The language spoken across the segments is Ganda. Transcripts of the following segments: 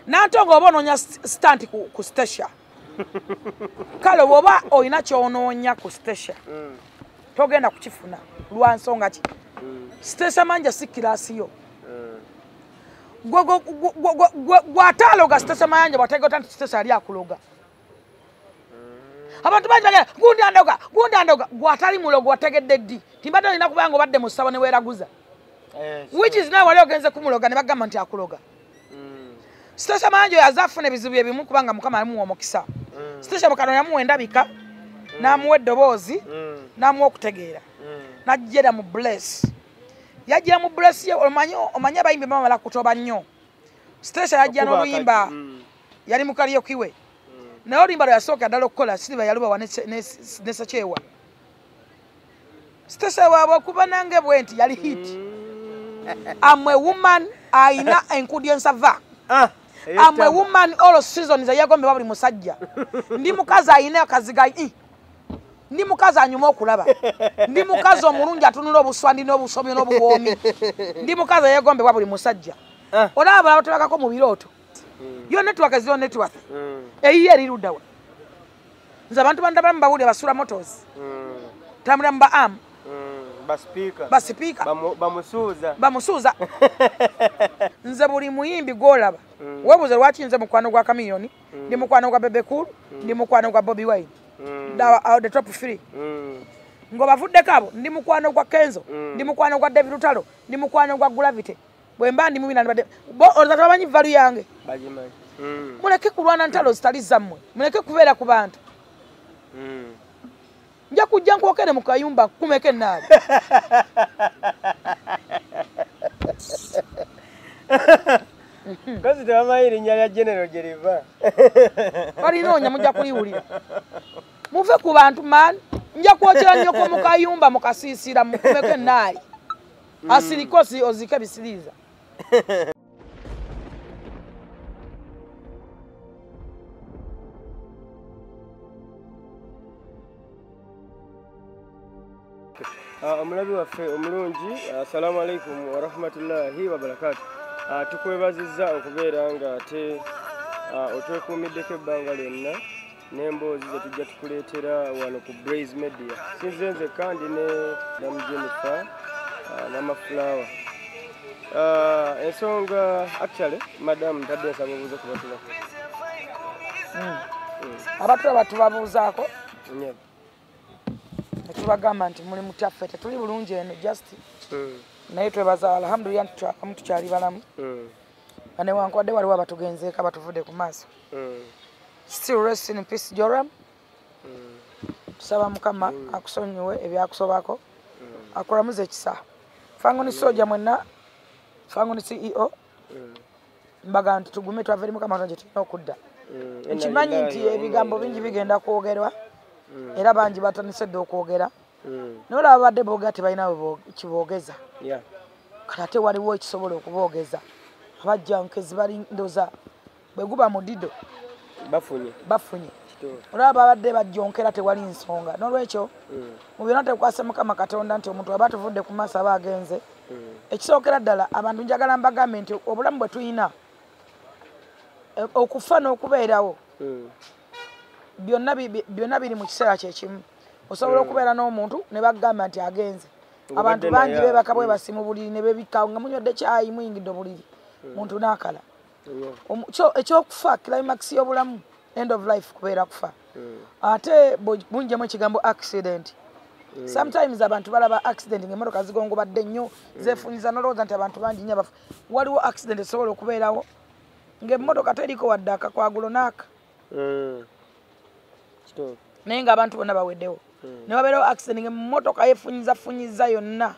Nantongo oba onoonya stunt ku Stecia. Kale bw'oba olina ky'onoonya ku Stecia, togenda kukifuna lwa nsonga ki? Stecia Manja si kirasi yo. Gw'ataaloga Stecia Mayanja bw'ategeera nti Stecia yali akuloga. Abantu bangi bagenda gundi andoga, gundi andoga, gw'atali mulogo wategedde ddi? Timbadde olina kubanga obadde mu ssabo ne weeraguza. Which is now wali ogenze kumuloga ne bagamba nti akuloga. Stecia Mayanja oyo azafuna ebizibu ebimu kubanga Mukama yamuwa omukisa. Stecia Mukano yamuwa endabika, n'amuwa eddoboozi, n'amuwa okutegeera. N'ajjera mu bless. Yajjira mu bless ye, omanyi abayimbi bamala kutoba nnyo. Stecia yajja n'oluyimba yali mu karaoke we. Naye oluyimba lwe yasooka ddala okukola Silver yalubawa ne Sekyewa. Stecia waabwe okuba nange bwe nti yali hit. I'm a woman ayina enkudi ensava. I'm a woman all seasons eyegombebwa buli musajja. Ndi mukazi ayina akaziga. Ndi mukazi anyuma okulaba. Ndi mukazi omulungi atunula obuswandi n'obusomi n'obuwoomi. Ndi mukazi eyegombebwa buli musajja. Olaba abalala batulagako mu birooto. Yo network is your network. Eyiye eri ludda wa? Nze abantu bandaba mbawulira basula motors. Tambula mba am. Baspeaker. Bamusuuza. Bamusuuza. Nze buli muyimbi gw'olaba. Weebuuze lwaki nze mukwano gwa Chameleone, ndi mukwano gwa Bebe Cool, ndi mukwano gwa Bobi Wine. The top 3. Ng'obavuddeko abo, ndi mukwano gwa Kenzo, ndi mukwano gwa David Lutalo, ndi mukwano gwa Gravity. Bwe mba ndi mubi nandibadde bo olowooza tebamanyi value yange. Bagimanyi. Muleke kulwana ntalo zitali zammwe, muleke kubeera ku bantu. Nja kujja nkwokere mu kayumba nkumeko ennaali. Kozi tebamanyi erinnya lya General gye liva. Balinoonya mujja kuliwulira. Muve ku bantu man, nja kwokera nnyoko mu kayumba mu kasiisira mukumeko ennaali. Asirikosi ozike bisiriiza. Omulabi waffe omulungi, assalamu alaikum warahmatullahi wabarakatuh. Tukwebazizza okubeera nga ate otwekuumiddeko ebbanga lyonna n'emboozi ze tujja tukuleetera wano ku Blaze Media. Sinze nzekka ndi ne Madam Jennifer Mama Flower. Ensonga actually madam ntadde nsaba obuuze ku batulaba. Abatulaba tubabuuzaako. Tubagamba nti muli mutaffe tetuli bulungi eno just naye twebaza alhamdulillah nti twakamu tukyali balamu. Nga newankubadde waliwo abatugenzeeko abatuvudde ku maaso. Still rest in peace Joram. Tusaba Mukama akusonyiwe ebyakusobako, akulamuze ekisa. Fangoni soja mwenna, Fangoni CEO, mbaga nti tugume twava eri Mukama gye tulina okudda. Nkimanyi nti ebigambo bingi bigenda kwogerwa. Era bangi batandise dda okwogera. Naye olaba babadde boogera tebalina kiboogeza. Kati ate waliwo ekisobola okuboogeza. Abajjankezi bali ndowooza bwe guba mudido bafunye. Olaba babadde bajjonkera tewali nsonga. N'olwekyo mu byonna tekwase Mukama Katonda nti omuntu aba tuvudde ku maaso aba agenze. Ekisookera ddala abantu njagala mbagambe nti obulamu bwe tulina okufa n'okubeerawo byonna biri mu kiseera kye kimu. Osobola okubeera n'omuntu ne bagamba nti agenze. Abantu bangi beebaka bwe basi mu buliri ne beebikka nga munywedde kyayi muyingidde obuliri, muntu n'akala. Ekyokufa climax y'obulamu, end of life kubeera kufa. Ate bunjemu ekigambo accident. Sometimes abantu balaba accident ng'emmotoka zigongobadde nnyo, zeefunyiza n'olowooza nti abantu bangi nnyo abafu. Waliwo accident esobola okubeerawo ng'emmotoka teriko wadde akakwagulo n'aka. Naye ng'abantu bonna baweddewo. Ne wabeerawo accident ng'emmotoka yeefunyizafunyiza yonna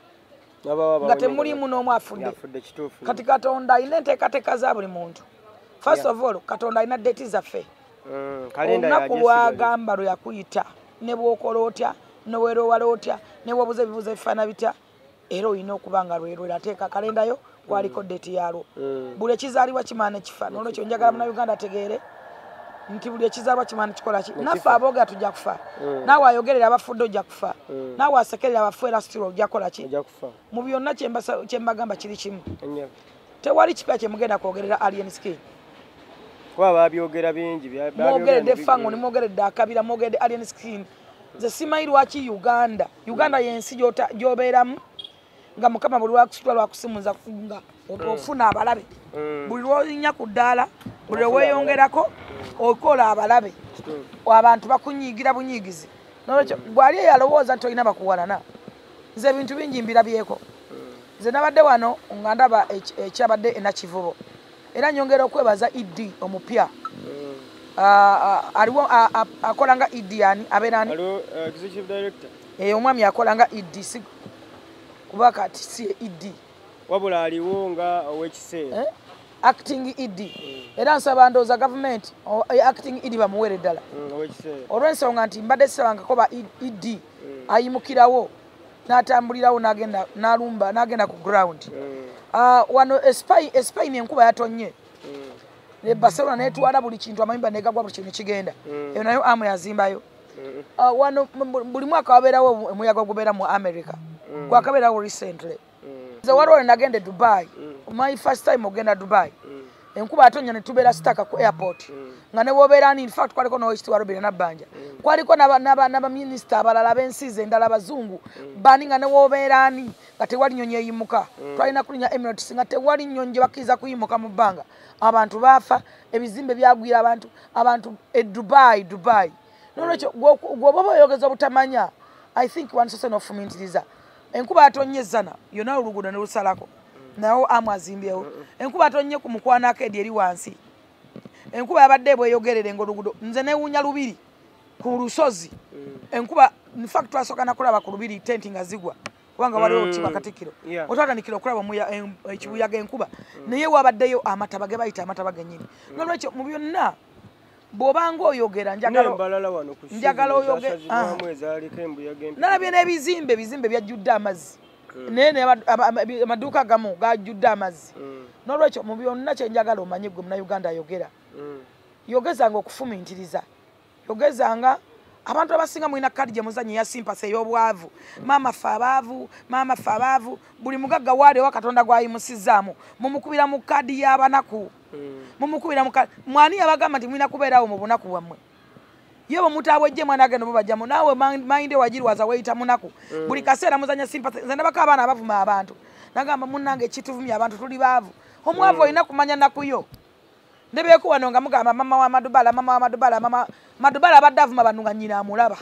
nga temulimu n'omu afudde. Kati Katonda alina enteekateeka za buli muntu. First of all, Katonda alina date zaffe. Olunaku lw'agamba lwe yakuyita ne bw'okola otya, ne weerowala otya, ne bw'obuuza ebibuuzo ebifaanana bitya, era olina okuba nga lwe ateeka kalenda yo kwaliko date yaalwo. Buli ekizaalibwa kimaana kifa. N'olwekyo njagala Munnayuganda ategeere nti buli ekizaalibwa kimaana kikola ki. Naffe aboogera tujja kufa. Naawe ayogerera abafudde ojja kufa. Naawe asekerera abafu era still ojja kukola ki. Mu byonna kye mbagamba kiri kimu. Tewali kipya kye mugenda kwogerera Alien Skin. Kuba babyogera bingi, mwogeredde Fangoni, mwogeredde Akabira, mwogeredde Alien Skin. Nze simanyi lwaki Uganda, Uganda y'ensi gy'obeeramu nga Mukama buli lwakusitula lwakusimuza nga ofuna abalabe. Buli lw'olinnya ku ddaala, buli lwe weeyongerako okola abalabe. Abantu bakunyiigira bunyiigizi. Nolwekyo bw'ali eyalowooza nti olina bakuwalana, nze ebintu bingi mbirabyeko. Nze nabadde wano nga ndaba ekyabadde e Nakivubo. Era nyongera okwebaza ED omupya. Aliwo akola nga ED yani abeera ani? Aliwo executive director. Omwami akola nga ED si kuba kati si ED. Wabula aliwo nga ow'ekiseera. Acting ED. Era nsaba ndowooza gavumenti acting ED bamuweere ddala. Ow'ekiseera. Olw'ensonga nti mbadde sisabangako ba ED ayimukirawo n'atambulirawo n'agenda n'alumba n'agenda ku ground. Wano Espain enkuba yatonnye. Ne Barcelona n'etwala buli kintu, amayumba negagwa, buli kintu kigenda. Eyo nayo amu yazimbayo. Wano buli mwaka wabeerawo omuyaga ogubeera mu America. Gwakabeerawo recently. Nze waliwo nagenda e Dubai. My first time ogenda Dubai. Enkuba yatonnya ne tubeera stuck ku airport. Nga ne wobeera ani, in fact kwaliko n'owekitiibwa Robert Nabbanja. Kwaliko n'abaminisita abalala ab'ensi endala abazungu. Bani nga ne wobeera ani nga tewali nnyonyi eyimuka. Twalina kulinnya Emirates nga tewali nnyonyi gye bakkiriza kuyimuka mu bbanga. Abantu baafa, ebizimbe byagwira abantu, abantu e Dubai, Dubai. Nolwekyo gw'oba oyogeza obutamanya, I think wansoose n'ofumiitiriza. Enkuba yatonnye Zana, yonna oluguudo ne lusalako. Nawo amu azimbyewo. Enkuba yatonnye ku Mukwano Arcade eri wansi. Enkuba yabadde bweyogerere ng'oluguudo, nze neewuunya Lubiri ku lusozi. Enkuba, in fact twasooka nakulaba ku Lubiri tenti nga zigwa. Kubanga waliwo okiba Katikkiro. Otwatandikira okulaba ekibuyaga enkuba. Naye wabaddeyo amataba ge bayita amataba gennyini. Nolwekyo mu byonna bw'obanga oyogera njagala oyogere. Nalabye n'ebizimbe, ebizimbe byajjudde amazzi. Naye amaduuka agamu gajjudde amazzi. Nolwekyo mu byonna kye njagala omanye ggwe Munnayuganda ayogera. Yogezanga okufumiitiriza. Yogezanga abantu abasinga mulina kadi gye muzannya eya sympathy ey'obwavu. Maama ffe abaavu, maama ffe abaavu. Buli mugagga waali owa Katonda gw'ayimusizzaamu. Mumukubira mu kadi y'abanaku. Mumukubira mu kadi. Mwani yabagamba nti mulina kubeerawo mu bunaku bwammwe. Ye bwe mutaabwejje mwana agenda mubajjamu, naawe mayinde wagirwaza weeyita munaku. Buli kaseera muzannya sympathy. Nze ndabako abaana abavuma abantu. Nagamba munnange ekituvumya abantu tuli baavu. Omwavu olina kumanya nnaku yo. Ndebeeko wano nga mugamba mama wa Madubala, mama wa Madubala, mama Madubala abadde avuma bantu nga nnyina amulaba.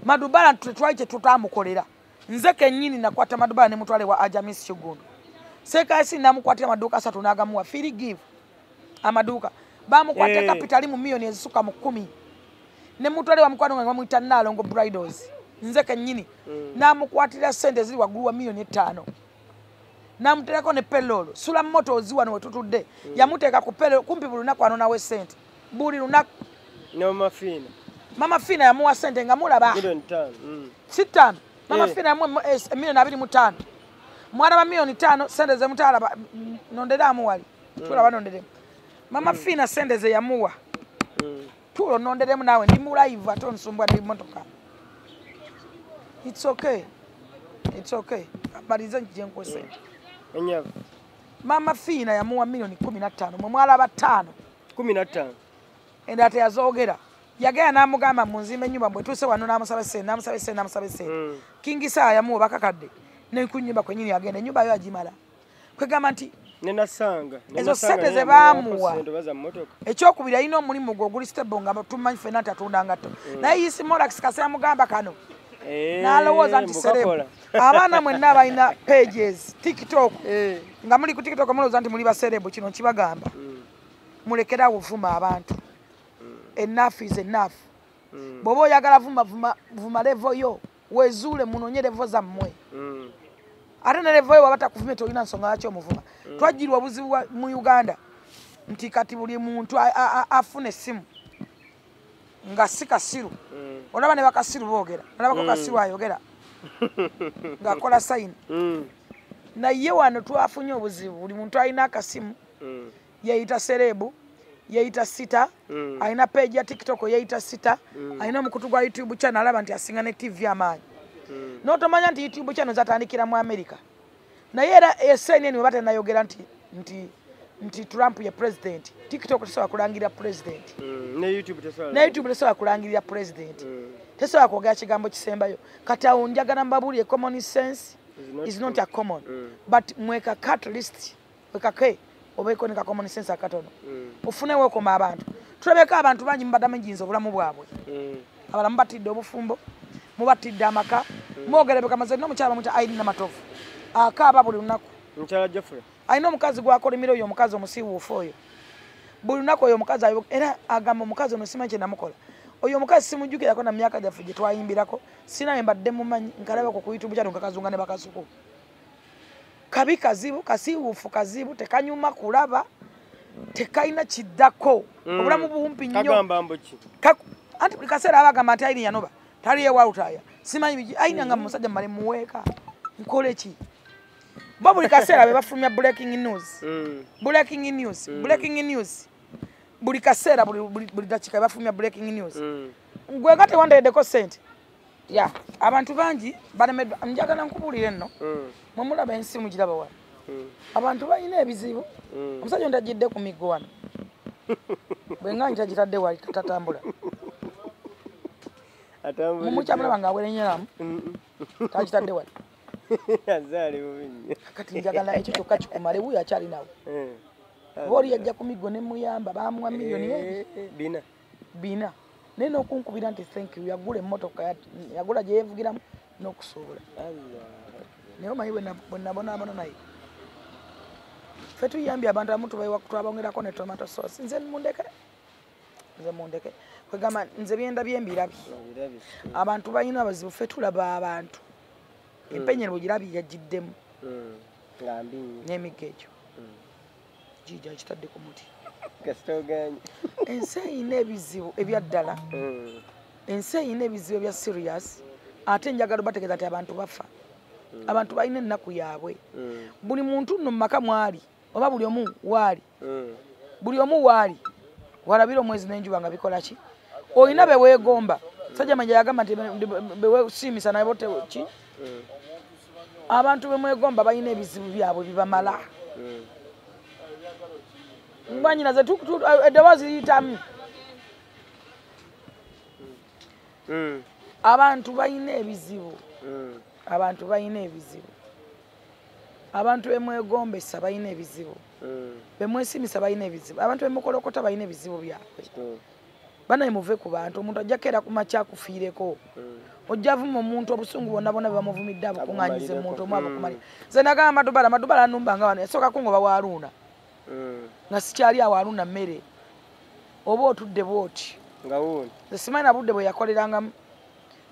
Madubala twali kye tutamukolera. Nze kennyini nakwata Madubala ne mutwale wa Ajamis Kiggundu. Seekasi namukwatira amaduuka 3 n'agamuwa free give. Amaduuka bamukwata capital mu miliyoni ezisukka mu 10. Ne mutwale wa mukwano nga bamuyita Nalongo Bridals. Nze kennyini namukwatira ssente ziri waggulu wa miliyoni 5. Namuteekako ne payroll. Sula Motors wano we tutudde. Yamuteeka ku payroll kumpi buli lunaku anonawo ssente. Buli lunaku. Ne Mama Fina. Mama Fina yamuwa ssente nga mulaba. Milioni 5. Si 5. Mama Fina yamuwa milioni 25. Mwana wa milioni 5 ssente ze mutalaba nonderaamu wali. Tulaba nonderemu. Mama Fina ssente ze yamuwa. Tulo nonderemu naawe ndi mu live ate onsumbwa ndi mmotoka. It's okay. It's okay. Malize njije nkuwe ssente. Mama Fina yamuwa milioni 15. Mwe mwalaba 5. 15. Endala teyazoogera. Yagenda n'amugamba munzimbe ennyumba mbwe tuuse wano n'amusaba ssente, n'amusaba ssente, n'amusaba ssente. King Saha yamuwa bakakadde. Ne ku nnyumba kwennyini yagenda, ennyumba yo agimala. Kwegamba nti ne nasanga ezo ssente ze baamuwa. Ekyokubiri alina omulimu gwe oguli stable nga tumanyi ffenna nti atunda ngatto. Naye Yisi Morax kase yamugamba kano. N'alowooza nti celeb. Abaana mwenna balina pages, TikTok. Nga muli ku TikTok mulowooza nti muli ba celeb, kino nkibagamba. Mulekerawo ovuma abantu. Enough is enough. Bw'oba oyagala vuma, vuma, vuma level yo. Wezuule munoonye level zammwe. Ate ne level yo bw'aba takuvumye tolina nsonga lwaki omuvuma. Twajjirwa obuzibu mu Uganda nti kati buli muntu afuna essimu nga si kasiru. Olaba ne bakasiru boogera. Olabako kasiru ayogera ng'akola sign. Naye wano twafunye obuzibu, buli muntu alina akasimu yeeyita celeb, yeeyita sita, alina page ya TikTok yeeyita sita, alina omukutu gwa YouTube channel alaba nti asinga ne TV amaanyi. N'otomanya nti YouTube channel zatandikira mu America. Naye era CNN we batannayogera nti nti Trump ye president. TikTok tesobola kulangirira president. Ne YouTube tesobola. Ne YouTube tesobola kulangirira president. Tesobola kwogera kigambo kisembayo. Kati awo njagala mbabuulire, common sense is not a common. But mwekaka at least, mwekake obeeko ne ka common sense akatono. Ofune weekoma abantu. Tulabeko abantu bangi mubadamijinza obulamu bwabwe. Abalala mubatidde obufumbo, mubatidde amaka, mwogere bekamaze n'omukyala bamuyita Ailina Namatovu. Akaaba buli lunaku. Mukyala Geoffrey. Alina omukazi gw'akolimira oyo omukazi omusiiwuufu oyo. Buli lunaku oyo omukazi era agamba omukazi ono simanyi kye namukola. Oyo omukazi simujjukirako na myaka gyaffe gye twayimbirako, sinaye mbadde mumanyi, nkalabako ku YouTube channel nkakazunga ne bakasuku. Kabi kazibu, kasiiwuufu kazibu, tekanyuma kulaba, tekalina kiddako. Obulamu bumpi nnyo. Kagamba mbu ki? Anti buli kaseera abagamba nti Ailina yanoba, taliyo walutaaya. Simanyi biki, Ailina nga musajja mmale muweeka. Nkole ki? Bo buli kaseera be bafulumya breaking news. Breaking news, breaking news. Buli kaseera, buli dakiika bafulumya breaking news. Gwe nga tewandeeddeko ssente. Ya, abantu bangi balemeddwa. Njagala nkubuulire nno. Mwe mulaba ensi mugiraba wano. Abantu balina ebizibu. Omusajja ono tagidde ku miggo wano. Bwe nga ntagitadde wali tatambula. Mumukyamulaba ng'awerenyeramu. Tagitadde wali. Azaali bubi nnyo. Kati njagala ekyo kyokka kikumale, wuuyo akyali nawe. Oba oli yajja ku miggo ne muyamba, baamuwa miliyoni bina. Bina. Naye n'okunkubira nti thank you, yagula emmotoka, yagula gye yeevugiramu n'okusuubula. Naye omanyi bwe nabonaabona naye. Ffe tuyambye abantu abamu twabongerako ne tomato sauce. Nze mundeke. Nze mundeke. Kwegamba nze byendabye mbirabye. Abantu balina abazibu, ffe tulaba abantu. Empenyero bw'ogirabye yagiddemu. Nga mbi nnyo. N'emiggo egyo. Giija kitadde ku muti. Kasita ogaanye. Ensi eyina ebizibu ebya ddala. Ensi eyina ebizibu ebya serious. Ate njagala obategeeza nti abantu bafa. Abantu balina ennaku yaabwe. Buli muntu nno mu maka mwali, oba buli omu waali. Buli omu waali. Walabira omwezi n'enjuba nga bikola ki? Olina be weegomba. Sajja Manja yagamba nti be weesiimisa naye bote ki? Abantu be mwegomba balina ebizibu byabwe bibamala. Mwannyinaze eddoboozi liyitamu. Abantu balina ebizibu. Abantu balina ebizibu. Abantu be mwegombesa balina ebizibu. Be mwesimisa balina ebizibu. Abantu be mukolokota balina ebizibu byabwe. Banaye muve ku bantu, omuntu ajja keera ku makya akufiireko. Ojja vuma omuntu obusungu bwonna bwonna bwe bamuvumidde abukuŋŋaanyize omuntu omu abukumalire. Nze nagamba Madubala, Madubala annumba nga wano, yasooka kungoba wa Haruna. Nga sikyali awo Haruna mmere. Oba otudde bw'oti. Nga wuuno. Nze simanyi na budde bwe yakolerangamu.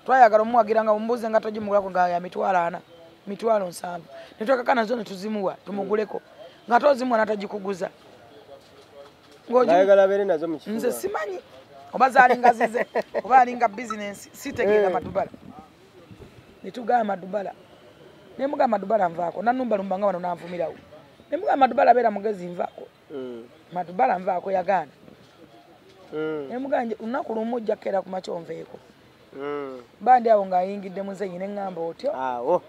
Twayagala omuwagiranga omumbuuze nga togimugulako nga ya 40,000, 70,000. Ne twekakana zo ne tuzimuwa, tumuguleko. Nga tozimuwa n'atagikuguza. Ayagala abeere nazo mu kifuba. Nze simanyi. Oba zaalinga zize, oba alinga bizinensi, sitegeera Madubala. Ne tugamba Madubala. Ne mugamba Madubala nvaako, nannumbalumba nga wano n'anvumirawo. Ne mugamba Madubala abeera mugezi nvaako. Madubala nvaako yagaana. Ne mugamba lunaku lumu ojja kukeera ku makya onveeko. Bandi awo ng'ayingidde Muzeeyi ne ŋŋamba otyo. Awo.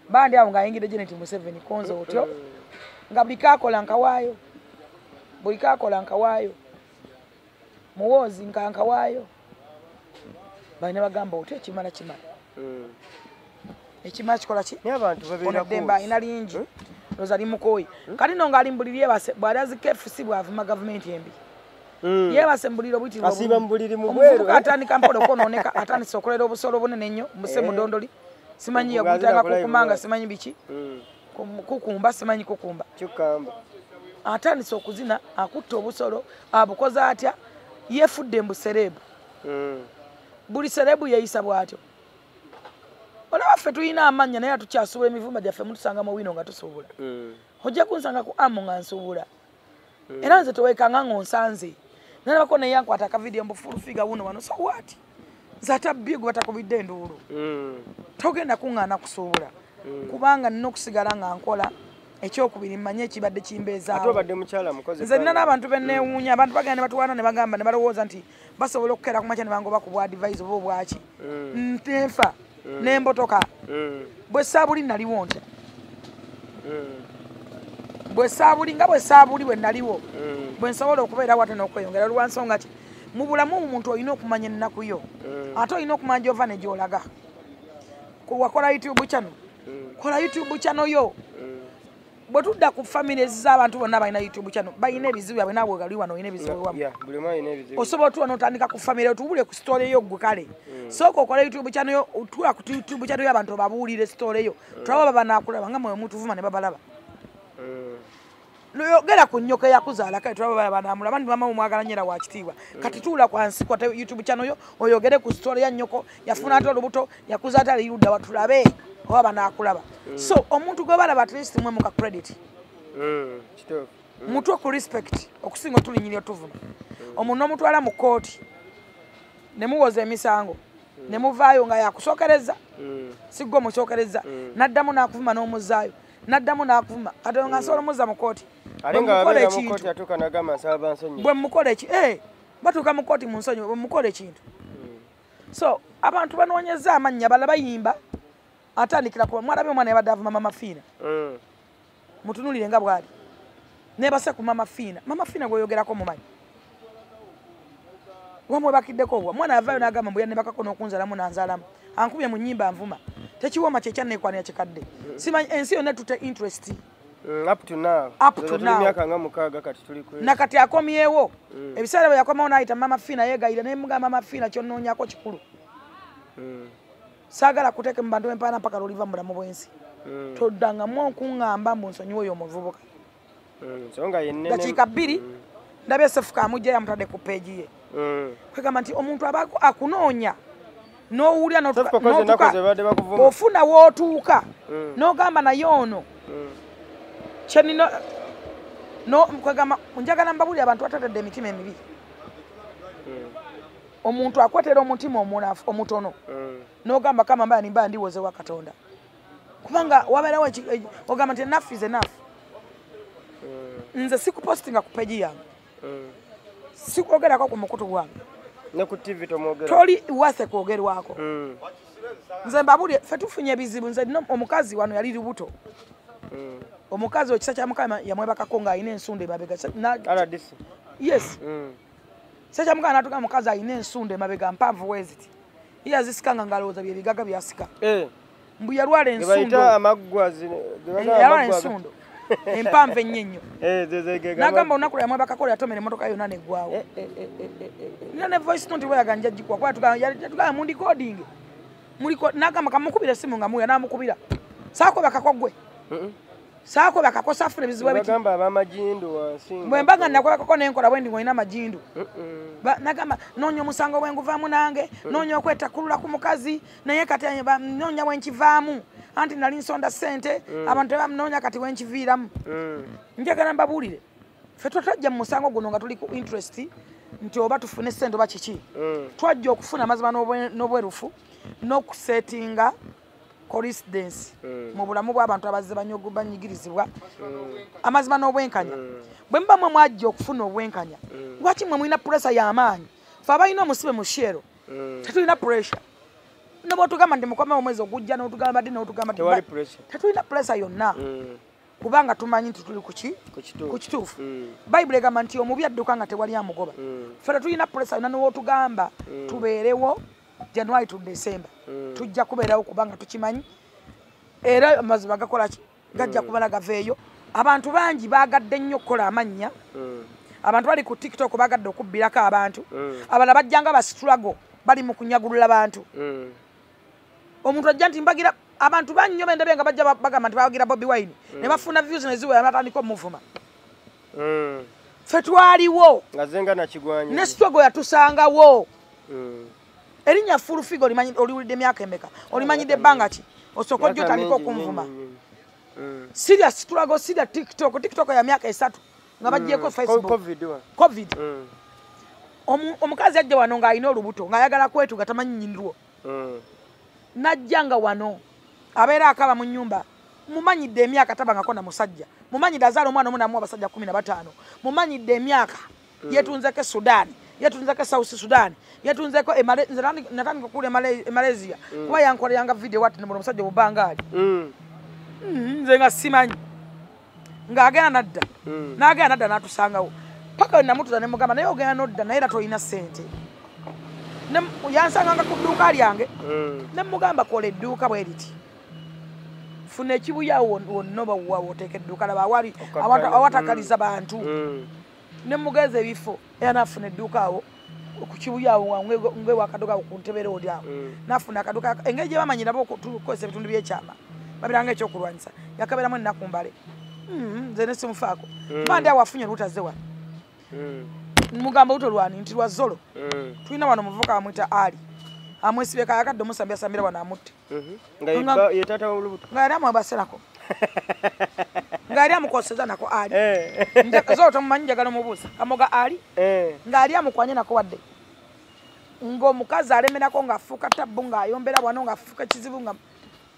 Bandi awo ng'ayingidde Janet Museveni konze otyo. Nga buli kaakola nkawaayo. Buli kaakola nkawaayo. Muwoozi nkankawaayo. Balina bagamba otyo ekimala kimala. Ekimala kikola ki? Naye abantu babeera Ono ddembe alina lingi. Ndowooza ali mukooyi. Kati nno ng'ali mu buliri yeebase, bw'ali azika efusi bw'avuma gavumenti embi. Yeebase mu buliri obuyitirivu Asiiba mu buliri mu bweru. Omuvubuka atandika mpola okwonooneka, atandise okolera obusolo obunene ennyo, muse mudondoli. Simanyi yaguyitanga kukumanga, simanyi biki. Kukumba, simanyi kukumba. Kyukamba. Atandise okuzina, akutte obusolo, abukoze atya, yeefudde mbu sereebu. Buli sereebu yeeyisa bw'atyo. Olaba ffe tulina amannya naye tukyasuubula emivumba gyaffe mutusanga mu wino nga tusuubula. Ojja kunsanga ku amu nga nsuubula. Era nze teweekanga ng'onsanze. Nalabako ne yankwata akavidiyo mbu full figure wuno wano, so what? Nze ate abbye gwe batakubidde enduulu. Togenda kuŋŋaana kusuubula. Kubanga nina okusigala nga nkola. Ekyokubiri mmanye ekibadde kimbeezaawo. Ate obadde mukyala mukozi. Nze nina n'abantu be neewuunya, abantu bagenda ne batuwaana ne bagamba ne balowooza nti basobola okukeera ku makya ne bangoba ku bwa advice oba obwaki. Nteefa n'embotoka. Bwe saabuli naliwo ntya. Bwe saabuli nga bwe saabuli bwe naliwo. Bwe nsobola okubeera wate n'okweyongera lwa nsonga ki mu bulamu omuntu olina okumanya ennaku yo. Ate olina okumanya gy'ova ne gy'olaga. Wakola YouTube channel. Kola YouTube channel yo. Bwe tudda ku families z'abantu bonna balina YouTube channel, balina ebizibu byabwe naawe gali wano olina ebizibu wamu. Osobola otuula n'otandika ku family otubuulire ku story yo ggwe kale. Sooka okola YouTube channel yo, otuula ku YouTube channel yo abantu obabuulire story yo. Tulaba baba naakulaba nga mwe mutuvuma ne babalaba. Yogera ku nnyoko eyakuzaala kale tulaba baba banaamulaba nti maama wo mwagala nnyo era wa kitiibwa. Kati tuula wansi kwata YouTube channel yo oyogere ku story ya nnyoko yafuna ate olubuto yakuza ate ali ludda wa tulabe oba banaakulaba. So omuntu gwe balaba at least mwe muka credit. Mutwe ku respect okusinga otulinnyirira otuvuma. Omuntu n'omutwala mu kkooti ne muwoza emisango ne muvaayo nga yakusookereza si ggwe omusookereza n'addamu n'akuvuma n'omuzzaayo n'addamu n'akuvuma kati nga nsobola omuzza mu kkooti. Bwe mukola batuuka mu kkooti mu nsonyi bwe mukola ekintu. So abantu banoonyeza amannya bala bayimba atandikira kuba mwalabye omwana yabadde avuma Mama Fiina. Mutunuulire nga bw'ali. Neebase ku Mama Fiina. Mama Fiina gw'oyogerako mumanyi. Wamwebakiddeko obwa. Omwana yavaayo n'agamba mbu yannebakako n'okunzaalamu n'anzaalamu. Ankubye mu nnyimba anvuma. Tekiwooma kye kyanneekwanira kikadde. Simanyi ensi yonna etutte interest. Up to now. Up to now. Myaka nga 6 kati tuli ku. Na kati akomyewo. Ebiseera bwe yakomawo n'ayita Mama Fiina yeegayirira ne mugamba Mama Fiina ky'onnoonyaako kikulu. Saagala kuteeka mu bantu empaana mpaka lw'oliva mu bulamu bw'ensi. Toddangamu okuŋŋamba mbu nsonyiwe oyo omuvubuka. Dakiika 2 ndabye Sefuka amujja yamutadde ku peegi ye. Kwegamba nti omuntu aba akunoonya n'owulira n'otuuka ofuna w'otuuka n'ogamba naye ono kyenina kwegamba njagala mbabuulire abantu batatadde emitima emibi. Omuntu akwetera omutima omunafu omutono n'ogamba kama mbaya nimba ndiwoze wa Katonda. Kubanga wabeerawo ogamba nti enough is enough. Nze sikupostinga ku page yange. Sikwogerako ku mukutu gwange. Ne ku TV tomwogera. Toli wase kwogerwako. Nze mbabuulire ffe tufunye ebizibu nze nno omukazi wano yali lubuto. Omukazi ekisa kya Mukama yamwebakako ng'alina ensunda emabega. RDC. Yes. Kisa kya Mukama n'atuga omukazi alina ensunda emabega mpanvu weeziti. Ye yazisikanga ng'alowooza bye bigaga byasika. Mbu yalwala ensundo. Yalwala ensundo. Empanvu ennyo ennyo. N'agamba olunaku lwe yamwebakako yatomera emmotoka yonna n'eggwawo. Nina ne voice note bwe yaganja gikuwa kuba yatugamba mu recording. N'agamba kamukubira essimu nga muya n'amukubira. Saakwebakako ggwe. Saakwebakako saafuna ebizibu ebiti. Bagamba ab'amajindu wansi. Bwe mba nga nakwebakako n'enkola bwe ndi ng'olina amajindu. N'agamba noonya omusango bwe nguvaamu nange, noonya okwetakulula ku mukazi, naye kati noonya bwe nkivaamu. Anti nali nsonda ssente, abantu tebamunoonya kati bwe nkiviiramu. Njagala mbabuulire. Ffe twajja mu musango guno nga tuli ku interest nti oba tufune ssente oba kiki. Twajja okufuna amazima n'obwerufu n'okusetinga coincidence mu bulamu bw'abantu abazze banyigirizibwa amazima n'obwenkanya. Bwe muba mwe mwajja okufuna obwenkanya, lwaki mwe mulina pressure y'amaanyi? Ffe abalina omusibe mu shero tetulina pressure. Ne bw'otugamba nti mukomewo omwezi ogujja n'otugamba ddi n'otugamba tetulina pressure yonna. Kubanga tumanyi nti tuli kuki? Ku kituufu. Bayibuli egamba nti omubi adduka nga tewali amugoba. Ffe tetulina pressure yonna n'otugamba tubeerewo January to December. Tujja kubeerawo kubanga tukimanyi era amazima gakola ki? Gajja kubala gaveeyo. Abantu bangi baagadde nnyo okukola amannya. Abantu bali ku TikTok baagadde okubbirako abantu. Abalala bajjanga ba struggle bali mu kunyagulula bantu. Omuntu ajja nti mbagira abantu bannyo bendabye nga bajja bagamba nti bawagira Bobi Wine ne bafuna views ne ziwera batandika omuvuma. Ffe twaliwo nga nakigwanyi ne struggle yatusangawo. Erinnya Full Figure oliwulidde emyaka emeka? Olimanyidde ebbanga ki? Osooka ojja otandika okunvuma. Sirya struggle, sirya TikTok. TikTok ya myaka 3 nga baggyeko Facebook. Covid. Omukazi ajja wano ng'alina olubuto ng'ayagala kwetuga tamanyi nnyinirwo. Najja nga wano abeera akaba mu nnyumba. Mumanyidde emyaka tabangako na musajja. Mumanyidde azaala omwana omu n'amuwa abasajja 15. Mumanyidde emyaka yeetunzeko Sudan. Yetunzeko South Sudan, yetunzeko natandika okula e Malaysia. Kuba yankoleranga video wati n'omusajja obubangaali. Nze nga simanyi. Ng'agenda nadda. N'agenda nadda n'atusangawo. Paka namutuza ne mugamba naye ogenda nodda naye era tolina ssente. Yansanganga ku dduuka lyange. Ne mugamba kola edduuka bwe riti. Funa ekibuya wonna oba w'oteeka edduuka laba awali awatakaliza bantu. Ne mugeza ebifo era n'afuna edduuka awo ku kibuya awo ngwe akaduuka awo ku ntebe road awo. N'afuna akaduuka engeri gye bamanyira bo okukozesa ebitundu by'ekyama. Babiranga ekyokulwanyisa. Yakabeeramu ennaku mbale. Nze ne simufaako. Mba ndi awo afunye olutazze wano. Mugamba oluto lwani nti lwa Zolo. Tulina wano omuvubuka bamuyita Ali. Amwesibye kayakadde omusambya asambira wano amutte. Nga ye taata w'olubuto. Nga yali amwebaserako. Nga yali amukoseza nako Ali. Zolo tomumanyi njagala omubuuza. Kamoga Ali. Nga ali amukwanye nako wadde. Ng'omukazi alemerako ng'afuuka tabbu ng'ayombera wano ng'afuuka kizibu nga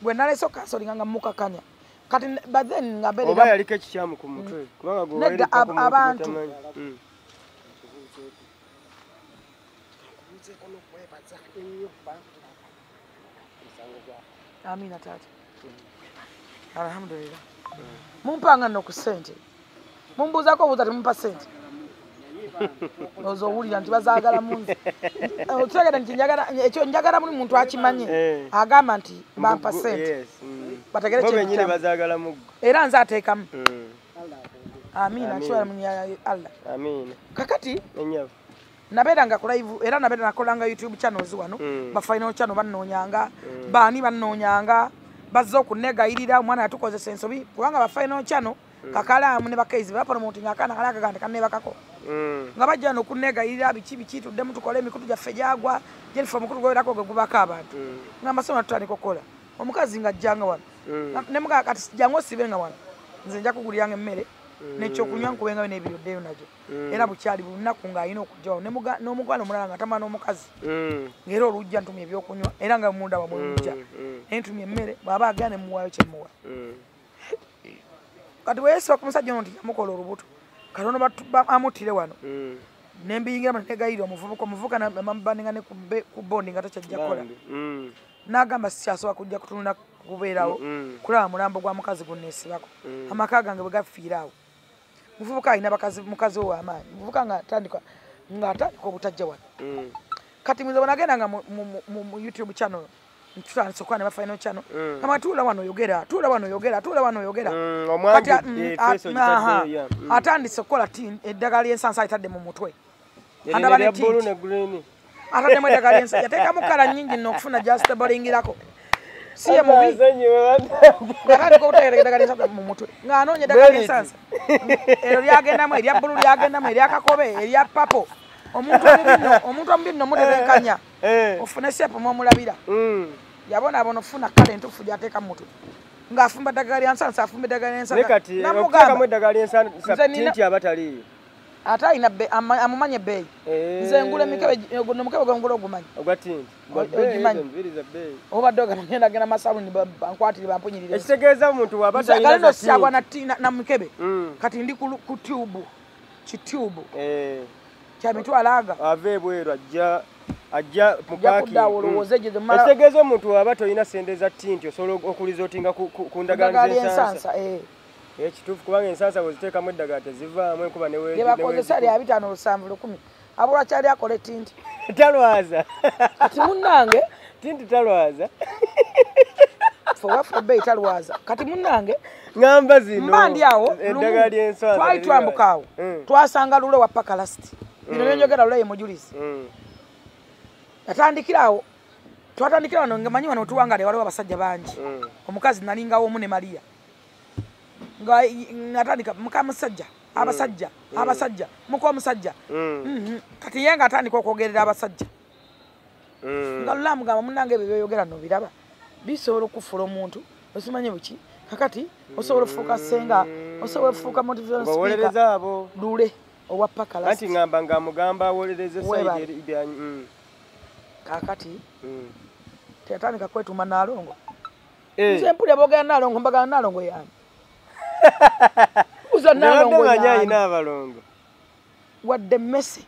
bwe naleese okasolinga nga mmukakanya. Kati but then nga mbeerera oba yaliko ekikyamu ku mutwe kubanga gwe nedda abantu. Amina taata. Alhamdulillah. Mumpanga nno ku ssente. Mumbuuzaako obuuza temumpa ssente. Ozo owulira nti bazaagala mu nze. Okitegedde nti njagala ekyo njagala buli muntu akimanye. Agamba nti bampa ssente. Bategere kye bennyini bazaagala mu era nze ateekamu. Amina kiwala mu Allah. Amina. Kakati nabeeranga ku live era nabeera nakolanga YouTube channels wano. Ba final channel bannoonyanga, baani bannoonyanga, bazze okunnegayirira omwana yatukozesa ensobi kubanga ba final channel kakalaamu ne bakaizi bapromotinga akaana kali akaganda kanneebakako. Nga bajja no okunnegayirira biki biki tuddemu tukole emikutu gyaffe gyagwa Jennifer omukutu gwewerako gwe gubako abantu. Nga amasomo tutandika okukola. Omukazi ng'ajjanga wano. Ne mugamba kati jangu osibenga wano. Nze nja kuguliranga emmere n'ekyokunywa nkubengayo n'ebiyoddeyo nagyo. Era bukyali buli lunaku ng'alina okujja wano. N'omukwano omulala nga tamala n'omukazi. Ng'era olujja ntumya ebyokunywa era nga munda wamwe olujja. Ntumya emmere bw'aba agenda ne muwaayo kye mmuwa. Kati bwe yeesiba ku musajja ono nti yamukola olubuto. Katono amuttire wano. Ne mbiyingiramu ne negayirira omuvubuka omuvubuka namubaninga ne ku bondi nga takyajja kukola. N'agamba sikyasobola kujja kutunula kubeerawo kulaba mulambo gwa mukazi gunneesibako. Amaka gange bwe gafiira awo. Muvubuka alina mukazi we w'amaanyi. Muvubuka ng'atandika obutajja wano. Kati nze bwe nagendanga mu YouTube channel tutandise okukola ne ba final channel. Nga tuula wano yogera, tuula wano yogera, tuula wano yogera. Kati atandise okukola eddagala ly'ensansa alitadde mu mutwe. Ataddemu eddagala ly'ensansa yateekamu kkala nnyingi nno okufuna gy'asitabulingirako. Si ye mubi. Atandika okuteeka eddagala ly'ensansa mu mutwe. Ng'anoonya eddagala ly'ensansa. Eryo lyagendamu, erya bbulu lyagendamu, erya kakobe, erya papo. Omuntu omubi nno mutetenkanya. Ofune sepu mw'omulabira. Yabonaabona okufuna kkala entuufu gy'ateeka mu mutwe. Ng'afumba eddagala lya nsansa, afumba eddagala ly'ensansa. Namugamba eddagala ly'ensansa tinti aba taliiyo. Ate alina amumanye ebbeeyi. Nze ngula emikebe guno omukebe gwe ngula ogumanyi. Ogwa tinti. Ogimanyi. Obadde ogamba ngenda genda masaluni bankwatire bampunyirire. Ekitegeeza omuntu bw'aba talina za tinti. Nno syagwa na mukebe. Kati ndi ku tube. Ki tube. Kya mitwalo aga. Ava ebweru ajja mu paaki. Ekitegeeza omuntu bw'aba tolina ssente za tinti osobola okulizotinga ku ndagala z'ensansa. Ekituufu kubanga ensansa bw'oziteekamu eddagala tezivaamu enkuba ne lye bakozesa lya 5 7 10. Abulwa kyali akola tinti. Talwaza. Kati munnange tinti talwaza. Ffe waffe ebbeeyi talwaza. Kati munnange ŋŋamba zino mba ndi awo eddagala ly'ensansa twali twambuka awo twasanga Lule wa Pakalasiti. Bino bye njogera Lule ye mujulizi. Yatandikira awo twatandikira wano nga manyi wano tuwangale waliwo abasajja bangi. Omukazi nalingawo omu ne Maria. Nga natandika muka musajja abasajja abasajja muka omusajja. Kati ye nga atandika okwogerera abasajja. Nga Lule amugamba munnange ebyo by'oyogera nno biraba bisobola okufuula omuntu osimanye buki kakati osobola okufuuka ssenga osobola okufuuka motivational speaker. Lule owa Pakalasiti. Anti ngamba ng'amugamba awolereze side eri. Kakati teyatandika kwetuuma Naalongo. Nze mpulira boogera Naalongo mbagala Naalongo y'ani. Uza Naalongo y'ani. Wadde emmese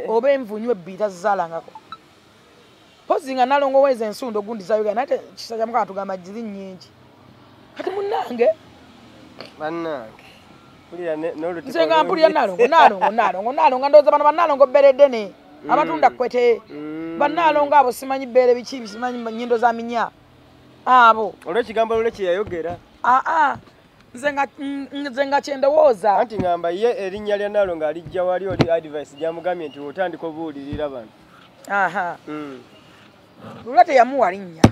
oba envunyu ebbiri tazizaalangako. Mpozzi nga Naalongo weeza ensundo gundi zayogera naye kisa kya Mukama tugamba giri nnyingi. Kati munnange bannange Nze nga mpulira Nalongo Nalongo Nalongo Nalongo ndowooza bano bannalongo bbereddene abatunda kwete bannalongo abo simanyi bbeere biki simanyi nnyindo za minya abo olw'ekigambo lule kye yayogera. Nze nga kyendowooza anti ngamba ye erinnya lya Nalongo alijja wali oli advice gyamugambye nti otandika obuulirira bano. Lula teyamuwa linnya,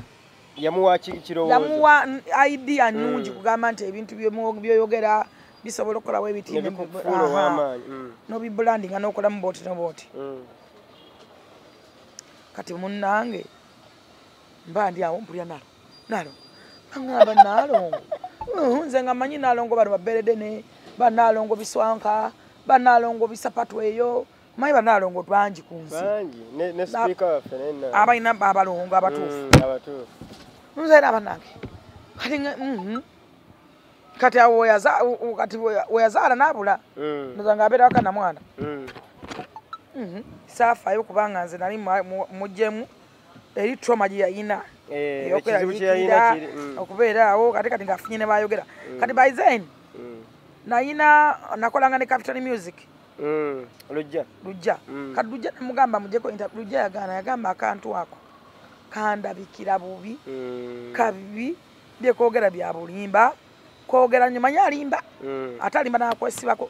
yamuwa kirowoozo, yamuwa idea nnungi kugamba nti ebintu byoyogera bisobola okukolawo ebiti n'obibulandinga n'okolamu booti nobooti. Kati munnange mba ndi awo mpulira Nalongo Nalongo baŋŋamba Nalongo. Nze nga mmanyi Nalongo bano babberedene, bannalongo biswanka, bannalongo bisapatu eyo, manyi bannalongo bangi ku nsi abalina abalongo abatuufu. Nze era bannange kati kati awo weyazaala n'abula ndoza ng'abeera waka na mwana. Saafaayo kubanga nze nali muggyemu eri trauma gye yayina okubeera awo kati kati ng'afunye ne bayogera. Kati by then nayina nakolanga ne Capital Music Lujja kati Lujja namugamba muggyeko Lujja yagaana, yagamba akantu ako kandabikira bubi kabi byekwogera bya bulimba kwogera nnyo manyi alimba ate alimba n'akwesibako.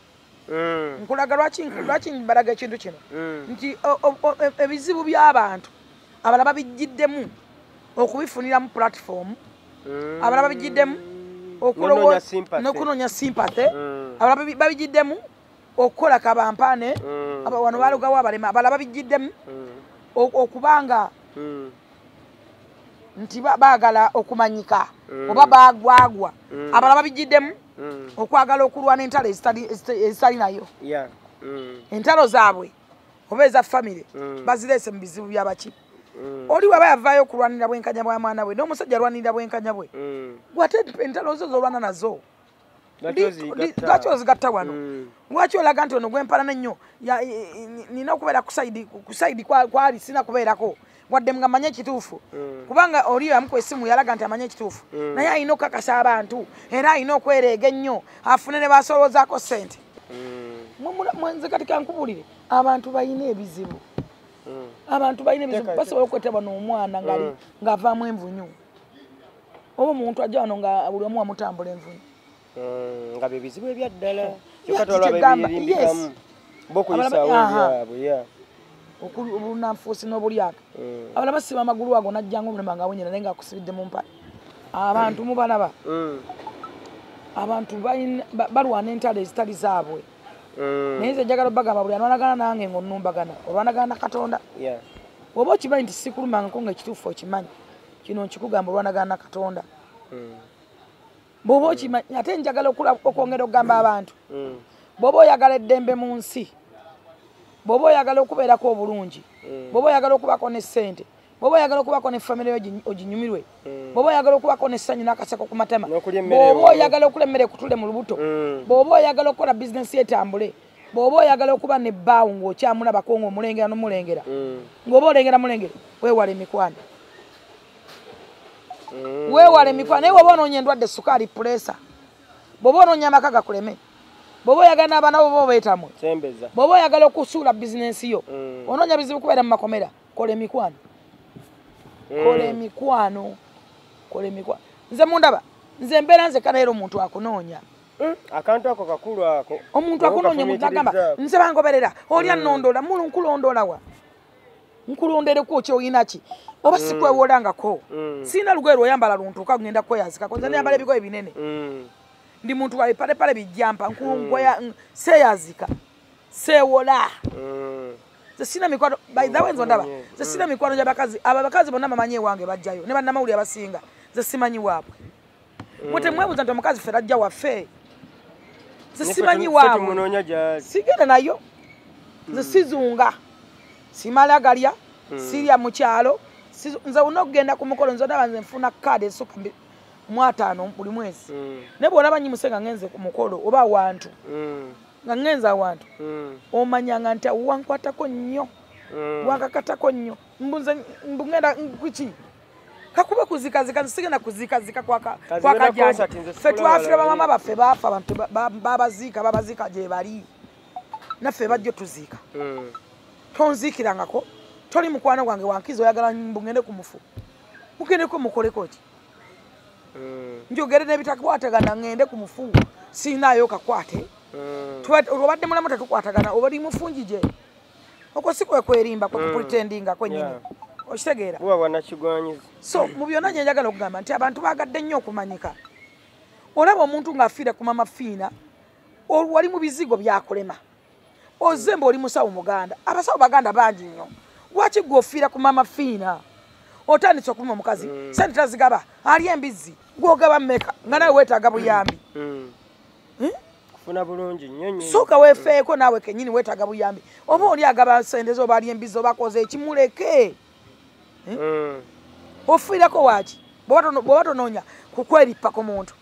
Nkulaga lwaki mbalaga ekintu kino nti ebizibu by'abantu abalala babijjiddemu okubifuniramu platform, abalala babijjiddemu n'okunoonya sympathy, abalala babijjiddemu okukola kabampane, wano balugawo abalema, abalala babijjiddemu okubanga nti baagala okumanyika oba bagwagwa, abalala babijjiddemu okwagala okulwana entalo ezitali nayo. Entalo zaabwe oba eza famire bazireese mu bizibu byabaki. Oli waba yavaayo okulwanira bwenkanya bwa mwana we n'omusajja alwanirira bwenkanya bwe, gwate entalo zo z'olwana nazo lwaki ozigatta wano? Lwaki olaga nti ono gwempalana ennyo nina okubeera ku sayidi kwali sina kubeerako wadde nga manye ekituufu, kubanga oli yamukuba essimu yalaga nti amanye ekituufu, naye alina okukakasa abantu era alina okwereega ennyo afune ne basoloozaako ssente. Nze kati kankubuulire, abantu balina ebizibu, abantu balina ebizibu, basobola okwetta bano omwana ng'avaamu envunyu, oba omuntu ajja wano nga buli omu amutambula envunyu nga bye bizibu ebyaddala kyokka twalaba ebirimbikamu bokuyisaawo ebyabwe obunanfuusi n'obulyaka. Abalala basiba amagulu ago n'ajjanga omulema ng'awenyera naye ng'akusibidde mu mpale. Abantu mubalaba, abantu balwana entalo ezitali zaabwe. Naye nze njagala obbagamba buli alwanagana nange ng'onnumbagana olwanagana na Katonda. Oba okimanyi nti sikulumangako ng'ekituufu okimanyi, kino nkikugamba olwanagana na Katonda. Bw'oba okimanyi, ate njagala okwongera okugamba abantu, bw'oba oyagala eddembe mu nsi, bw'oba oyagala okubeerako obulungi, bw'oba oyagala okubako ne ssente, bw'oba oyagala okubako ne famire yo oginyumirwe, bw'oba oyagala okubako n'essanyu n'akaseko ku matama, bw'oba oyagala okula emmere ekutule mu lubuto, bw'oba oyagala okukola bizinensi etambule, bw'oba oyagala okuba ne bbaawo ng'okyamulabako ng'omulengera n'omulengera, ng'oba olengera mulengere, weewale emikwano. Weewale emikwano. Naye bw'oba onoonya endwadde sukaali puleesa, bw'oba onoonya amaka gakuleme, bw'oba oyagala n'abaana bo obeetamwe, bw'oba oyagala okusuula bizinensi yo, onoonya bizibu kubeera mu makomera, kola emikwano. Kola emikwano, kola emikwano. Nze mundaba, nze mbeera nzekka naye era omuntu akunoonya. Akantu ako kakulu ako. Omuntu akunoonya, omuntu agamba nze bangoberera, oli annondola, mulu nkulondola wa? Nkulondereko ki oyina ki? Oba sikwewolangako. Sirina lugoye lw'oyambala luntuuka ngenda kweyazikako, nze nayambala ebigoye binene. Ndi muntu wa bipalepale bijjampa, seeyazika, seewola. Nze sirina mikwano, by the way nze ndaba, nze sirina mikwano gy'abakazi, abo abakazi bonna bamanyi ewange bajjayo, ne bannamawulire abasinga, nze simanyi waabwe. Mwe temwebuuza nti omukazi ffe ajja waffe. Nze simanyi waabwe. Sigenda nayo. Nze sizunga. Simala galya, sirya mu kyalo, nze olina okugenda ku mukolo, nze ndaba nze nfuna kaadi esukka mu 50 buli mwezi. Naye bw'olaba nnyimuse nga ngenze ku mukolo oba awantu, nga ngenze awantu, omanyanga nti awo wankwatako nnyo, wankakatako nnyo, mbu nze mbu ngenda kuki? Kakuba kuzikazika nsigenda kuzikazika kwa kajanja. Ffe twafira bamama baffe baafa abantu babaziika babaziika gye bali. Naffe bajjo tuziika. Tonziikirangako toli mukwano gwange wankizo oyagala ngende ku mufu. Mugendeko mukoleko ki? Njogere n'ebitakwatagana ngende ku mufu. Sinaayo kakwate. Obadde mulamu tetukwatagana oba oli mufungi gye. Okwo si kwe kwerimba kwe kupretendinga kwennyini. Okitegeera? Buba bwannakigwanyizi. So mu byonna gye njagala okugamba nti abantu baagadde nnyo okumanyika. Olaba omuntu ng'afiira ku Mama Fiina, wali mu bizigo byakulema. Ozembe oli musawo Muganda. Abasawo Baganda bangi nnyo. Lwaki gwe ofiira ku Mama Fiina? Otandise okuluma omukazi, ssente tazigaba, ali embizzi, gw'ogaba mmeka nga nawe weetaaga buyambi. Kufuna bulungi nnyo nnyo. Sooka weefeeko naawe kennyini weetaaga buyambi. Oba oli agaba ssente zo oba ali embizzi oba akoze ekimuleke. Ofiirako waaki? Bw'oba tonoonya kukwerippa ku muntu.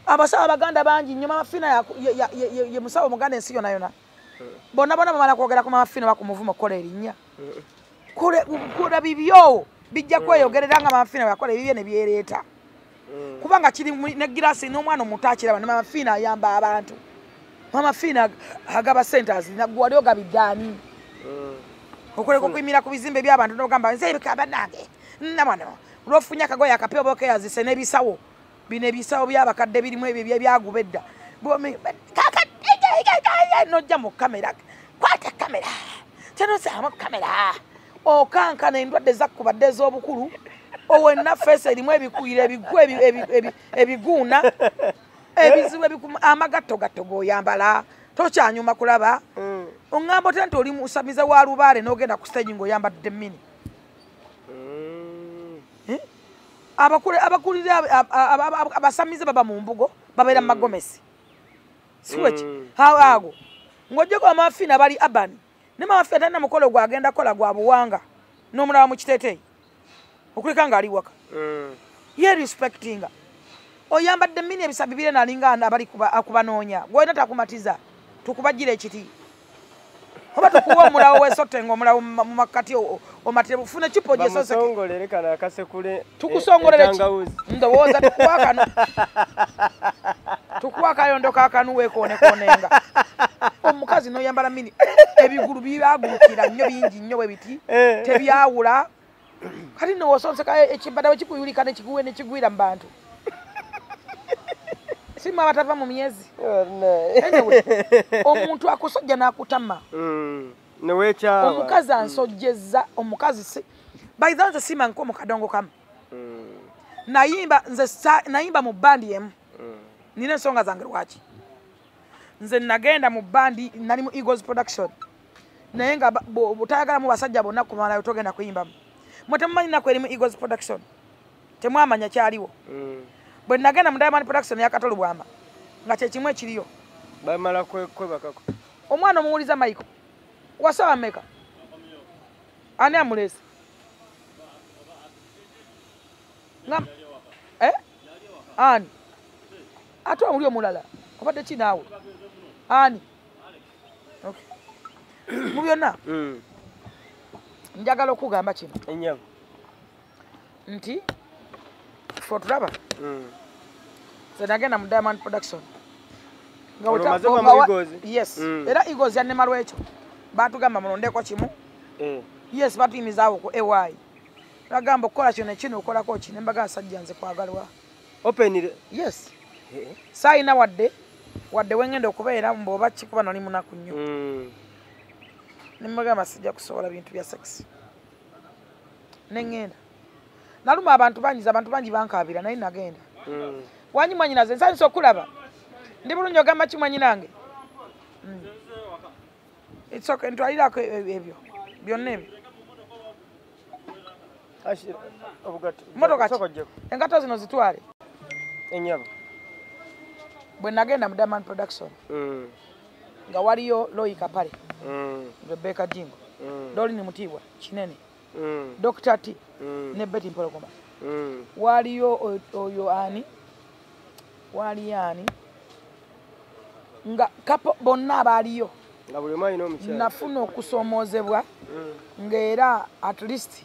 Abasawo Abaganda bangi nnyo. Mama Fiina ye musawo Muganda ensi yonna yonna. Bonna bonna bamala kwogera ku Mama Fiina bakumuvuma okukola erinnya. Kola bibyo bijja kweyogerera nga Mama Fiina bw'akola ebibye ne byereeta. Kubanga kiri ne girasi n'omwana omuto akiraba ne Mama Fiina ayamba abantu. Mama Fiina agaba ssente azirina gwe wali ogabidde ani? Okuleka okuyimira ku bizimbe by'abantu n'ogamba nze ebika bannange nnamwano lw'ofunye akagoye akapya oba okeyazise n'ebisawo bino ebisawo by'abakadde birimu ebyo ebyaguba edda nojja mu kamera kwata kamera tenosaamu kamera okankana endwadde zakkubadde ez'obukulu owenna feesi erimu ebikuyira ebigwa ebiguuna ebizibu amagatto gatto g'oyambala tokyanyuma kulaba. Oŋŋamba otya nti oli musamize wa lubaale n'ogenda ku stage ng'oyambadde mini. Abakulira abasamize baba mu mbugo babeera mu magomesi. Si weki? Ago ng'oggyeko Mama Fiina bali abani ne Mama Fiina talina mukolo gw'agenda kukola gwa buwanga n'omulaba mu kiteeteeyi okuleka ng'ali waka. Ye respectinga. Oyambadde mini ebisabi bire nalinga abali kubanoonya gw'olina takumatiza tukubajjira ekiti oba tukuwa omulawo weesotte ng'omulawo mu makkati omatire bufune kipo gyesoseke. Bamusongolere kano akasekule tukusongolere ki? Ndowooza tukuwa kano tukuwa akayondo kaakanu weekoonekoonenga. Omukazi n'oyambala mini ebigulu byagulukira nnyo bingi nnyo bwe biti tebyawula. Kati nno w'osonseka ekibada bwe kikuyulika nekiguwe nekigwira mu bantu. Simu abatava mu myezi. Anyway, omuntu akusojja n'akutama. Omukazi ansojjezza, omukazi si by the way nze siima nko mu kadongo kamu. Nayimba nze nayimba mu bandi emu. Nina ensonga zange lwaki. Nze nagenda mu bandi nali mu Eagles Production. Naye nga butayagala mu basajja bonna kumalayo togenda kuyimbamu. Mwe temumanyi nnaku eri mu Eagles Production. Temwamanya kyaliwo. Bwe nagenda mu Diamond Production ya Katolu Bwamba nga kye kimu ekiriyo. Bamala kwebakako. Omwana omuwuliza Michael wasaba mmeka? Ani amuleese? Nga ani? Ate omuli omulala obadde ki naawe? Ani? Okay. Mu byonna njagala okugamba kino nti ffe otulaba nze nagenda mu Diamond Production. Yes. Era Eagles yannema lwekyo baatugamba mulondeko kimu. Yes, batuyimizaawo ku AY. Bagamba okukola kino ekino okolako ki ne mbaga nsajja nze kwagalwa. Open. Yes. Saayina wadde wengenda okubeera mbw'oba kikuba nali munaku nnyo. Ne mbagamba sijja kusobola bintu bya sex. Ne ŋŋenda. Naluma abantu bangi, abantu bangi bankaabira naye nagenda. Wanyi mwannyinaze nsanyuse okulaba. Ndi bulungi ogamba ki mwannyinange? It's okay, ntwalirako ebyo byonna ebyo. Mmotoka ki? Engatto zino zitwale. Bwe nagenda mu Diamond Production nga waliyo Loyi Kapale, Rebecca Jingo, Dolini Mutibwa Kinene, Dr. T ne Betty Mpologoma. Waliyo oyo ani? Waliyo ani? Nga kapo bonna baaliyo. Nga buli omu alina omukyala. Nafuna okusomoozebwa ng'era at least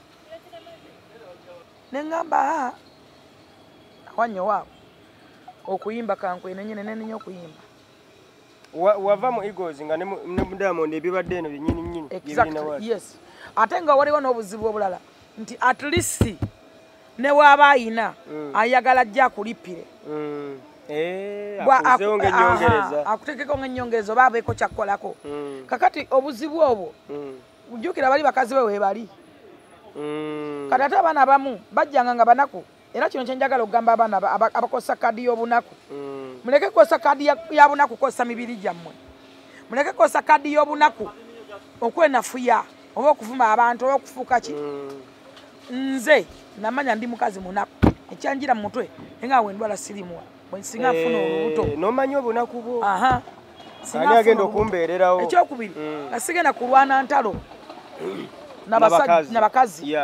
Nengamba awanyo waabo okuyimba kankwenenye nenenye okuyimba. Wava mu Eagles nga ne Diamond ebibadde eno byennyini nnyini. Exactly, yes. Ate nga waliwo n'obuzibu obulala nti at least ne waaba ayina ayagala ajja akulipire. Akuzeewo ng'ennyongereza. Akuteekeko ng'ennyongereza oba abeeko kyakkolako. Kakati obuzibu obwo ujjukira bali bakazi be weebali. Kati ate abaana abamu bajjanga nga banaku. Era kino kye njagala okugamba abaana abakozesa kaadi y'obunaku. Muleke kukozesa kaadi ya bunaku kukozesa mibiri gyammwe. Muleke kukozesa kaadi y'obunaku okwenafuya oba okuvuma abantu oba okufuuka ki. Nze namanya ndi mukazi munaku. Ekyanjira mu mutwe nga wendwala sirimu. Bwe nsinga nfuna olubuto. N'omanyi obunaku bwo. Ani agenda okumbeererawo. Ekyokubiri nga sigenda kulwana ntalo n'abakazi.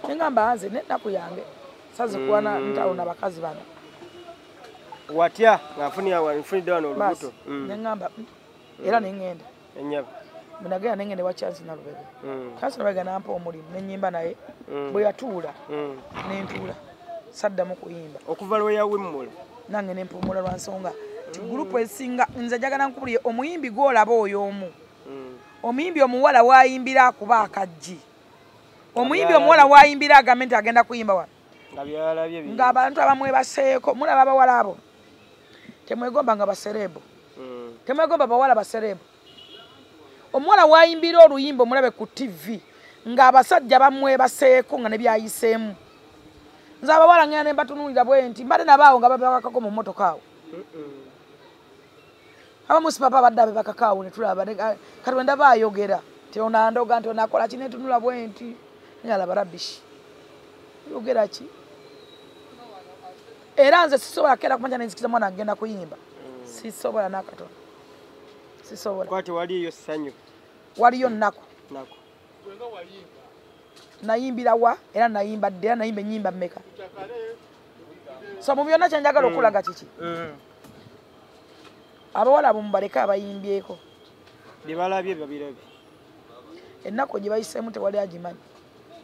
Ngamba nze n'ennaku yange sazi kulwana ntalo n'abakazi bano. Watya nga nfunidde wano olubuto. Nengamba era nengenda. Ennyabo. Bwe nagenda nengenda wa Chance Nalubega. Chance Nalubega n'ampa omulimu ne nnyimba naye. Bwe yatuula ne ntuula. Saddamu kuyimba. Okuva lwe yawimmula. Nange ne mpumula lwa nsonga nti gurupu esinga nze njagala nkubulire omuyimbi gw'olaba oyo omu. Omuyimbi omuwala waayimbira akuba akaggi. Omuyimbi omuwala waayimbira agambe nti agenda kuyimba wano. Ng'abantu abamwebaseeko mulaba abawala abo. Temwegomba nga basereebo. Temwegomba bawala basereebo. Omuwala waayimbira oluyimba omulabe ku TV ng'abasajja bamwebaseeko nga ne byayiseemu. Nze abawala ngenda ne mbatunuulira bwe nti mbadde nabaawo nga babakako mu mmotoka awo. Abamu si papa abadde abebakako awo ne tulaba kati bwe ndaba ayogera nti ono andoga nti ono akola ki ne tunula bwe nti naye alaba rubbish. Yogera ki? Era nze sisobola keera kumakya ne nzikiriza mwana agenda kuyimba. Sisobola n'akatono. Sisobola. Kwati waliyo ssanyu. Waliyo nnaku. Nayimbira wa era nayimba dde era nayimba ennyimba mmeka. So mu byonna kye njagala okulaga kiki? Abawala abo mubaleke abayimbyeko. Bye balabye babirabye. Ennaku gye bayiseemu tewali agimanyi.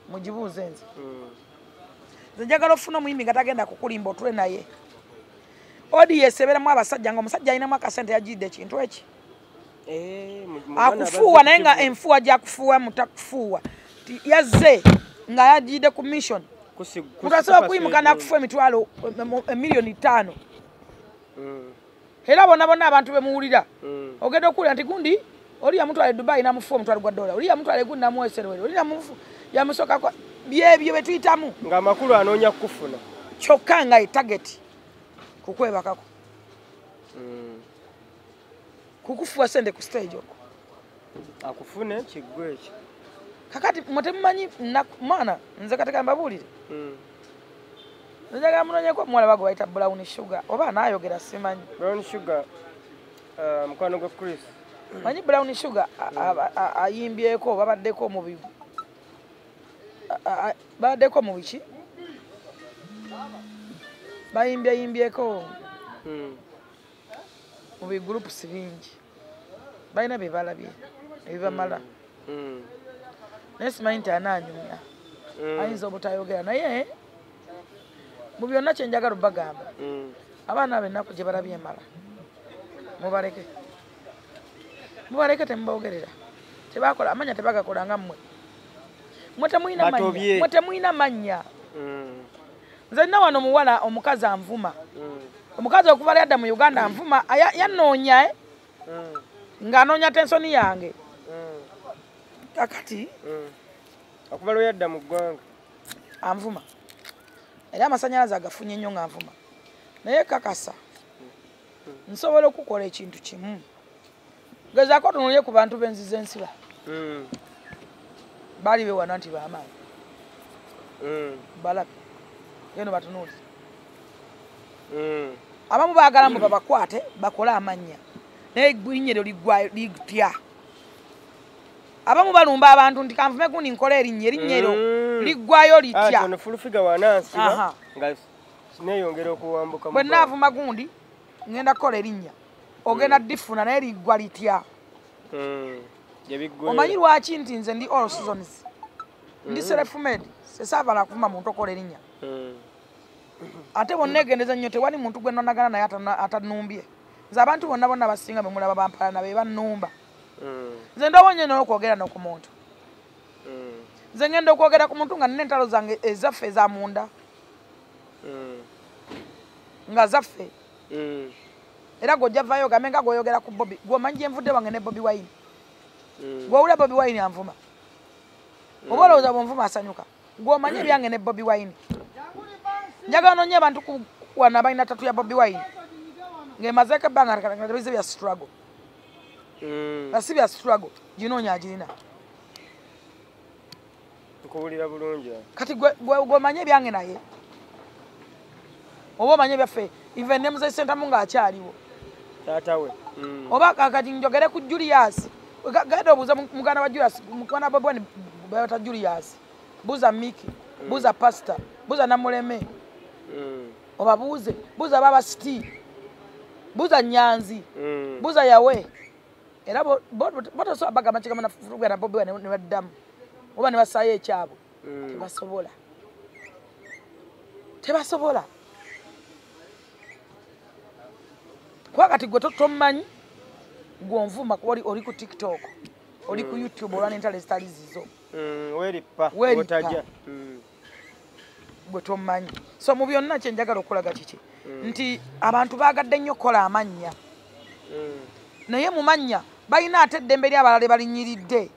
Mugibuuze nze. Nze njagala ofuna omuyimbi nga tagenda kukulimba otule naye. Audience ebeeramu abasajja nga omusajja alinamu akasente yagidde ekintu eki. Akufuuwa naye nga enfuuwa gy'akufuuwa mutakufuuwa. Yazze nga yagidde ku mission. Mutasobola kuyimuka n'akufuwa emitwalo emiliyoni 5. Era bonna bonna abantu be muwulira. Ogenda okuwulira nti gundi oli yamutwala e Dubai n'amufuwa omutwalo gwa dola. Oli yamutwala e gundi n'amuwa eserwere. Oli yamusookako byebyo bye tuyitamu. Ng'amakulu anoonya kukufuna. Kyokka nga ye target kukwebakako. Kukufuwa sente ku stage okwo. Akufune kiggwe ekyo. Kakati mwe temumanyi mwana nze kati mbabuulire. Njagala munoonyeko omuwala bago bayita Brown Sugar oba anaayogera simanyi. Brown Sugar mukwano gwa Chris. Manyi Brown Sugar ayimbyeko babaddeko mu babaddeko mu biki? Bayimbye mu bigroups bingi. Balina bye balabye ebibamala. Naye simanyi nti anaanyumya. Ayinza obutayogera naye mu byonna kye njagala obbagamba. Abaana abo ennaku gye balabye emala. Mubaleke. Mubaleke temuboogerera. Tebakola amanya tebagakola nga mmwe. Mmwe temulina mannya. Mmwe temulina mannya. Nze nina wano omuwala omukazi anvuma. Omukazi okuva lyadda mu Uganda anvuma yannoonya ng'anoonya tensoni yange. Kakati okuva lwe yadda mu ggwanga anvuma. Era amasannyalaze agafunye nnyo ng'anvuma. Naye kakasa nsobola okukola ekintu kimu. Gezaako otunuulire ku bantu b'enziza ensiba. Baali beewana nti b'amaanyi. Balabe. Genda batunuulire. Abamu baagala mbu babakwate bakole amannya. Naye erinnya eryo liggwayo litya. Abamu balumba abantu nti kanvume gundi nkole erinnya erinnya eryo liggwayo litya. Ono full figure wanansiba nga neeyongera okuwambuka. Bwe nnaavuma gundi ngenda kukola erinnya. Ogenda ddifuna naye liggwa litya. Omanyi lwaki nti nze ndi all seasons. Ndi self-made. Sesavala kuvuma muntu okola erinnya. Ate bonna nnyo tewali muntu gwe nnonagana naye atanumbye. Nze abantu bonna bonna basinga be mulaba bampalana be bannumba. Nze ndowonye n'okwogera n'oku muntu. Nze ngenda okwogera ku muntu nga nina entalo zange ezaffe eza munda. Nga zaffe. Era gojja vayo gambe nga gwoyogera ku Bobi. Gwomanyi gye nvudde wange ne Bobi Wine. Gw'owulira Bobi Wine anvuma. Oba olowooza bw'onvuma asanyuka. Gw'omanyi ebyange ne Bobi Wine. Njagala noonye abantu wano abalina tattoo ya Bobi Wine. Ng'emazeeko ebbanga nga tebize bya struggle. Nga si bya struggle, ginoonya agirina. Nkuwulira bulungi. Kati gw'omanyi ebyange naye. Oba omanyi ebyaffe, even ne Muzeeyi Ssentamu ng'akyaliwo. Taata we. Oba kati njogere ku Julius. Genda obuuza muganda wa Julius, muganda wa Bobi Wine bayita Julius. Buuza Miki, buuza Pastor, buuza Namuleme. Obabuuze, buuza Baba City, buuza Nyanzi, buuza Yawe. Era botosobola bagamba kigambo na na Bobi Wine ne baddamu. Oba ne bassaayo ekyabwe. Tebasobola. Tebasobola. Kuba kati gwe tomanyi gw'onvuma kuba oli ku TikTok, oli ku YouTube olwa n'entalo ezitali zizo. Weerippa, otajja. Gwe tomanyi. So mu byonna kye njagala okulaga kiki? Nti abantu baagadde nnyo okukola amannya. Naye mu mannya balina ate eddembe ly'abalala balinnyiridde.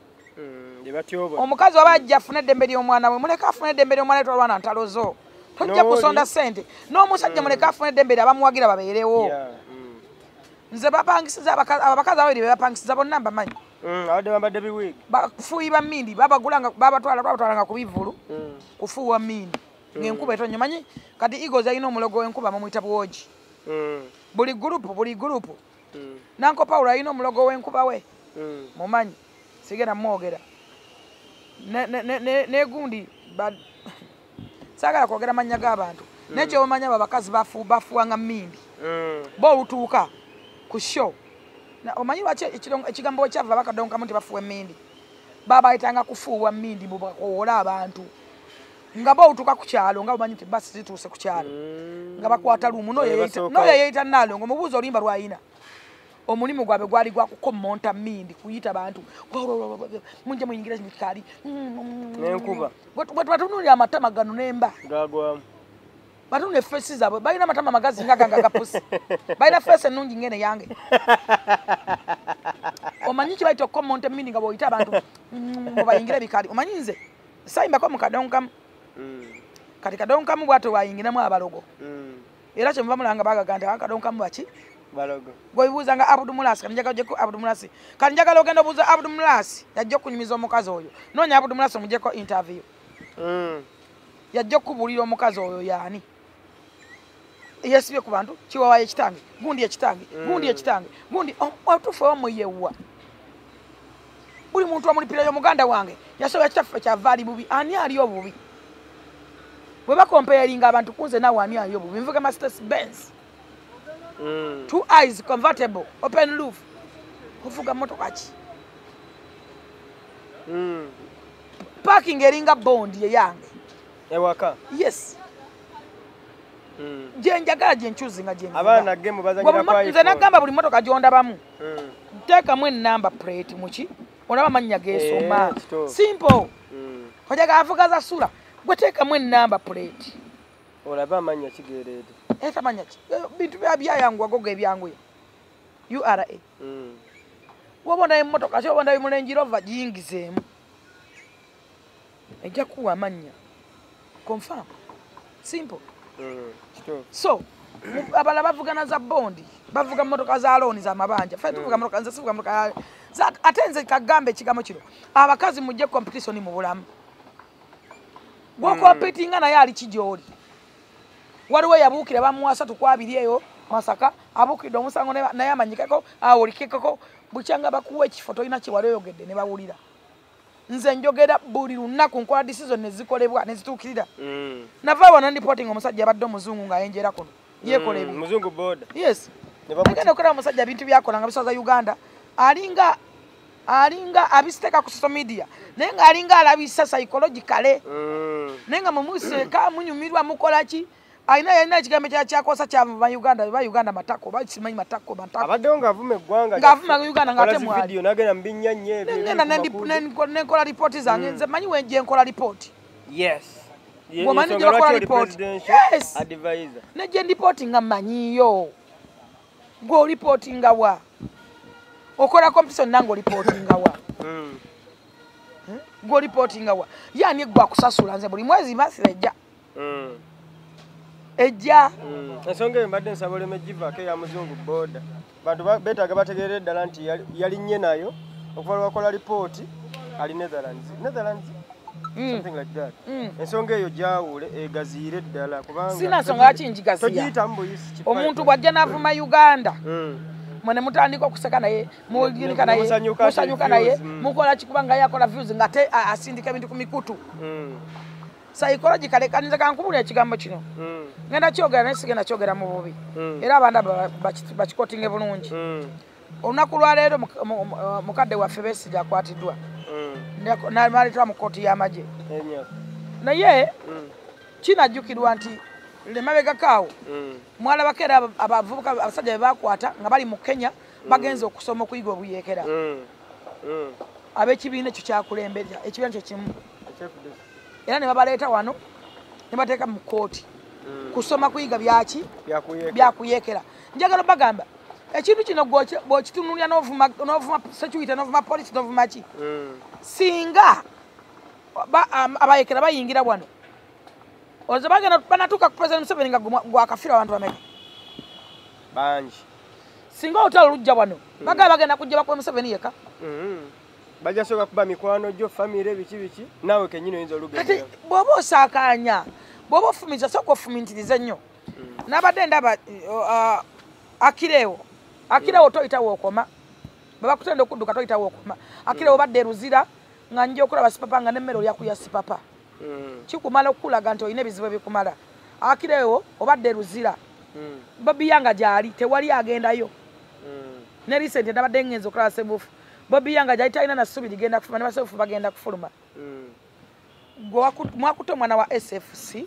Omukazi oba ajja afune eddembe ly'omwana we, muleke afune eddembe ly'omwana we tolwana ntalo zo. Tojja kusonda ssente. N'omusajja muleke afune eddembe lye abamuwagira babeerewo. Nze bapangisiza abakazi ababiri be bapangisiza bonna mbamanyi. Abadde bambadde biwiigi. Bafuuyi ba mmindi babagulanga babatwalanga ku bivvulu kufuuwa mmindi. Ng'enkuba etonnya omanyi kati Eagles alina omulogo w'enkuba bamuyita Bwogi. Buli gurupu. Nanko Paulo alina omulogo w'enkuba we. Mumanyi sigenda mwogera. Ne gundi saagala kwogera mannya g'abantu. Naye ky'omanyi abo abakazi bafuuwanga mmindi. Bo olutuuka ku show. Omanyi lwaki ekigambo ekyava bakadonkamu nti bafuuwa emmindi? Babayitanga kufuuwa mmindi mbu bakowoola abantu. Nga bo olutuuka ku kyalo nga bomanyi nti basi zituuse ku kyalo. Nga bakwata lumu n'oyo yeeyita Nnaalongo mubuuza oluyimba lw'ayina. Omulimu gwabwe gwali gwa kukommonta mmindi kuyita bantu. Mujje muyingire mu kikaali. N'enkuba. Bwe batunuulira amatama gano n'emba. Gagwamu. Batunule feesi zaabwe balina amatama magazi nga gange agapusi. Balina feesi ennungi ng'eno yange. Omanyi kye bayita okukommonta emmindi nga bw'oyita abantu bayingire ebikaali. Omanyi nze sayimbako mu kadonkamu. Kati kadonkamu bw'atyo bw'ayingiramu abalogo. Era kye muva mulanga baagaga nti akadonkamu baki? Balogo. Gw'obibuuza nga Abdu Mulasi, kati njagala ogyeko Abdu Mulasi. Kati njagala ogenda obuuza Abdu Mulasi yajja okunyumiza omukazi oyo. Noonya Abdu Mulasi omugyeko interview. Yajja okubuulira omukazi oyo y'ani. Yeesibye ku bantu, kiwawayo ekitange, gundi ekitange, gundi ekitange, gundi otuufu omuyewa. Buli muntu amulipirayo muganda wange yasobola kitaffe kyava ali bubi, ani ali obubi? Bwe bakomperinga abantu ku nze naawe ani ali obubi? Nvuga Mercedes Benz. Two eyes convertible, open roof. Ovuga mmotoka ki? Parking eringa bond ye yange. Ewaka? Yes. Gye njagala gye nchuzinga gye nvuga. Abaana game bazannyira kwa Nze nagamba buli mmotoka gy'ondabamu. Teekamu ennamba plate muki olaba amannya geesoma. Simple. Ojagala avuga za sula gwe teekamu ennamba plate. Olaba amannya kigeereere. Amannya ki? Bintu byayanguwa gogo ebyanguya. URA. Bw'oba ondayo emmotoka ki oba ondayo mu Range Rover giyingizeemu. Ejja kuwa amannya. Confirm. Simple. So abalala bavugana za bondi, bavuga mmotoka za looni za mabanja. Ffe tuvuga mmotoka, nze sivuga mmotoka. Ate nze kagambe ekigambo kino. Abakazi mujje competition mu bulamu. Gw'okompetinga naye ali ki gy'oli. Waliwo eyabuukira bamuwa 3 ku 2 eyo Masaka, abuukidde omusango naye amanyikeko, awulikikeko, bukyanga bakuwa ekifo tolina kye wali oyogedde ne bawulira. Nze njogera buli lunaku nkola decision ne zikolebwa ne zituukirira. Nava wano reporting omusajja abadde omuzungu ng'ayenjera kuno. Yeekola ebintu. Muzungu boda. Yes. Nagenda okulaba omusajja ebintu by'akola nga bisaza Uganda. Alinga Alinga abisiteka ku social media naye nga alinga alabisa psychologically. Naye nga mumuseka munyumirwa mukola ki alina ekigambo kyakosa kya Uganda ba Uganda matako bakimanyi matako matako abaddewo ng'avuma eggwanga ng'avuma Uganda ng'ate mwali video nagenda mbinya nnyo ebyo ngenda nenkola report zange nze manyi wenje nkola report. Yes, bw'omanyi gye bakola report. Yes, advisor nejje report nga mmanyiyo gwe reportinga wa okola competition nange reportinga wa gwe reportinga wa yani gwe akusasula nze buli mwezi masira ejja ejja. Ensonga eyo mbadde nsaba oleme givaako eya muzungu boda bantu beetaaga bategeerere ddala nti yalinnye nayo okuva lwakola lipooti ali Netherlands something like that. Ensonga eyo gyawule egaziire ddala kubanga sina nsonga lwaki njigaziya togiyitamu buyisi. Omuntu bw'ajja n'avuma Uganda mwene mutandika okuseka naye muginika naye musanyuka naye mukola ki kubanga yakola views ngate asindika ebintu ku mikutu. Psychologically kanza kankubulira ekigambo kino ngenda kyogera naye sigenda kyogera mu bubi era abanda bakikotinge bulungi. Olunaku lwaleero mukadde waffe Besigye akwatiddwa n'aleetwa mu kkooti y'amagye naye kinajjukirwa nti lemabegakaawo mwalabako era abavubuka abasajja be bakwata nga bali mu Kenya bagenze okusoma okuyiga obuyeekera ab'ekibiina ekyo kyakulembera ekibiina kyo kimu era ne babaleeta wano ne bateeka mu kkooti kusoma kuyiga byaki byakuyeekera. Njagala bagamba ekintu kino bw'okitunulira n'ovuma security n'ovuma police n'ovuma ki singa abayeekera bayingira wano ozo bagenda banatuuka ku President Museveni nga gwakafiira abantu bameka bangi. Singa olutalo lujja wano bagala bagenda kujja bakuba Museveni yekka bajja soka kuba mikwano gyo famire biki biki naawe kennyini oyinza olugenda. Kati bw'oba osaakaanya bw'oba ofumiza sooka ofumintirize nnyo. Nabadde ndaba akireewo toyitawo okoma bwe bakutenda okudduka toyitawo okoma akireewo badde Luzira nga nja okulaba sipapa nga n'emmere olya kulya sipapa kikumala okukulaga nti olina ebizibu ebikumala. Akireewo obadde Luzira Bobi Yanga gyali tewali agendayo ne recent nabadde ngenze okulaba Sebufu Bobi Yanga gyali talina na ssubi ligenda kufuluma ne basebufu bagenda kufuluma. Gwe mwakutte omwana wa SFC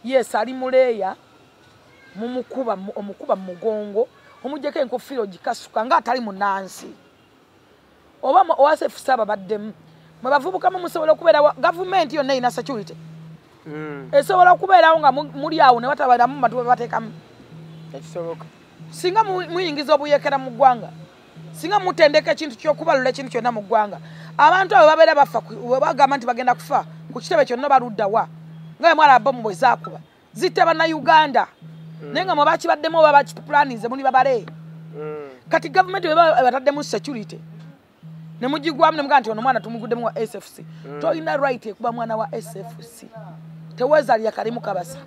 yes ali muleeya mumukuba omukuba mu mugongo omuggyeko enkofiira ogikasuka ng'atali munnansi oba owa SFC ababaddemu mwe bavubukamu musobola okubeerawo gavumenti yonna erina security esobola okubeerawo nga muli awo ne batabeeramu bantu bebateekamu. Ekisoboka singa muyingiza obuyeekera mu ggwanga singa mutendeka ekintu ky'okubalula ekintu kyonna mu ggwanga abantu abo babeera bafa bagamba nti bagenda kufa ku kitebe kyonna baludda wa nga mwala bomu bwe zaakuba zitte bannayuganda naye nga mwe bakibaddemu oba bakipulaninze muli babale. Kati gavumenti bwe bataddemu security ne mugigwamu ne mugamba nti ono mwana tumuguddemu wa SFC tolina right ekuba mwana wa SFC teweezaalira kalimu kabasa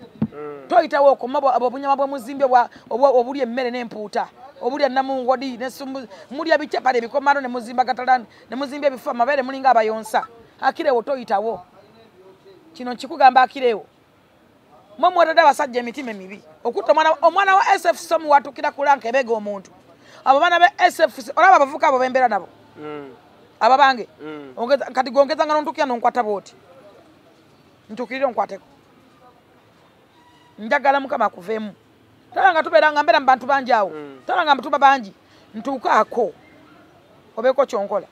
toyitawo okoma obunyama bw'omuzimbye obulya emmere n'empuuta obulya namungodi mulya bikyapale ebikomano ne muzimba gatalani ne muzimba ebifo amabeere mulinga abayonsa. Akireewo toyitawo kino nkikugamba akireewo mwe mwatadde abasajja emitima emibi okutta omwana wa SFC omuwatukira ku lanka ebega omuntu abo baana be SFC olaba abavubuka abo bembeera nabo aba bange kati gongeza nga nontukira nonkwata bwoti ntukirire onkwateko njagala Mukama akuveemu. Tala nga tubeera nga mbeera mu bantu bangi awo tala nga tuba bangi ntuukaako obeeko kyonkola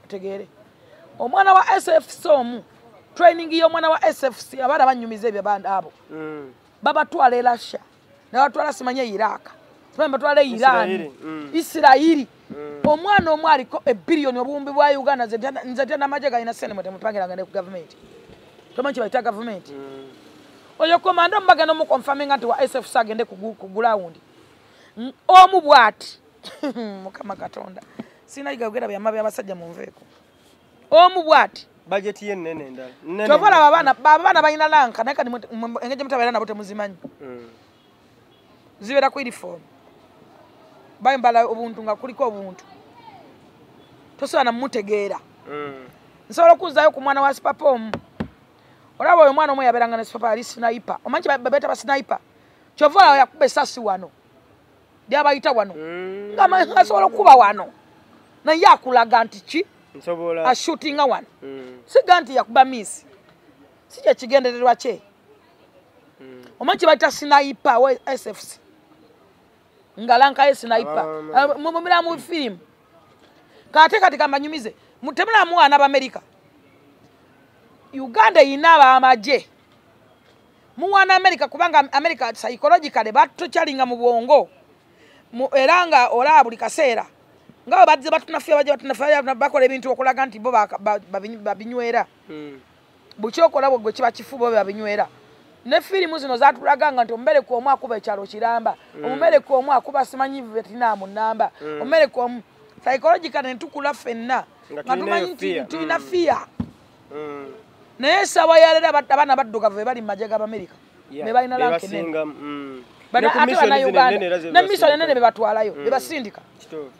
otegeere omwana wa SFC omu training y'omwana wa SFC abaana banyumiza ebyo abo babatwala e Russia ne batwala simanye Iraq simanyi batwala Iran Isirayiri. Omwana omu aliko ebbiliyoni obuwumbi bwa Uganda nze tya n'amagye galina ssente mwe temupangiranga ne ku gavumenti tomanyi kye bayita gavumenti. Oyo komando mubagenda omukonfaminga nti wa SFC agende ku gulawundi omu bw'ati Mukama Katonda sinayiga yogera byama by'abasajja munveeko omu bw'ati budget ye nnene endala kyova olaba abaana balina lanka naye kati engeri gye mutabeera nabo temuzimanyi zibeera ku uniform bayambala obuntu nga kuliko obuntu tosobola namutegeera. Nsobola okuzzaayo ku mwana wa sipapa omu olaba oyo omwana omu yabeeranga ne sipapa yali sniper omanyi kye beeta ba sniper kyova olaba yakuba essasi wano lyabayita wano nga asobola okukuba wano Naye akulaga nti ki nsobola ashootinga wano. Siga nti yakuba miss, si kye kigendererwa kye. Omanyi kye bayita sniper wa SFC, nga lanka ye sniper mumira mu firimu. Kate kati kambanyumize, temulamu wana b'Amerika. Uganda erina ab'amagye, muwana America kubanga America psychologically batokyalinga mu bwongo, era nga olaba buli kaseera nga bwe bazze batunafuya, bajja batunafuya, bakola ebintu okulaga nti bo babinywera. Bukyokola bwe gwe kiba kifu, bo babinywera. Ne firimu zino zatulaganga nti omumereka omu akuba ekyalo kiramba, omumereka omu akuba simanyi Vietnam namba, omumereka omu. Psychologically ne tukula ffenna nga nga tumanyi tulinayo nti fear. Tulina fear. Naye essaawa ya leero abaana baddugavu be bali mu magye g'Abamerika, be balina be rank ennene. basinga. Bana Ne ku ate mission zino bannayuganda ennene era ze ne mission basindika. ennene be batwalayo, be basindika. Kituufu.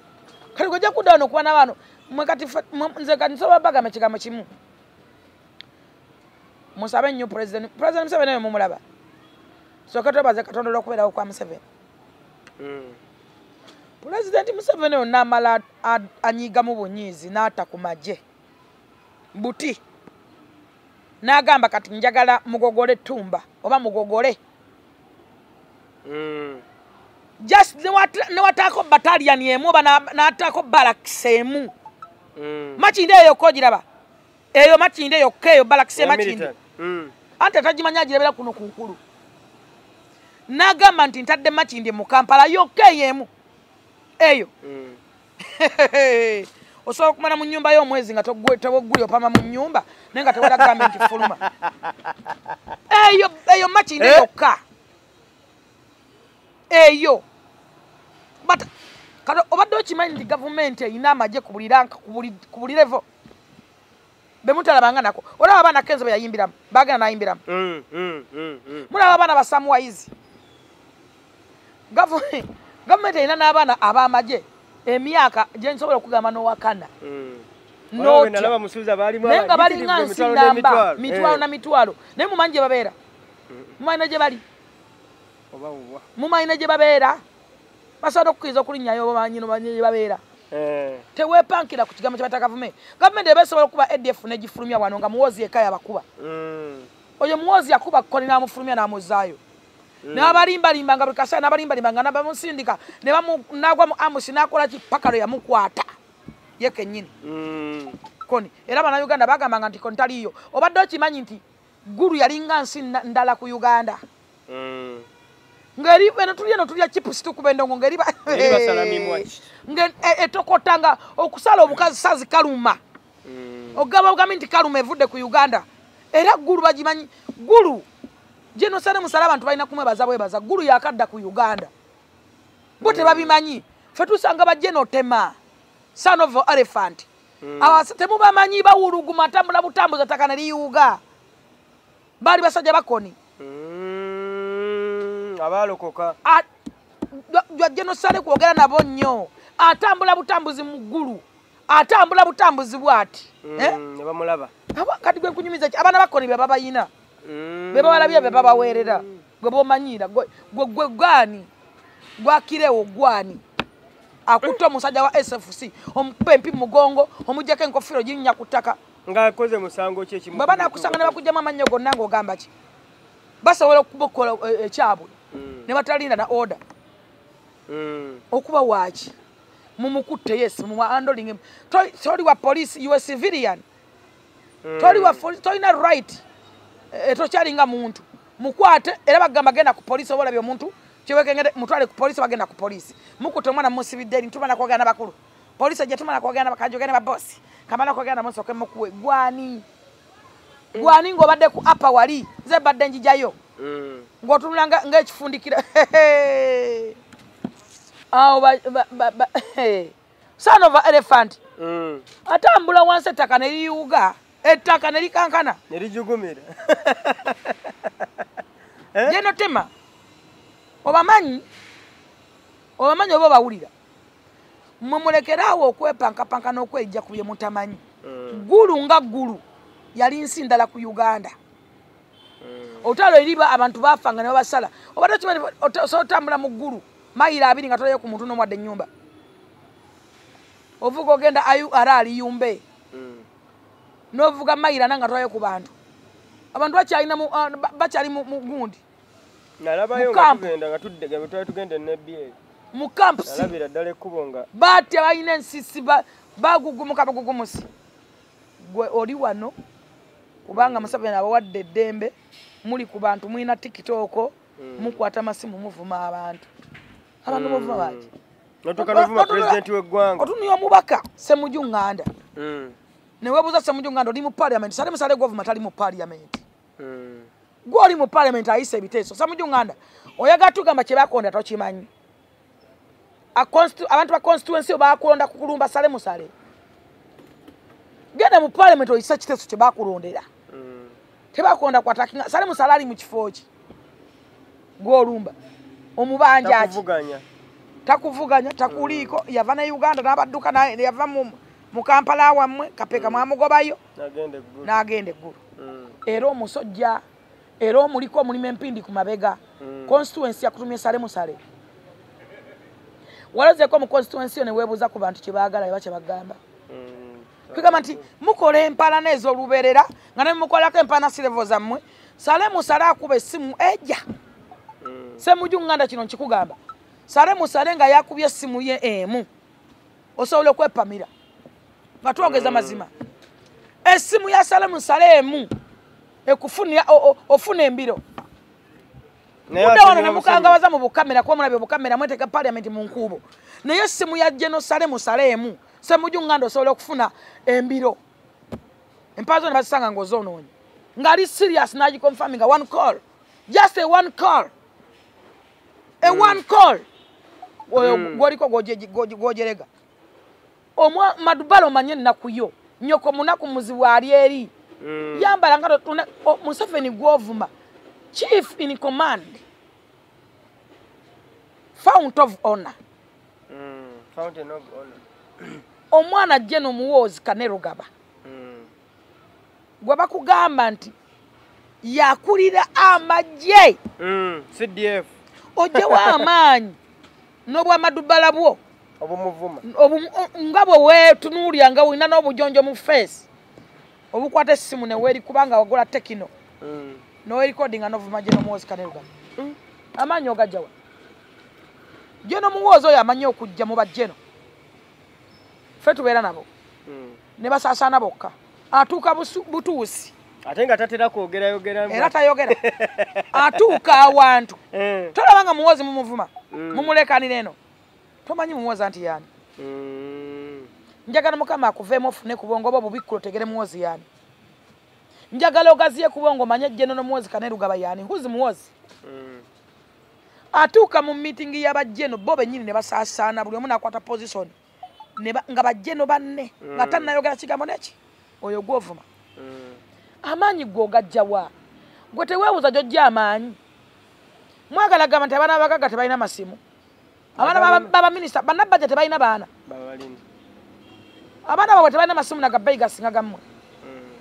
Kati gojja kudda wano okuba n'abaano mwe kati nze kati nsobola bagamba ekigambo kimu: musabe nnyo President Museveni oyo mumulaba. Sooka twebaze Katonda olw'okubeerawo kwa Museveni. Pulezidenti Museveni oyo n'amala anyigamu bunyiizi n'ata ku magye buti, n'agamba kati njagala mugogole ttumba oba mugogole just newataako battalion emu oba n'ataako barracks emu. Makindye eyo yokka ogiraba, eyo Makindye yokka, eyo barracks Eya e Makindye. military. Anti atagimanya agirabira kuno ku nkulu. N'agamba nti ntadde Makindye mu Kampala yokka, eyo emu eyo. Osobola okumala mu nnyumba y'omwezi nga togguli, opama mu nnyumba naye nga tewali agambe nti fuluma. Eyo eyo Makindye Eh? yokka eyo. But kati obadde okimanyi nti gavumenti erina amagye ku buli rank, ku buli level bemutalabanga nako? Olaba abaana Kenzo be yayimbiramu, bagenda nayimbiramu. Mulaba abaana ba Sam Wise. Gavumenti erina n'abaana ab'amagye emyaka gye nsobola okugamba n'owakana. Olaba bwe nalaba Musuuza baalimu Naye nga abayitirivu balinga nsi emitwalo namba, n'emitwalo. mitwalo na mitwalo. Naye mumanyi gye babeera? Mumanyi ne gye bali? Oba wa. Mumanyi ne gye babeera? Basobola okukkiriza okulinnyayo oba manyi nomanyi gye babeera? Teweepankira ku kigambo kye bata gavumenti. Gavumenti eba esobola okuba ADF negifulumya wano nga Muwozi eka yabakuba. Oyo Muwozi yakuba Kony n'amufulumya n'amuzaayo. N'abalimbalimba nga buli kaseera, n'abalimbalimba nga nabamusindika ne nagwa mu ambush n'akola ki paka lwe yamukwata ye kennyini. Kony era bannayuganda bagambanga nti Kony taliiyo. Obadde okimanyi nti Gulu yalinga nsi ndala ku Uganda? Ng'eri eno tulya eno tulya chips, tukuba endongo ng'eri Eri basala mimwa. Nga etokota nga okusala obukazi sazi kaluma. Ogamba bugambi nti kaluma evudde ku Uganda. Era Gulu bagimanyi. Gulu genosale musala, abantu balina kumwebaza bwebaza. Gulu yakadda ku Uganda, bo tebabimanyi. Fe tusanga bagenotema, son of elephant. Temubamanyi, bawuluguma, atambula butambuza ttaka ne liyuuga. Baali basajja bakoni. Abaalokoka. Genosale kwogera nabo nnyo, atambula butambuzi mu ggulu, atambula butambuzi bwati. Eh? Ne bamulaba. Kati gwe nkunyumiza ki? Abaana bakoni be babayina, be babalabye, be babaweerera. Gwe bomanyiira, gwe gwani gwakirewo, gwani akutte omusajja wa SFC, omukuba empi mu mugongo, omugjako enkofiira, oginnya ku ttaka? Ng'akoze musango ki ekimu? Bwe banakusanga ne bakugjamu amannyo gonna ng'ogamba ki? Basobola okubakola ekyabwe ne batalinda na order. Okuba waaki mumukutte? Yes, mumuhandling. Toli wa police, you a civilian. Toli wa police, tolina right. Tokyalinga muntu mukwate. Era bagamba genda ku police oba olabye omuntu kyewekengere, mutwale ku police. Bagenda ku police, mukutte omwana, musibidde eri, tumala kwogera n'abakulu. Police ejja, tumala kwogera kanjogere babosi, kamala kwogera nabo, nsooke mukuwe. Gwani gwani ng'obadde ku apa wali nze badde njijayo ng'otunula ng'ekifundikira awo son of elephant. Atambula wansi ettaka ne liyuuga, ettaka ne likankana. Ne lijugumira. Genotema obamanyi, obamanyi oba obawulira. Mmwe mulekeraawo okwepankapanka n'okwejja ku bye mutamanyi. Ggulu nga Ggulu yali nsi ndala ku Uganda. Olutalo eriba abantu bafanga ne babasala. Obadde okimanyi osobola otambula mu Ggulu mayiro 20 nga tolayo ku muntu n'omwadde ennyumba? Ovuga ogenda ayu arali yumbe. N'ovuga mayira nanga twayo ku bantu. Abantu bakyalina bakyali mu gundi. Nalabayo nga tugenda nga tuddega bwe twali tugenda ne BA. Mu campus. Nalabira ddala ekkubo nga batya balina ensisi bagugumuka bagugumusi. Gwe oli wano kubanga Museveni abawadde eddembe, muli ku bantu mulina TikTok, mukwata amasimu muvuma abantu. Abantu muvuma baki? Notuuka n'ovuma pulezidenti w'eggwanga. Otunuya omubaka Ssemujju Nganda. Ne weebuuza Ssemujju Nganda oli mu parliament, Salim Saleh gw'ovuma tali mu parliament. Gwe oli mu parliament ayisa ebiteeso. Ssemujju Nganda oyagala tugamba kye bakonda tokimanyi. Abantu ba constituency bakulonda kukulumba Salim Saleh. Genda mu parliament oyisa kiteeso kye bakulondera. Tebakonda kwatakinga Salim Saleh ali mu kifo ki? Gw'olumba. Omubanja ki? Takuvuganya, takuliiko, yava ne Uganda n'abadduka yava mu Kampala wammwe, Kapeeka mwamugobayo n'agenda eggulu. Era omusojja, era omuliko omulimu empindi ku mabega. Constituency yakutumye Salim Saleh. Walozeeko mu constituency yo ne weebuuza ku bantu kye baagala eba kye bagamba. Kugamba nti mukola empalana ez'olubeerera nga ne mukolako empalana sirevo zammwe. Salim Saleh akuba essimu ejja. Ssemujju Nganda kino nkikugamba. Salim Saleh nga yakubye essimu ye emu. Osobola okwepamira. Nga twogeza mazima. Essimu ya Salim Saleh emu ekufunira ofuna embiro. Mudde wano ne mukangabaza mu bukamera kuba mulabye obukamera mweteka parliament mu nkuubo. Naye essimu ya General Salim Saleh emu. Ssemujju Nganda osobola okufuna embiro. Empaazo ne bazisanga ng'ozoonoonye. Ng'ali serious n'agiconfirminga one call. Just a one call. A one call. Oyo gwoliko gwojerega. Omwa madubalo omanye ennaku yo. Nnyoko munaku muzibu ali eri. Yambala nga Museveni gw'ovuma. Chief in command. Fount of honor. Fountain of honor. Omwana General Muhoozi Kainerugaba. Gwe bakugamba nti yakulira amagye. CDF. Ojjewo amaanyi n'obwamadubala bwo. Obumuvuma. Nga bwe weetunuulira nga olina n'obujonjo mu face. Obukwata essimu ne weerikuba wagula Tecno. N'oweerikodinga n'ovuma General Muhoozi Kainerugaba. Amaanyi ogajjawa. General Muhoozi oyo amanyi okujja mu bajjeno. Ffe tubeera nabo. Ne basaasaana bokka. Atuuka butuusi. Ate nga tatera kwogerayogera. Era tayogera. Atuuka awantu. Tolaba nga Muhoozi mumuvuma. Mumulekanira eno. Tomanyi Muhoozi anti yaani. Njagala Mukama akuveemu ofune ku bwongo bwo bubikkulo otegere Muhoozi yaani. Njagala ogaziye ku bwongo omanye General Muhoozi Kainerugaba yaani. Who's Muhoozi? Atuuka mu meeting y'abajjeno bo bennyini ne basaasaana buli omu n'akwata position. Nga bajjeno banne nga tannayogera kigambo neki oyo gw'ovuma. Amaanyi gwe ogajjawa. Gwe teweebuuza gy'ojja amaanyi. Mwagala gamba nti abaana abagagga tebalina masimu. Abaana b'abaminisita bannabajja tebalina baana. Abaana baabwe tebalina masimu nagabbeeyi gasinga gammwe.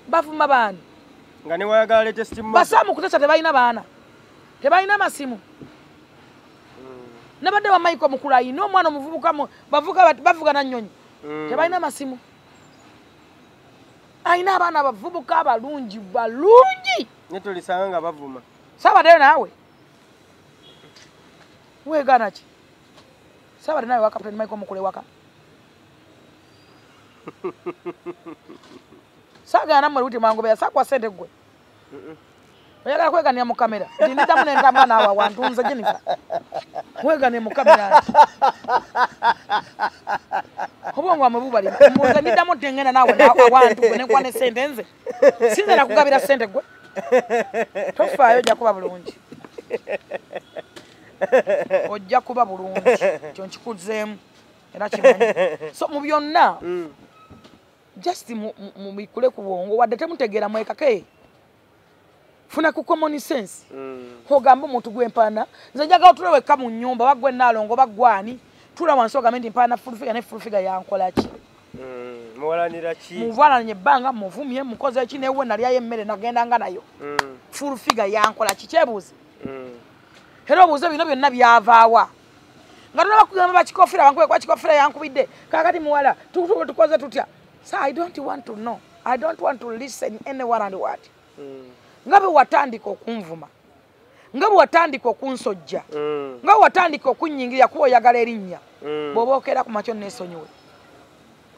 Bavuma baani. Nga ne wayagala latest model. Basaamu kutesa tebalina baana. Tebalina masimu. Nabadde wa Michael Mukulayi n'omwana omuvubuka bavuga na nnyonyi. Tebalina masimu. Alina abaana abavubuka abalungi balungi. Ne tulisanga nga bavuma. Saabaddeyo naawe. Weegaana ki? Saabadde naawe wa Captain Michael Mukule waka. Saagala nammwe luti mwangobeya saakuwa ssente ggwe. Oyagala kweganira mu kamera. Nti ndiddamu ne ntambula naawe awantu nze Jennifer. Weeganire mu kamera nti. Obwongo bwammwe bubalima. Nze ndiddamu nti ngenda naawe awantu gwe ne nkuwa ne ssente nze. Sinze nakugabira ssente ggwe. Tofaayo ojja kuba bulungi. Ojja kuba bulungi. Kyo nkikuzeemu era kimanyi. So mu byonna just mubikule ku bwongo wadde temutegeera mwekake. Funa ku common sense. Ogamba omuntu gw'empaana nze njagala otule wekka mu nnyumba oba gwe Nnaalongo oba gwani tula wansi ogambe nti mpaana Full Figure ne Full Figure yankola ki. Muwalanira ki? Muwalananye ebbanga muvumye mukoze ki newe nalyayo emmere nagendanga nayo. Full Figure yankola ki kyebuuze. Era obuuze bino byonna byavaawa. Nga tonaba kugamba bakikofira bankube kwa kikofira yankubidde. Kakati muwala tukoze tutya. So I don't want to know. I don't want to listen anyone and what. Nga bwe watandika okunvuma. Nga bwe watandika okunsojja. Nga bwe watandika okunnyingirira kuba oyagala erinnya. Bw'oba okeera ku makya onneesonyiwe.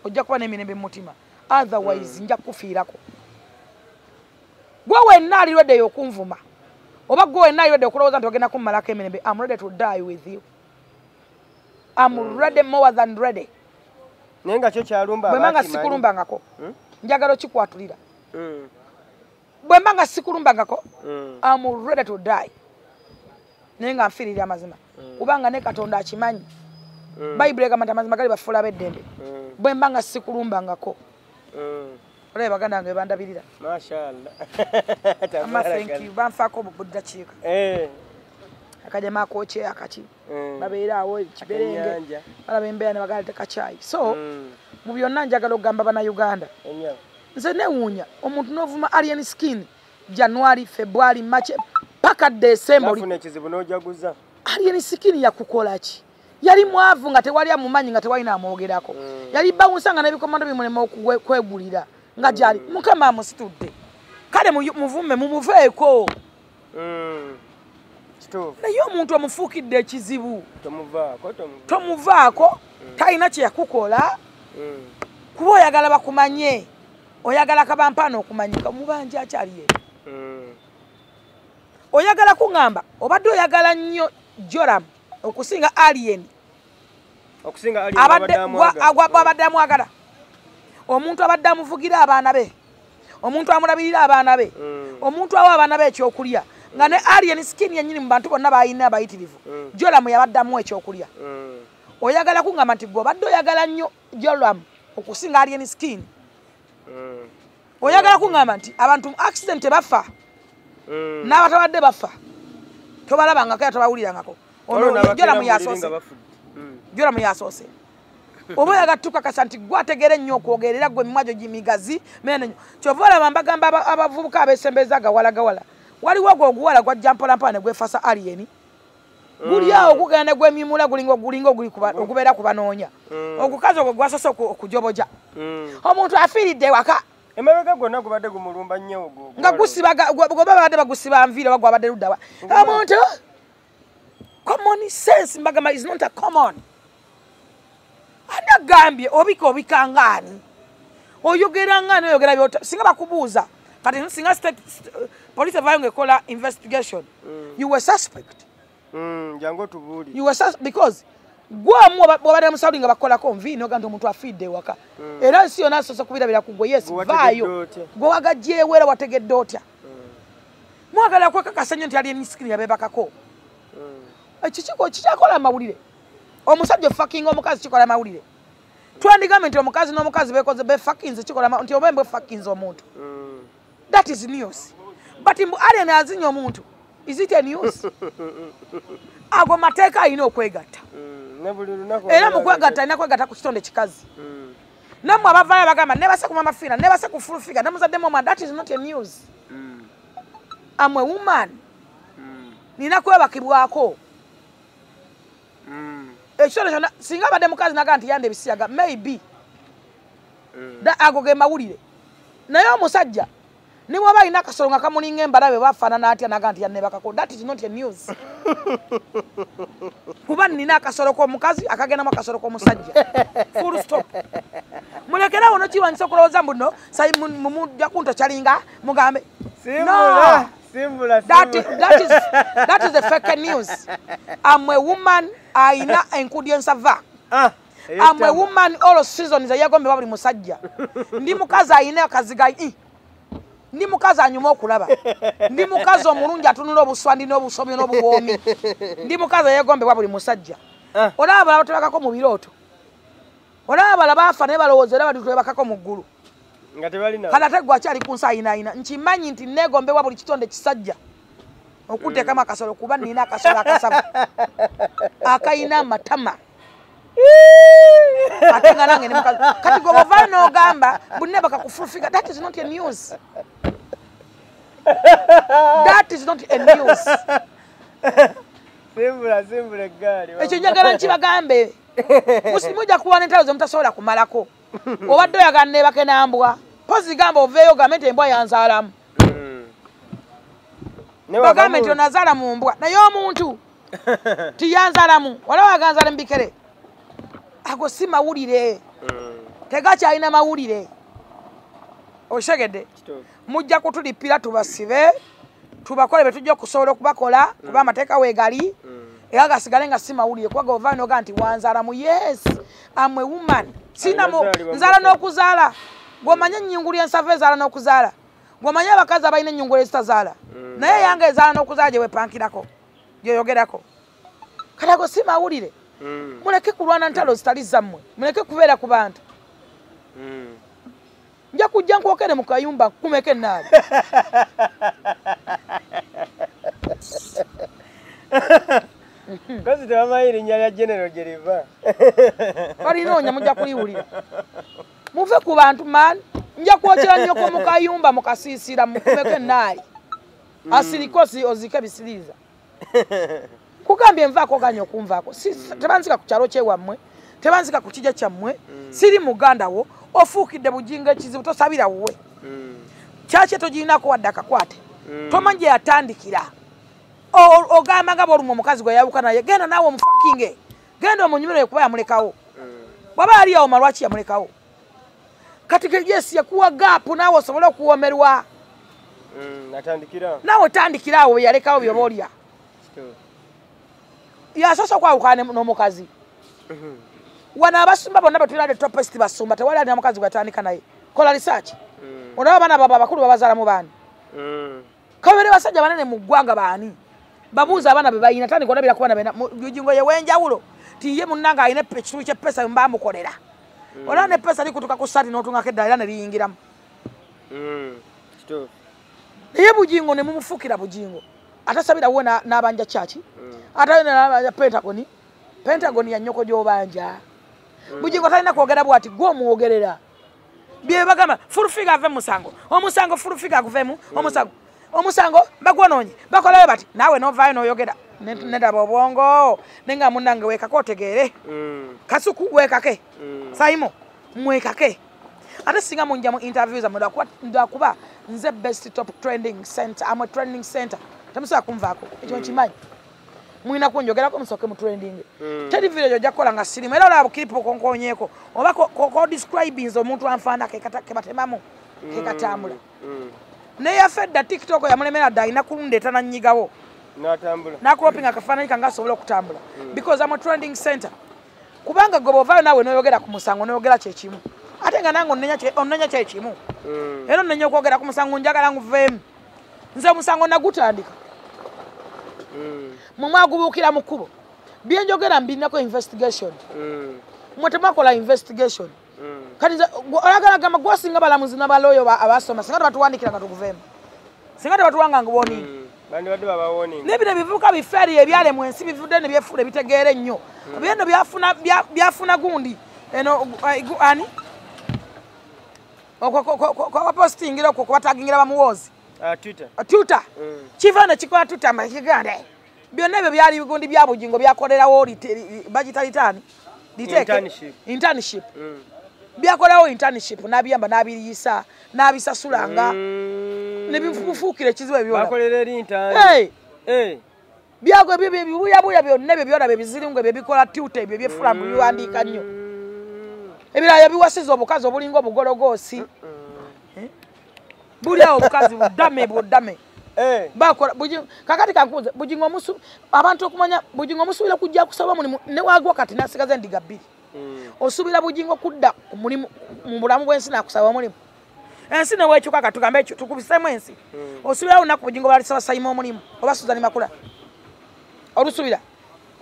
Ojja kuba n'emirembe mu mutima. Otherwise nja kukufiirako. Gwe wenna ali ready okunvuma. Oba gwe wenna ali ready okulowooza nti ogenda kummalako emirembe. I'm ready to die with you. I'm ready more than ready. Naye nga kyo kyalumba bwe mba nga sikulumbangako. Njagala okikwatulira. Bwe mba nga sikulumbangako, I'm ready to die. Naye nga nfiirira amazima. Kubanga ne Katonda akimanyi. Bayibuli egamba nti amazima gali bafuula ab'eddembe. Bwe mba nga sikulumbangako. Olaba baganda bange bandabirira. Mashallah. Ama thank you. Banfaako buddakiika. Akajama akokye akaki. Babeera awo kiberenge. Balaba embeera ne bagala teka kyayi. So mu byonna njagala okugamba bannayuganda. Nze neewuunya omuntu n'ovuma Alien Skin January, February, March paka December. Nafuna ekizibu n'ojaguza. Alien Skin yakukola ki? Yali mwavu nga tewali amumanyi nga tewali namwogerako. Yali bawunsa nga n'ebikomando bimulema okwegulira nga gyali. Mukama amusitudde. Kale muvume mumuveeko. Naye omuntu omufuukidde ekizibu. Tomuvaako. Talina kye yakukola. Kuba oyagala bakumanye. Oyagala kabampaano okumanyika omubanja akyali ye. Oyagala kuŋŋamba obadde oyagala nnyo Joram okusinga Alien. Okusinga Alien abadde amwagala. Omuntu abadde amuvugira abaana be. Omuntu amulabirira abaana be. Omuntu awa abaana be ekyokulya. Nga ne Alien Skin yennyini mu bantu bonna b'alina abayitirivu. Joram yabadde amuwa ekyokulya. Oyagala kuŋŋamba nti gwe obadde oyagala nnyo Joram okusinga Alien Skin. Oyagala kuŋŋamba nti abantu accident tebafa. N'abatabadde bafa. Tobalabangako era tobawulirangako. Ono Joram yasoose. Joram yasoose. Oba oyagala tukakasa nti gwe ategeera ennyo okwogera era gwe emimwa gyo gimigazi mene nnyo. Kyova olaba mbagamba abavubuka abeesembeza gawalagawala. Waliwo ogwo oguwala gwajja mpolampola ne gwefasa Alien. Guli awo gugenda ne gwemimula gulinga ogubeera ku banoonya. Ogukazi ogwo gwasoose okujoboja. Omuntu afiiridde waka. Emabega gwonna gubadde gumulumba nnyo ogwo. Nga gusiba gwe babadde bagusiba nviiri oba gwabadde ludda wa. Omuntu common sense mbagamba is not a common. Ani agambye obika obikangaani. Oyogera ngani oyogera byota singa bakubuuza. Kati singa state police evaayo ng'ekola investigation. You were suspect. Jangu tubuulire. You were suspect because gwe omu bw'obadde musauli nga bakolako nviiri n'ogamba nti omuntu afiidde ewaka. Era ensi yonna asoose kubirabira ku gwe. Yes, vaayo. Gwe wagaggyewo era wategedde otya? Mwagala kwekakasa nnyo nti Alien Skin yabeebakako. Ekikiko kikyakola amawulire. Omusajja fucking omukazi kikola amawulire. Twandigambe nti omukazi n'omukazi beekoze befuckinze kikola nti oba mbe fuckinze omuntu. That is news. But mbu Alien azinya omuntu. Is it a news? Ago mateeka alina okwegatta. Era mu kwegatta alina kwegatta ku kitonde kikazi. Nammwe abavaayo bagamba nebase ku Mama Fiina, nebase ku Full Figure, nemuzaddemu omwana. That is not a news. I'm a woman. Nina kwebakibwako. Ekitone kyonna singa abadde mukazi naga nti yande ebisiyaga maybe. Ago ge mawulire. Naye omusajja ne bw'aba alina akasolo nga kamulinga embalabe bafaanana atya naga nti yannebakako. That is not a news. Kuba nina akasolo k'omukazi akagendamu akasolo k'omusajja. Full stop. Mulekerawo nokiwanyisa okulowooza mbu nno mujja kuntokyalinga mugambe. No. That is a fake news. I'm a woman ayina enkudi ensava. I'm a woman all seasons eyegombebwa buli musajja. Ndi mukazi ayina akaziga. Ndi mukazi anyuma okulaba. Ndi mukazi omulungi atunula obuswandi n'obusobyo n'obuwoomi. Ndi mukazi eyegombebwa buli musajja. Olaba abalala tebakako mu birooto. Olaba abalala baafa naye balowooza era bali twebakako mu ggulu. Kale ate gwe akyali ku nsi ayinaayina. Nkimanyi nti neegombebwa buli kitonde kisajja okuteekamu akasolo kuba nina akasolo akasavu akayina amatama. Ate nga nange ndi mukazi. Kati gwe bw'ovaayo n'ogamba bunne baka ku Full Figure, that is not a news. That is not a news. Simbula simbula eggaali. Ekyo njagala nkibagambe. Mujja kuwa n'entalo ze mutasobola kumalako. Obadde oyagala neebake n'ambwa. Pozi gamba oveeyo ogambe nti embwa yanzaalamu. Bagambe nti onazaala mu mbwa. Naye omuntu tiyanzaalamu. Waliwo aganzaala mu bikere. Ago si mawulire. Tegakyalina mawulire. Okitegedde? Mujja kutulipira tubasibe, tubakole bye tujja okusobola okubakola, kuba amateeka weegali, era gasigale nga si mawulire. Kuba g'ovaayo n'ogamba nti wanzaalamu. Yes, I'm a woman. Sinamu nzaala n'okuzaala. Gw'omanye ennyungulu y'ensavu ezaala n'okuzaala. Gw'omanye abakazi abalina ennyungulu ezitazaala. Naye yange ezaala n'okuzaala gye weepankirako, gyeyogerako. Kati ago si mawulire. Muleke kulwana ntalo zitali zammwe. Muleke kubeera ku bantu. Nja kujja nkwokere mu kayumba nkumeko ennaali. Kozi tebamanyi erinnya lya General gye liva. Balinoonya mujja kuliwulira. Muve ku bantu man. Nja kwokera nnyoko mu kayumba mu kasiisira mukumeko ennaali. Asirike ozike bisiriiza. Kugambye nvaako ganya okunvaako. Tebanzika ku kyalo kyewammwe, tebanzika ku kijja kyammwe, siri muganda wo, ofuukidde Bujingo ekizibu tosabira wuwe. Kyaki togirinako wadde akakwate. Tomanyi gye yatandikira. Ogamba nga bw'olumwa omukazi gwe yawuka naye, genda naawe omufakinge. Genda omunyumire kuba yamulekawo. Bw'aba yali yawoma lwaki yamulekawo? Kati yes yakuwa gaapu naawe osobole okuwomerwa. Naawe otandikira awo bye yalekawo by'oba olya. Yasoose okwawukana n'omukazi. Wano abasumba bonna be tulina the topest basumba tewali alina mukazi gwe yatandika naye. Kola research. Olaba abaana baabwe abakulu babazaalamu baani? Kabeere basajja banene mu ggwanga baani? Babuuza abaana be balina, tandika olabira ku baana be Bujingo ye w'enjawulo. Ti ye munnange alina ekitundu ky'eppeesa bwe bamukolera. Olaba n'eppeesa likutuka ku ssaati n'otungako eddala era ne liyingiramu. Naye Bujingo ne mumufuukira Bujingo. Atasabira wuwe n'abanja kyaki? Ate n'abanja Pentagoni. Pentagoni ya nnyoko gy'obanja. Bujingo talina kwogera bw'ati, gwe omwogerera. Bye bagamba full figure ave mu musango. Omusango full figure aguveemu, omusango. Omusango bagwonoonye. Bakolayo bati naawe n'ovaayo n'oyogera. Nedaba obwongo. Nenga munnange weekake otegeere. Kasuku weekake. Saimo mwekake. Ate singa munja mu interview zammwe lwakuba nze best top trending center. I'm a trending center. Temusobola kunvaako. Ekyo nkimanyi. Mulina kunjogerako musooke mu trending. Teri video ojja kukola nga sirimu. Era olaba clip okonkonyeeko. Oba ko describinze omuntu anfaana ke batemamu ke katambula. Naye yaffe dda TikTok yamulemera dda alina kulundeeta nannyigawo. N'atambula. N'akulopinga akafaananyi kange asobole okutambula. Because I'm a trending center. Kubanga gwe bw'ovaayo naawe n'oyogera ku musango n'oyogera kye kimu. Ate nga nange onnenya kye kimu. Era onnenya okwogera ku musango njagala nguveemu. Nze omusango nagutandika. Mwe mwagubuukira mu kkubo. Bye njogera mbirinako investigation. Mwe temwakola investigation. Kati oyagala gamba gwasinga balamuzi n'abalooyo abasoma singa tebatuwandikira nga tuguveemu. Singa tebatuwanga nga warning. Bandibadde baba warning. Naye bino ebivubuka bifeeri ebyalemwa ensi bivudde ne byefuula ebitegeera ennyo. Byeno byafuna gundi. Eno ani? Okwapostingira okwo kubatagingira bamuwoozi. Twitter. Twitter. Kiva ne kikola Twitter makigande. Byonna ebyo byali bigundi bya Bujingo byakolerawo bagita litaani. Internship. Internship. Byakolerawo internship n'abiyamba n'abiriisa n'abisasulanga. Ne bifuukira ekizibu ebyo. Bakolera eri intern. Hey. Byago ebibuyabuya byonna ebyo byonna bye biziringo ebyo bikola Twitter ebyo byefula mu biwandiika nnyo. Ebirala biwasiza obukazi obulinga obugologoosi. Buli awo obukazi budame budame. Bakola kakati kankubuuze Bujingo omusu abantu okumanya Bujingo omusuubira kujja kusaba mulimu ne wagwa kati n'asigaza endiga bbiri. Osuubira Bujingo kudda ku mulimu mu bulamu bw'ensi n'akusaba omulimu. Ensi ne weekyuka katugambe ekyo tukubiseemu ensi. Osuubira olunaku Bujingo balisaba Saimo omulimu oba Suzan Makula. Olusuubira.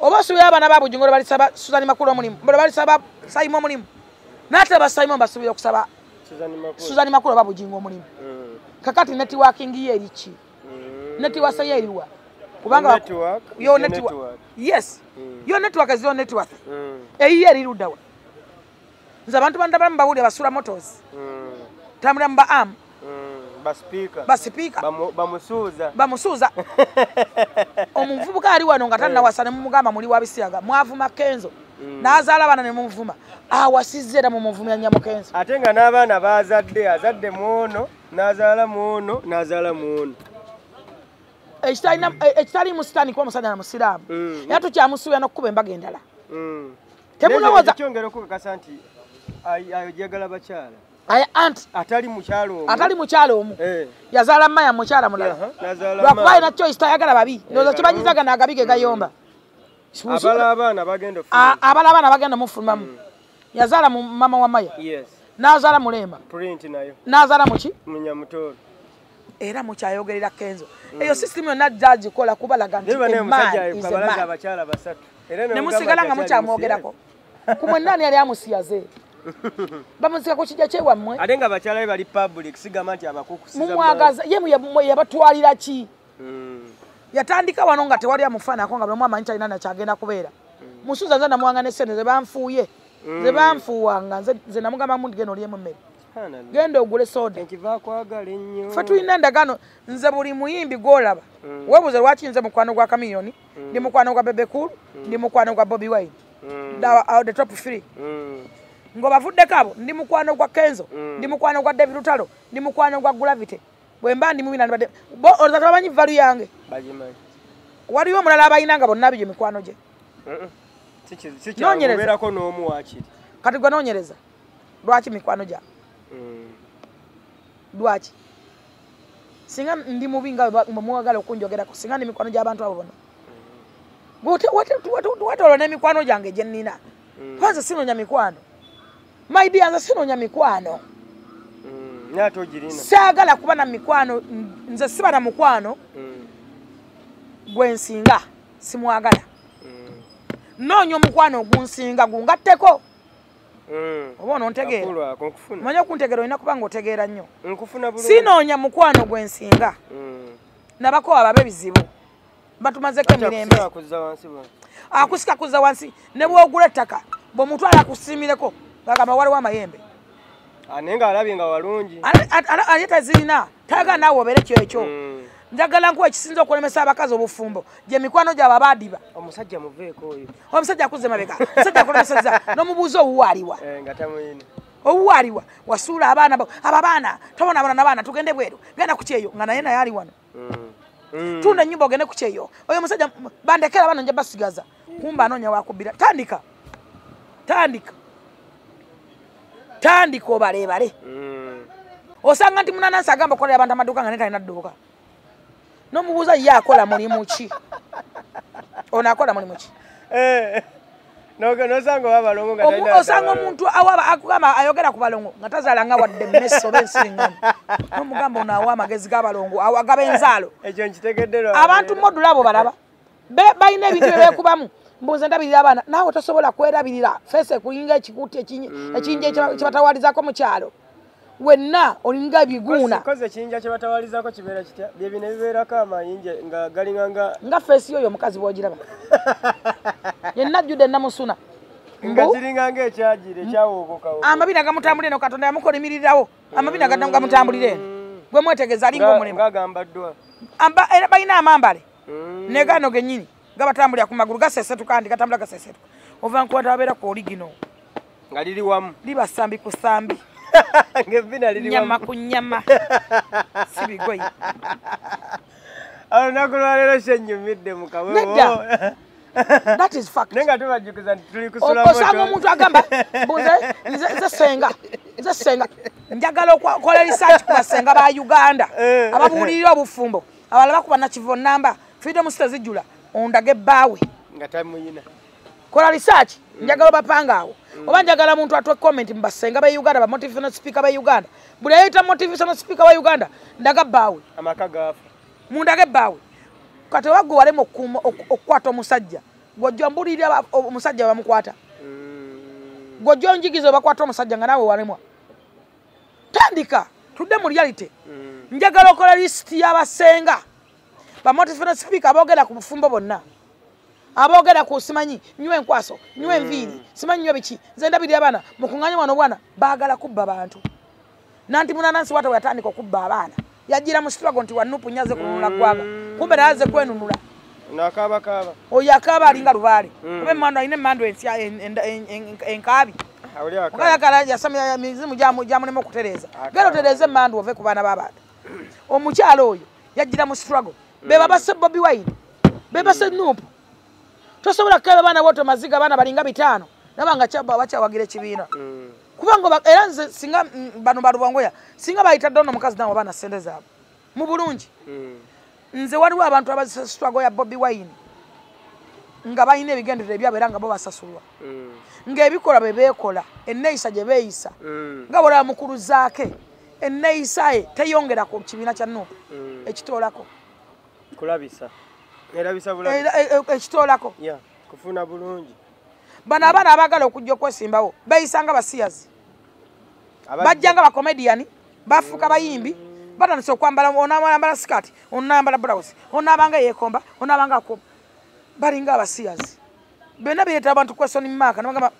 Oba osuubira abaana ba Bujingo balisaba Suzan Makula omulimu, balisaba Saimo omulimu. N'ate ba Saimo basuubira okusaba Suzan Makula oba Bujingo omulimu. Kakati networking ye eri ki? Network ye eriwa? Kubanga yo network. Yes. Yo network is your network. Eyiye eri luddawa. Nze abantu bandaba mbawulira basula motors. Tambula mba am. Basipiika bamusuuza omuvubuka ali wano nga tannawasa ne mumugamba muli wa bisiyaga, mwavuma Kenzo n'azaala abaana ne mumuvuma, awasizza era mumuvumya nnyo mu Kenzo. Ate nga n'abaana bazadde, azadde muono n'azaala muono n'azaala muono. Ekitali musitaani kuba omusajja na musiraamu, era tukyamusuubira n'okukuba embaga endala. Temulowooza kyongera okukakasa nti ayagala bakyala. Anti atali mukyalo omu yazaala Maya mukyala mulala, lwakuba alina choice, tayagala babi, ndowooza kibanyizaga n'agabi ge gayomba. Abala abaana bagenda mufulumamu. Yazaala mu mama wa Maya, n'azaala Mulema, n'azaala muki Munyamutoro, era mukyayogerera Kenzo. Eyo system yonna jagikola kubalaga nti ne musigala nga mukyamwogerako. Ku mwenna ani yali amusiyaze? Bamusika ku kijja kyewammwe. Ate nga bakyala be bali public, sigamba nti abakukusiza mumwagaza ye yabatwalira ki? Yatandika wano nga tewali amufaanako, nga buli omu amanyi talina nakyagenda kubeera. Musuuza nze namuwanga ne ssente ze banfuuye, ze banfuuwanga, nze namugamba mundi genda olyemu emmere, genda ogule soda. Ffe tulina endagaano. Nze buli muyimbi gw'olaba weebuuze lwaki nze mukwano gwa Chameleone, ndi mukwano gwa Bebe Cool, ndi mukwano gwa Bobi Wine, the top 3. Ng'obavuddeko abo, ndi mukwano gwa Kenzo, ndi mukwano gwa David Lutalo, ndi mukwano gwa Gravity. Bwe mba ndi mubi nandibadde olowooza tebamanyi value yange? Waliwo omulala abalina nga bonna bigye mikwano gye. Noonyereza. Kati gwe noonyereza lwaki mikwano gyange? Lwaki? Singa ndi mubi nga bwe mwagala okunjogerako, singa ndi mikwano gy'abantu abo bonna. Wetoolwa n'emikwano gyange gye nnina. Kwanza sinoonya mikwano. My dear, nze sinoonya mikwano. Saagala kuba na mikwano, nze siba na mukwano gwe nsinga, simwagala. Noonya omukwano ogunsinga gungatteko. Oba onontegeera? Manya okuntegeera olina kuba ng'otegeera nnyo. Sinoonya mukwano gwe nsinga. Nabako ababe bizibu, batumazeeko emirembe. Akusika kuzza wansi, ne bw'ogula ettaka bw'omutwala akusiimireko ng'agamba waliwo amayembe. Naye ng'alabye nga walungi. Ate tazirina, tayagala naawe obeere kyekyo. Njagala nkuwa ekisinza okulemesa abakazi obufumbo gye mikwano gyabwe abaadiba. Omusajja muveeko oyo. Omusajja akuzze mabega, omusajja akulemesezza n'omubuuza owuwo aliwa. Nga tamuyina. Owuwo aliwa, wasuula abaana abo abaana tobonaabona n'abaana, tugende bweru, genda ku kyeyo, nga naye ali wano. Tunda ennyumba ogende ku kyeyo. Oyo omusajja bandekera abaana nja basigaza, kumba anoonya wakubbira. Tandika, tandika, tandika obaleebale. Osanga nti munanansi agamba okukolera abantu amaduuka nga naye talina dduuka. N'omubuuza ye akola mulimu ki? Ono akola mulimu ki? Osanga omuntu akugamba ayogera ku balongo nga tazaala nga wadde emmese oba ensiringano. N'omugamba ono awa amagezi g'abalongo, agaba enzaalo. Abantu modula abo balaba balina ebintu bye beekubamu. Mbuuze ndabirira abaana, naawe tosobola kwerabirira. Feesi ekulinga ekikuuti ekiyinja kyebatawalizaako mu kyalo. Wenna olinga ebiguuna. Koze ekiyinja kyebatawalizaako kibeera kitya? Bye bino ebibeerako amayinja nga galinga nga nga feesi y'oyo omukazi bw'ogiraba. Yenna ajjudde namusuna. Nga kiringa ng'ekyagire ekyawookokawo. Amabina gamutambulira eno, Katonda yamukolimirirawo. Amabina gamutambulira eno. Gwe mwetegeeza alinga omulema. Ng'agambaddwa. Era balina amambale. Ne gano gennyini gabatambulira ku magulu gasesetuka ndi gatambula gasesetuka. Ova nkwata abeera ku oligino. Nga liri wamu. Liba ssambi ku ssambi. Ng'ebbina liri wamu. Nyama ku nnyama. Si bigoye. Olunaku lwaleero kyennyumidde mu kawewo. Nedda. That is fact. Naye nga tubajjukiza nti tuli kusula moto. Osanga omuntu agamba mbuze nze senga, nze senga. Njagala okukola research ku basenga ba Uganda ababuulirira obufumbo, abalala bakuba nakivo namba, freedom sita zijjula, ondage bbaawe. Nga tamuyina. Kola research, njagala obapanga awo. Oba njagala muntu atwe comment mu basenga ba Uganda, ba motivational speaker ba Uganda. Buli ayita motivational speaker wa Uganda, ndaga bbaawe. Amaka gaafa. Mundage bbaawe. Kati oba gwe walema okukwata omusajja, gw'ojja mbulirira omusajja bamukwata. Gw'ojja onjigiza obakwata omusajja nga naawe walemwa. Tandika, tudde mu reality. Njagala okola list y'abasenga ba motivational speaker aboogera ku bufumbo bonna, aboogera ku simanyi nywa enkwaso, nywa enviiri, simanyi nywa biki. Nze ndabirira abaana mukuŋŋaanye wano bwana, baagala kubba bantu. Nanti munanansi wata bwe yatandika okubba abaana. Yajira mu struggle nti wa NUP nyaze kununula gwanga. Kumbe naze kwenunula. Nakaba kaba. Oyo akaba alinga lubaale. Kumbe mando ine mando ensia enkabi. Akala yasamya mizimu jamu kutereza. Gero tereze mando ove ku bana b'abantu. Omukyalo oyo yajira mu struggle. Beba base Bobi Wine. Beba se NUP. Tosobola kukaba bana woto maziga bana balinga bitano. Nabanga chaba wacha wagire kibiina. Kubanga era nze singa bano balubongoya singa bayita dono mukazi nawo bana sente zaabwe. Mu bulungi. Nze waliwo abantu abazisa struggle ya Bobi Wine nga balina ebigendererwa ebyabwe era nga bo basasulwa. Ng'ebikola bwe beekola, enneeyisa gye beeyisa. Nga bw'olaba mukulu Zaake, enneeyisa ye teyongera ku kibiina kya NUP. Ekitoolako. Kulabisa. Erabisa bulabisa. Ekitoolako. Yeah, kufuna bulungi. Bano abaana abaagala okujja okwesimbawo beeyisa nga basiyazi. Bajja nga bakomediyani, bafuuka bayimbi. Batandise okwambala onayambala skirt, onayambala blouse, onabanga yeekomba, onabanga akomba. Balinga abasiyazi. Byonna bireeta abantu question mark nabagamba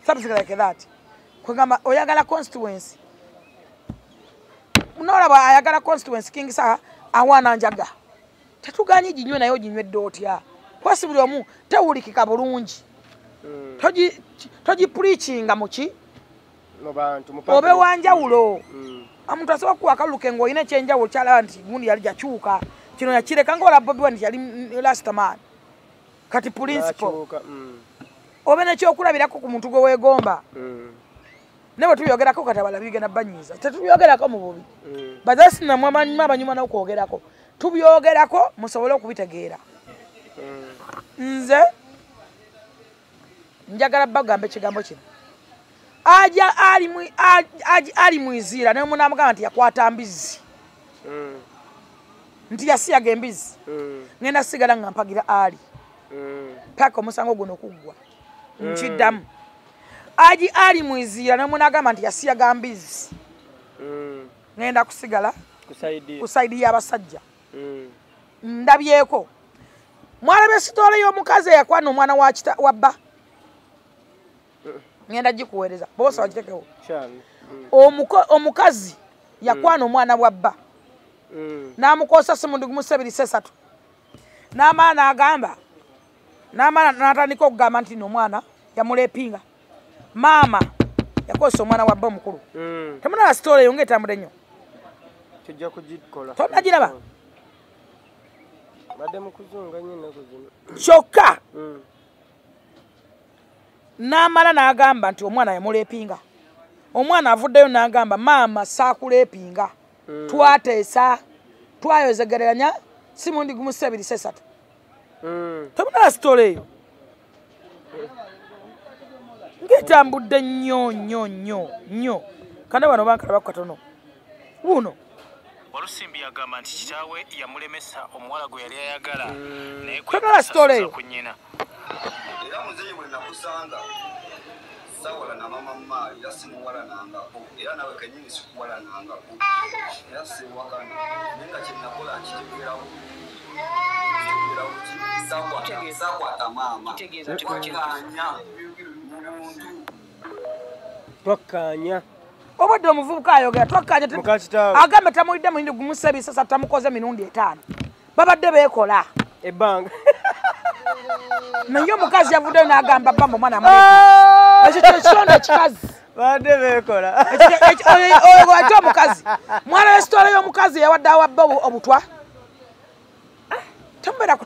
something like that. Kwegamba oyagala constituency. Nolaba ayagala constituency King Saha awana njaga. Tetuganyi ginywe nayo ginywedde otya. Kwasi buli omu tewulikika bulungi. Togi preachinga muki? Obe wanjawulo. Omuntu asobola kuwa akalulu ng'olina ekyenjawulo kyalaba nti gundi yali jakyuka. Kino yakireka ng'olaba Bobi Wine yali last man. Kati principle. Obe n'ekyokulabirako ku muntu gwe weegomba. Ne bwe tubyogerako kati abalala bigenda banyiiza. Tetubyogerako mu bubi. Bazasi nammwe abanyuma n'okwogerako. Tubyogerako musobole okubitegeera. Nze njagala bagamba ekigambo kino. Aja ali mwizira naye munamugamba nti yakwata mbizi. Nti yasiyaga embizi. Ngenda sigala nga mpagira Ali. Paka omusango guno kuggwa. Nkiddamu. Aji ali mwizira naye munagamba nti yasiyaga mbizi. Ngenda kusigala ku saidi y'abasajja. Ndabyeko. Mwalabye sitole y'omukazi eyakwana omwana wa bba. Ngenda gikuweereza bosa wagitekewo. Omukazi yakwana omwana wa bba. N'amukosa simundu gumu 2 3. N'amala agamba. N'amala n'atandika okugamba nti omwana yamulepinga. Maama yakosa omwana wa bba omukulu. Temunala sitole eyo ng'etambudde nnyo. Tujja kugikola. Tonnagiraba? Badde mu kuzunga nnyo ennaku zino. Kyokka. N'amala n'agamba nti omwana yamulepinga. Omwana avuddeyo n'agamba maama saakulepinga. Twateesa, twayozegereranya si mundi gumu 2 3. Temunala sitole eyo. Ng'etambudde nnyo nnyo nnyo nnyo. Kande wano bankalabako katono. Wuuno. Walusimbi yagamba nti kitaawe yamulemesa omuwala gwe yali ayagala naye Temunala sitole eyo. ku nnyina. Era muzeeyi bwe nakusanga sawalana mama mmaali era simuwalanangako era nawe kennyini sikuwalanangako era siwakana naye nga kye nakola nkitegeerawo sakwata maama twakkaanya mu buntu twakkaanya. Obadde omuvubuka ayogera twakkaanya agambe tamulidde mulundi gumu 2 3 tamukoze mirundi 5. Babadde beekola ebbanga. Naye omukazi yavuddeyo n'agamba bba omwana amuleka. Ekyo kyekitonde ekikazi. Babadde beekola. Oyo omukazi. Mwana w'esitole y'omukazi yawadde awa bba obutwa. Temubeera ku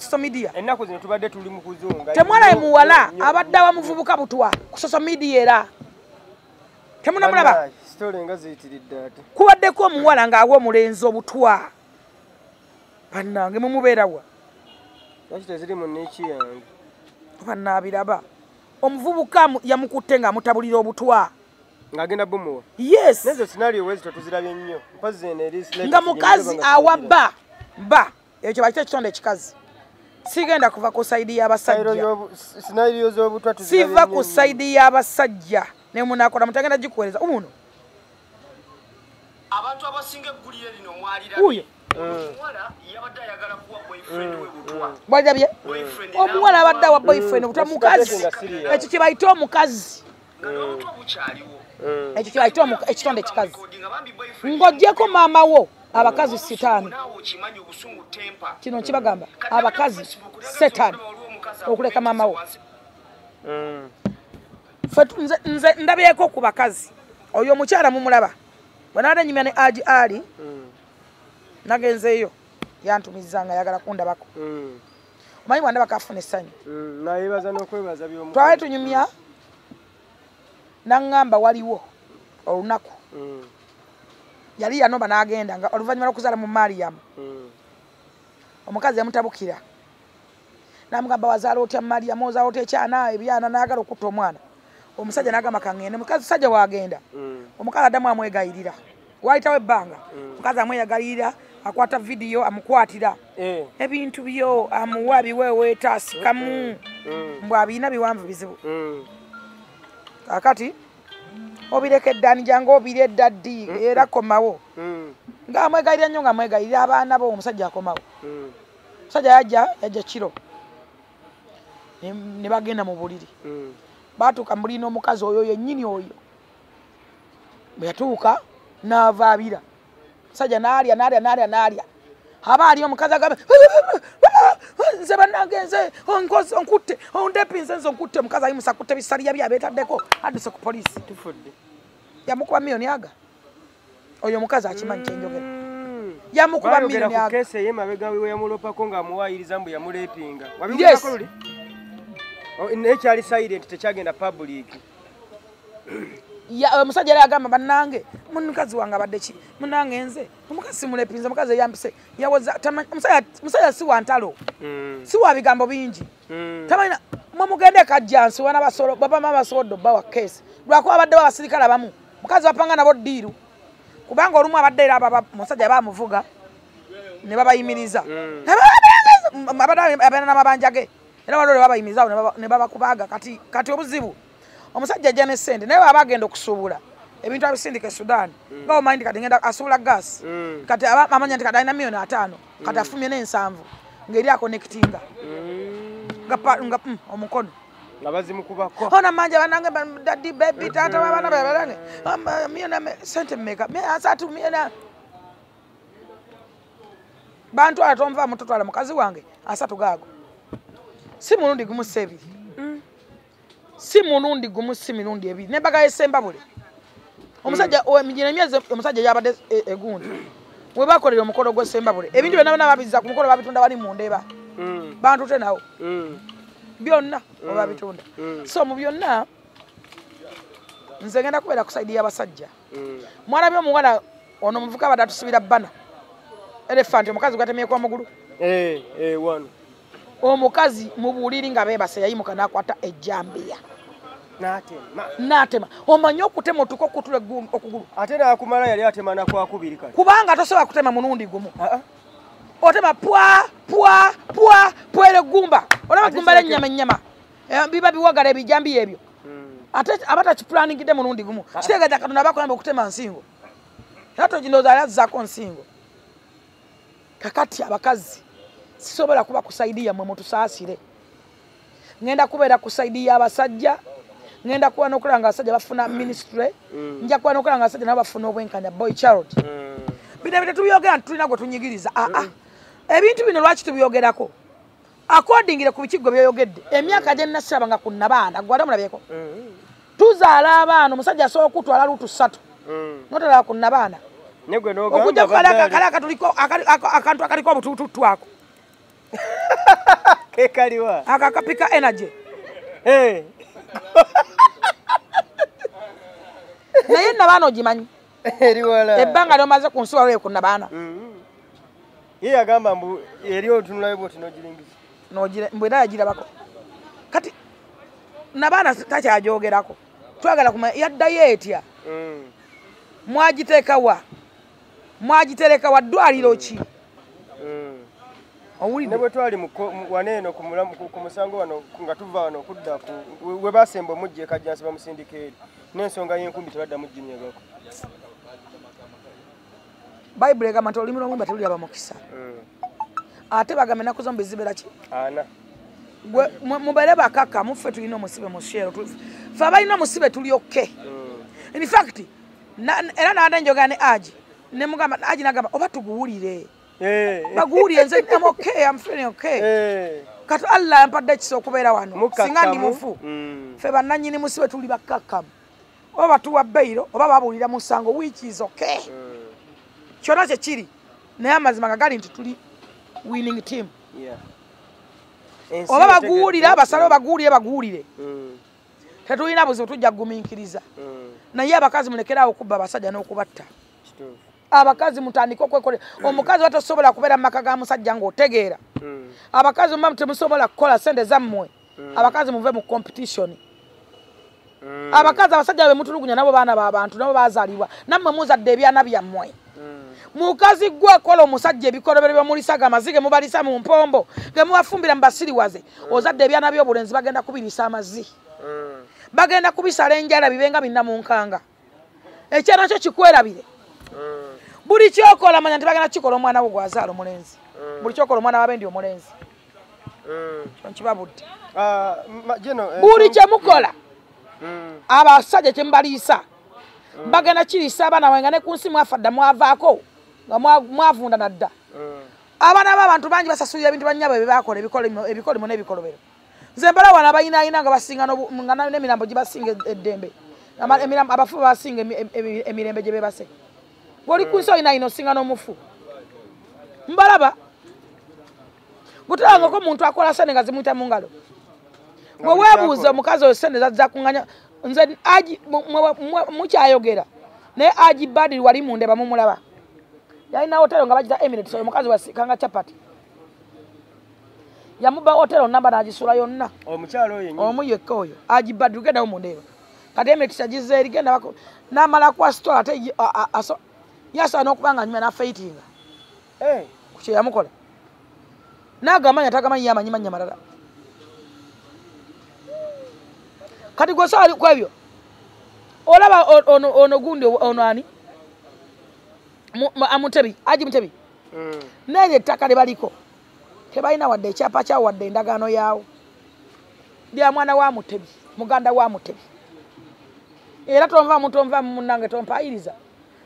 social media. Ennaku zino tubadde tuli mu kuzunga. Temwalaye muwala abadde awa muvubuka butwa ku social media era. Temunamulaba? Sitole nga ziyitiridde ate. Kubaddeko omuwala ng'awa omulenzi obutwa. Bannange mumubeerawa. Lwaki teziri mu nniiki yange? Bannaabiraba. Omuvubuka yamukutte ng'amutabulira obutwa. Ng'agenda bumuwa? Yes. Nezo scenario wezi tuzirabye nnyo. Mpozzi eno eri nga mukazi awa bba. Bba. Ekyo bakiyita ekitonde ekikazi. Sigenda kuva ku saidi y'abasajja. Scenario z'obutwa tuzirabye Siva ku saidi y'abasajja. Ne munakola mutagenda gikuweereza. Uno. Abantu abasinga eggulire lino mwalira. Uyo. Omuwala yabadde ayagala kuwa boyfriend we butwa. Bwalabye? Omuwala abadde awa boyfriend butwa mukazi. Ekyo kye bayita omukazi. Nga n'obutwa bukyaliwo. Ekyo kibayita ekitonde ekikazi. Ng'oggyeko maama wo abakazi sitaani. Kino nkibagamba abakazi setaani okuleka maama wo. Nze ndabyeko ku bakazi. Oyo omukyala mumulaba. Bwe nabadde nnyumya ne Haji Ali nagenzeeyo yantumizza nga ayagala kundabako. Omanyi bw'andabako afuna essanyu. Nayebaza n'okwebaza by'omukono. Twali tunyumya n'aŋŋamba waliwo olunaku. Yali yanoba n'agenda nga oluvannyuma lw'okuzaala mu Mariam. Omukazi yamutabukira. N'amugamba wazaala otya Mariam, ozaala otya ekyana, ebyana, n'ayagala okutta omwana. Omusajja n'agamba kaŋŋende, omusajja w'agenda. Omukazi addamu amwegayirira. Waayitawo ebbanga, omukazi amweyagayirira, akwata vidiyo amukwatira. Ebintu byo amuwa biweeweeta asikamu. Mbu abirina biwanvu bizibu. Kaakati obirekedde ani jangu obirye edda ddi era komawo. Ng'amwegayirira nnyo ng'amwegayirira abaana bo omusajja akomawo. Omusajja yajja kiro. Ne bagenda mu buliri. Baatuuka mu buliri n'omukazi oyo yennyini oyo. Bwe yatuuka n'avaabira. Omusajja n'alya n'alya n'alya n'alya. Aba ali omukazi agamba nze bannange nze onkoze onkutte ondepinze nze onkutte. Omukazi ayimusa akutte ebisaliya bye abeetaddeko adduse ku poliisi. Tufudde. Yamukuba miliyoni aga. Oyo omukazi akimanyi kye njogera. Yamukuba miliyoni aga. Ku keesi ey'emabega we yamulopako ng'amuwaayiriza mbu yamuleepinga. Yes. Naye kyali silent tekyagenda public. Omusajja yali agamba bannange mukazi wange abadde ki munnange nze omukazi simulepinze omukazi eyampise yawoza omusajja si wa ntalo si wa bigambo bingi tamanyi mwe mugende Kajjansi baba basobodde obbawa keesi lwakuba abaddewo abasirikale abamu mukazi bapanga nabo ddiiru kubanga olumu abadde era omusajja bamuvuga ne babayimiriza abadde abeera n'amabanja ge era waliwo lwe babayimiriza ne babakubaga. Kati obuzibu omusajja ajja ne ssente naye bw'aba agenda okusuubula ebintu abisindika e Sudan nga omanyi nti kati ngenda asuubula gaasi kati amanya nti kati alina 5,000,000 kati afumye n'ensanvu ng'eri akonekitinga nga omukono nga bazimukubako ona manja bannange daddy baby taata w'abaana bange miliyoni ssente mmeka 300 miliyoni bantwala tonvaamu totwala mukazi wange 30 gaago si mulundi gumu si ebiri. Si mulundi gumu si mirundi ebiri. N'embaga y'Essembabule. Omusajja emyezi omusajja yabadde egundi. We bakolera omukolo gw'Essembabule. Ebintu byonna byonna babizza ku mukolo babitunda bali mu ndeeba. Bantute nawo. Byonna babitunda. So mu byonna nze ngenda kubeera ku sayidi y'abasajja. Mwana omuwala ono omuvubuka abadde atusibira bbana. Elephant omukazi gwatemyeko amagulu. Wano. Omukazi mu buliri nga beebase yayimuka n'akwata ejjambiya. N'atema. Omanyi okutema otuuka okutula okugulu. Ate n'akumala yali atema na kwakubiri kati. Kubanga tosobola kutema mulundi gumu. Otema pwa pwa pwa pwa era eggumba. Olaba eggumba ly'ennyama ennyama. Biba biwagala ebijambiya ebyo. Ate aba takipulaningidde mulundi gumu. Kitegeeza Katonda aba akuyamba okutema nsingo. Era toginooza ali azzaako nsingo. Kakati abakazi sisobola kuba ku sayidi yammwe mutusaasire. Ngenda kubeera ku sayidi y'abasajja, ngenda kuba n'okulaba nga abasajja bafuna ministry, nja kuba n'okulaba nga abasajja nabo bafuna obwenkanya boy child. Bino ebyo tetubyogera nti tulina gwe tunyigiriza. Ebintu bino lwaki tubyogerako? Accordingly ku bikigo by'oyogedde, emyaka gye nnasabanga ku nnabaana, gwe wali omulabyeko? Tuzaala abaana, omusajja asobola okutwala luutu 3. N'otalaba ku nnabaana. Okujja kukala akantu akaliko obutuututtu ako. Kekaliwa. Akakapika energy. Naye nnabaana ogimanyi. Ebbanga ly'omaze ku nsi waliwo ku nnabaana. Ye yagamba mbu eri otunulayo bw'oti n'ogiringiza. Mbu era yagirabako. Kati nnabaana takyagyogerako. Twagala kumanya yaddayo etya? Mwagiteeka wa? Mwagitereka wa ddwaliro ki? Ne bwe twali wano eno ku musango wano nga tuva wano okudda we basemba omujja e Kajjansi bamusindika eri n'ensonga y'enkumbi tebaddamu ginyegako. Bayibuli egamba nti olulimi lw'omwimba teruliraba mukisa. Ate bagamba ennaku zombi zibeera ki? 4. Mubeere bakaka muffe tulina omusibe mu shero. Ffe abalina omusibe tuli okay. In fact, era nabadde njogera ne Aji ne mugamba, Aji nagamba oba tuguwulire. Baguwulire, nze I'm okay, I'm feeling okay. Kati Allah yampadde ekisa okubeera wano, singa ndi mufu. Ffe bannannyini musibe tuli bakkakkamu. Oba batuwa bail oba babuulira musango, which is okay. Kyonna kye kiri, naye amazima nga gali nti tuli winning team. Oba baguwulira, basale baguwulire, baguwulire. Tetulina buzibu, tujja kugumiikiriza. Naye abakazi mulekerawo okubba abasajja n'okubatta. Abakazi mutandike okwekolera. Omukazi watasobola kubeera mu maka ga musajja ng'otegeera. Abakazi muba temusobola kukola sente zammwe. Abakazi muve mu competition. Abakazi abasajja be mutulugunya nabo baana b'abantu, nabo bazaalibwa. Nammwe muzadde ebyana byammwe. Mukazi gwe akola omusajja ebikolobero byemulisaga amazzi ge mubalisa mu mpombo, ge mubafumbira mu basiriwaze, ozadde ebyana by'obulenzi bagenda kubirisa amazzi. Bagenda kubisala enjala bibenga binnamunkanga. Ekyana kyo kikwerabire. Buli kyokola manya nti bagenda kikola omwana wo gwazaala omulenzi. Buli kyokola omwana w'abendi omulenzi. Kyo nkibabudde. Buli kye mukola abasajja kye mubaliisa bagenda kiriisa abaana bange, ne ku nsi mwafa dda mwavaako nga mwavunda nadda. Abaana b'abantu bangi basasulira ebintu bannyabwe bye bakola, ebikolimo n'ebikolobero. Nze mbala wano abayinaayina nga basinga n'emirambo gibasinga eddembe. Abafu basinga emirembe gye beebase. Ng'oli ku nsi oyinaayina osinga n'omufu. Mbalaba gutulabangako omuntu akola ssente nga zimuyita mu ngalo. Bwe weebuuza omukazi oyo ssente zazza kuŋŋanya, nze Aji mukyayogera naye Aji Badiri wali mundeba mumulaba. Yalina hotelo nga bagita Emirates, oyo omukazi wasikanga chapati. Yamuba hotelo namba n'agisula yonna. Omukyalo oyo yennyini. Omu yekka oyo Aji Badiri genda mundeba. Kati Emirates agize eri genda n'amala kwa store ate yasaana okuba nga anyumya n'afeitinga. Ku kye yamukola. N'agamanya tagamanyi yamanyi mannya malala. Kati gwe saali ku ebyo olaba ono gundi ono ani Amutebi, Aji Mutebi. Naye ettaka lye baliko tebalina wadde ekyapa kyawo wadde endagaano yaawo. Lya mwana wa Mutebi, muganda wa Mutebi. Era tonvaamu tonvaamu munnange tompayiriza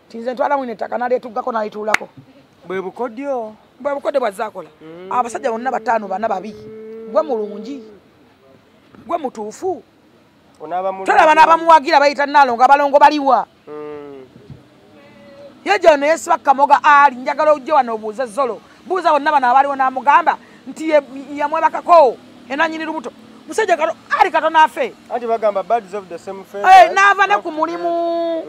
nti nze ntwala mwine ettaka n'alyetuggako n'alituulako. Bwe bukodyo. Bwe bukodyo bw'azze akola. Abasajja bonna bataano bana babi. Gwe mulungi, gwe mutuufu. Tolaba n'abamuwagira bayita Nnaalongo, abalongo baliwa. Ye gyono yeesiba Kamoga ali njagala ojje wano obuuze Zolo. Buuza bonna bano abaliwo n'amugamba nti yamwebakako enannyini lubuto. Musajja ali katono afe. Anti bagamba birds of the same feather. N'ava ne ku mulimu.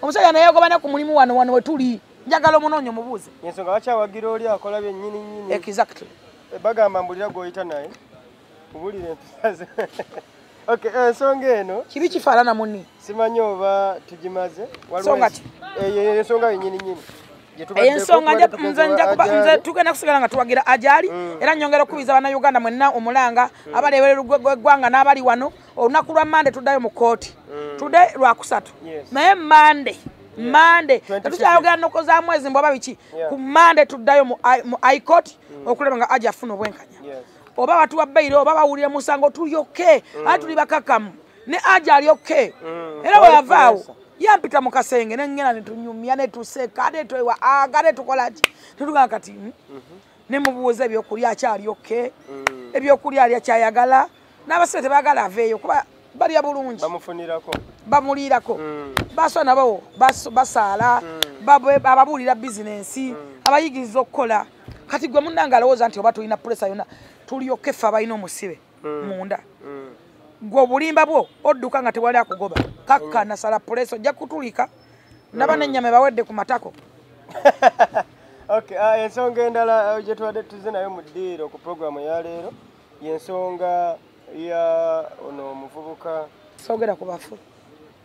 Omusajja neyeegoba ne ku mulimu wano wano we tuli. Njagala omunoonye omubuuze. Ensonga bakyawagira oli akola byennyini nnyini. Exactly. Bagamba mbulira gw'oyita naye. Kubulira empisa ze. Okay, ensonga eno kibi kifaanana munni. Simanyi oba tugimaze. Nsonga ki? Ensonga yennyini nnyini. Ensonga nze tugenda kusigala nga tuwagira Ajali. Era nnyongera okukubiriza Bannayuganda mwenna omulanga abali ebweru gw'eggwanga n'abali wano. Olunaku lwa Mande tuddayo mu kkooti. Tudde Lwakusatu. Naye Mande tetukyayogera nnoko za mwezi mbu oba biki. Ku Mande tuddayo mu High Court okulaba nga Aji afuna obwenkanya. Oba batuwa bail oba bawulira musango tuli okay. Ate tuli bakakamu. Ne Aji ali okay. Era bwe yavaawo yampita mu kasenge ne ngenda ne tunyumya ne tuseka ne twewa aga ne tukola ki. Tetugamba kati ne mubuuza ebyokulya akyali okay. Ebyokulya ali akyayagala. N'abasibe tebaagala aveeyo kuba balya bulungi. Bamufunirako. Bamuliirako. Baso nabo basaala, ababuulira bizinensi, abayigiriza okukola. Kati gwe munnange alowooza nti oba tulina pulesa yonna tulyoke ffe abalina omusibe munda. Gwe obulimba bwo odduka nga tewali akugoba. Kakka nasala pulesa ojja kutulika. Ndaba n'ennyama ebawedde ku matako. Okay, ensonga endala gye tubadde tuzze nayo mu ddiiro ku pulogulaamu eya leero y'ensonga ya ono omuvubuka. Soogera ku bafu.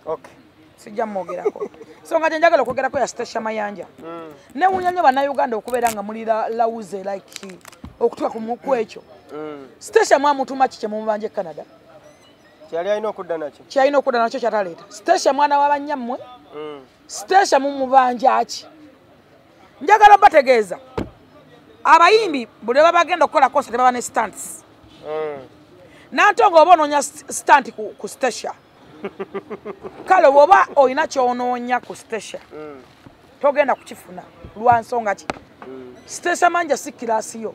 Okay. Sijja mwogerako. Nsonga gye njagala okwogerako ya Stecia Mayanja. Newuunya nnyo Bannayuganda okubeera nga muli lawuze like okutuuka ku ekyo. Stecia mwamutuma ki kye mumubanja e Canada? Kyali alina okudda nakyo. Kyalina okudda nakyo kyataleeta. Stecia mwana wa bannyammwe. Stecia mumubanja ki? Njagala bategeeza abayimbi buli lwe bagenda okukola concert baba ne stunts. Nantongo oba onoonya stunt ku Stecia. Kale bw'oba olina ky'onoonya ku Stecia togenda kukifuna lwa nsonga ki? Stecia Manja si kiraasi yo.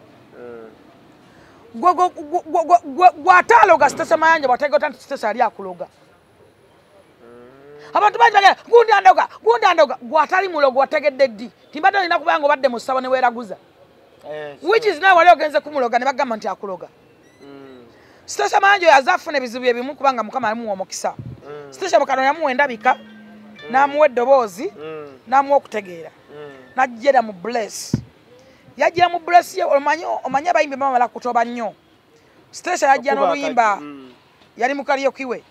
Gw'ataaloga Stecia Mayanja bw'ategeera nti Stecia ali akuloga. Abantu bangi bagenda gundi andoga, gundi andoga, gw'atali mulogo wategedde ddi? Timbadde olina kubanga obadde mu ssabo ne weeraguza. Which is now wali ogenze kumuloga ne bagamba nti akuloga. Stecia Mayanja oyo azafuna ebizibu ebimu kubanga Mukama alimuwa omukisa. Stecia Mukano yamuwa endabika, n'amuwa eddoboozi, n'amuwa okutegeera. N'ajjera mu bless. Yajjira mu bless ye, omanyi abayimbi bamala kutoba nnyo. Stecia yajja n'oluyimba yali mu karaoke we.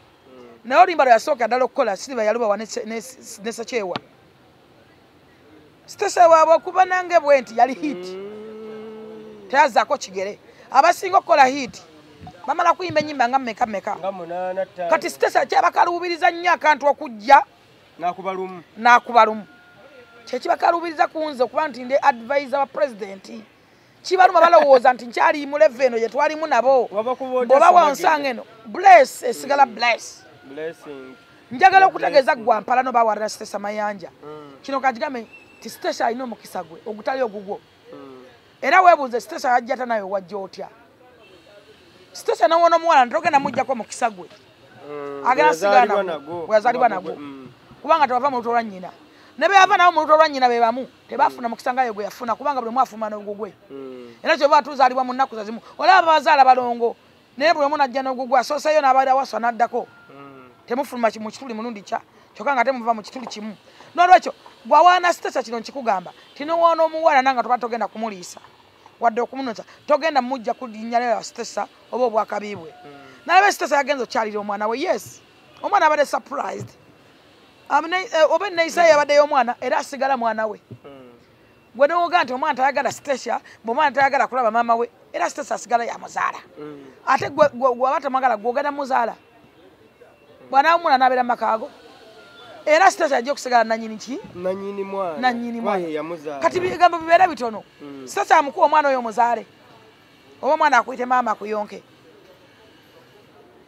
Naye oluyimba lwe yasooka ddala okukola Silver yalubawa ne Sekyewa. Stecia waabwe okuba nange bwe nti yali hit. Teyazzaako kigere. Abasinga okukola hit bamala kuyimba ennyimba nga mmeka mmeka. Kati Stecia kyabakaluubiriza nnyo akantu okujja n'akuba lumu. Kyekibakaluubiriza ku nze okuba nti ndi advisor wa president. Kibaluma balowooza nti nkyali mu level eno gye twalimu nabo. Bw'oba wansanga eno bless esigala bless. Njagala okutegeeza ggwe mpala no bawalira Stecia Mayanja. Kino kakigambe nti Stecia alina omukisa gwe ogutali ogugwo. Era weebuuze Stecia yajja ta nawe wajja otya? Stecia n'owona omuwala ntogenda muggyako omukisa gwe. Agenda sigala nagwo. Bwe yazaalibwa nagwo. Kubanga tebava mu luto lwa nnyina. Ne be yava nabo mu luto lwa nnyina be bamu tebafuna mukisa nga ye gwe yafuna kubanga buli omu afuma n'ogugwe. Era kyova tuzaalibwa mu nnaku zimu. Olaba bazaala balongo naye buli omu n'ajja n'ogugwe asooseeyo n'abaira waswa n'addako. Temufuluma mu kituli mulundi kya kyokka nga temuva mu kituli kimu. N'olwekyo bw'awaana Stecia kino nkikugamba tinowoona omuwala nanga toba togenda kumuliisa wadde okumunonsa togenda mujja ku linnya lya Stecia oba obwakabi bwe. Nalaba Stecia yagenze okyalira omwana we. Yes, omwana abadde surprised. Oba enneeyisa ye yabadde y'omwana era asigala mwana we. Gwe n'owoga nti omwana tayagala Stecia, bw'omwana tayagala kulaba maama we, era Stecia asigala yamuzaala. Ate gwe aba tamwagala gwe ogenda muzaala. Bw'anaawummula n'abeera mu maka ago. Era Stecia ajja okusigala nannyini ki? Nannyini mwana. Nannyini mwana. Kati bigambo bibeera bitono. Stecia amukuwa omwana oyo omuzaale. Oba omwana akuyite maama akuyonke.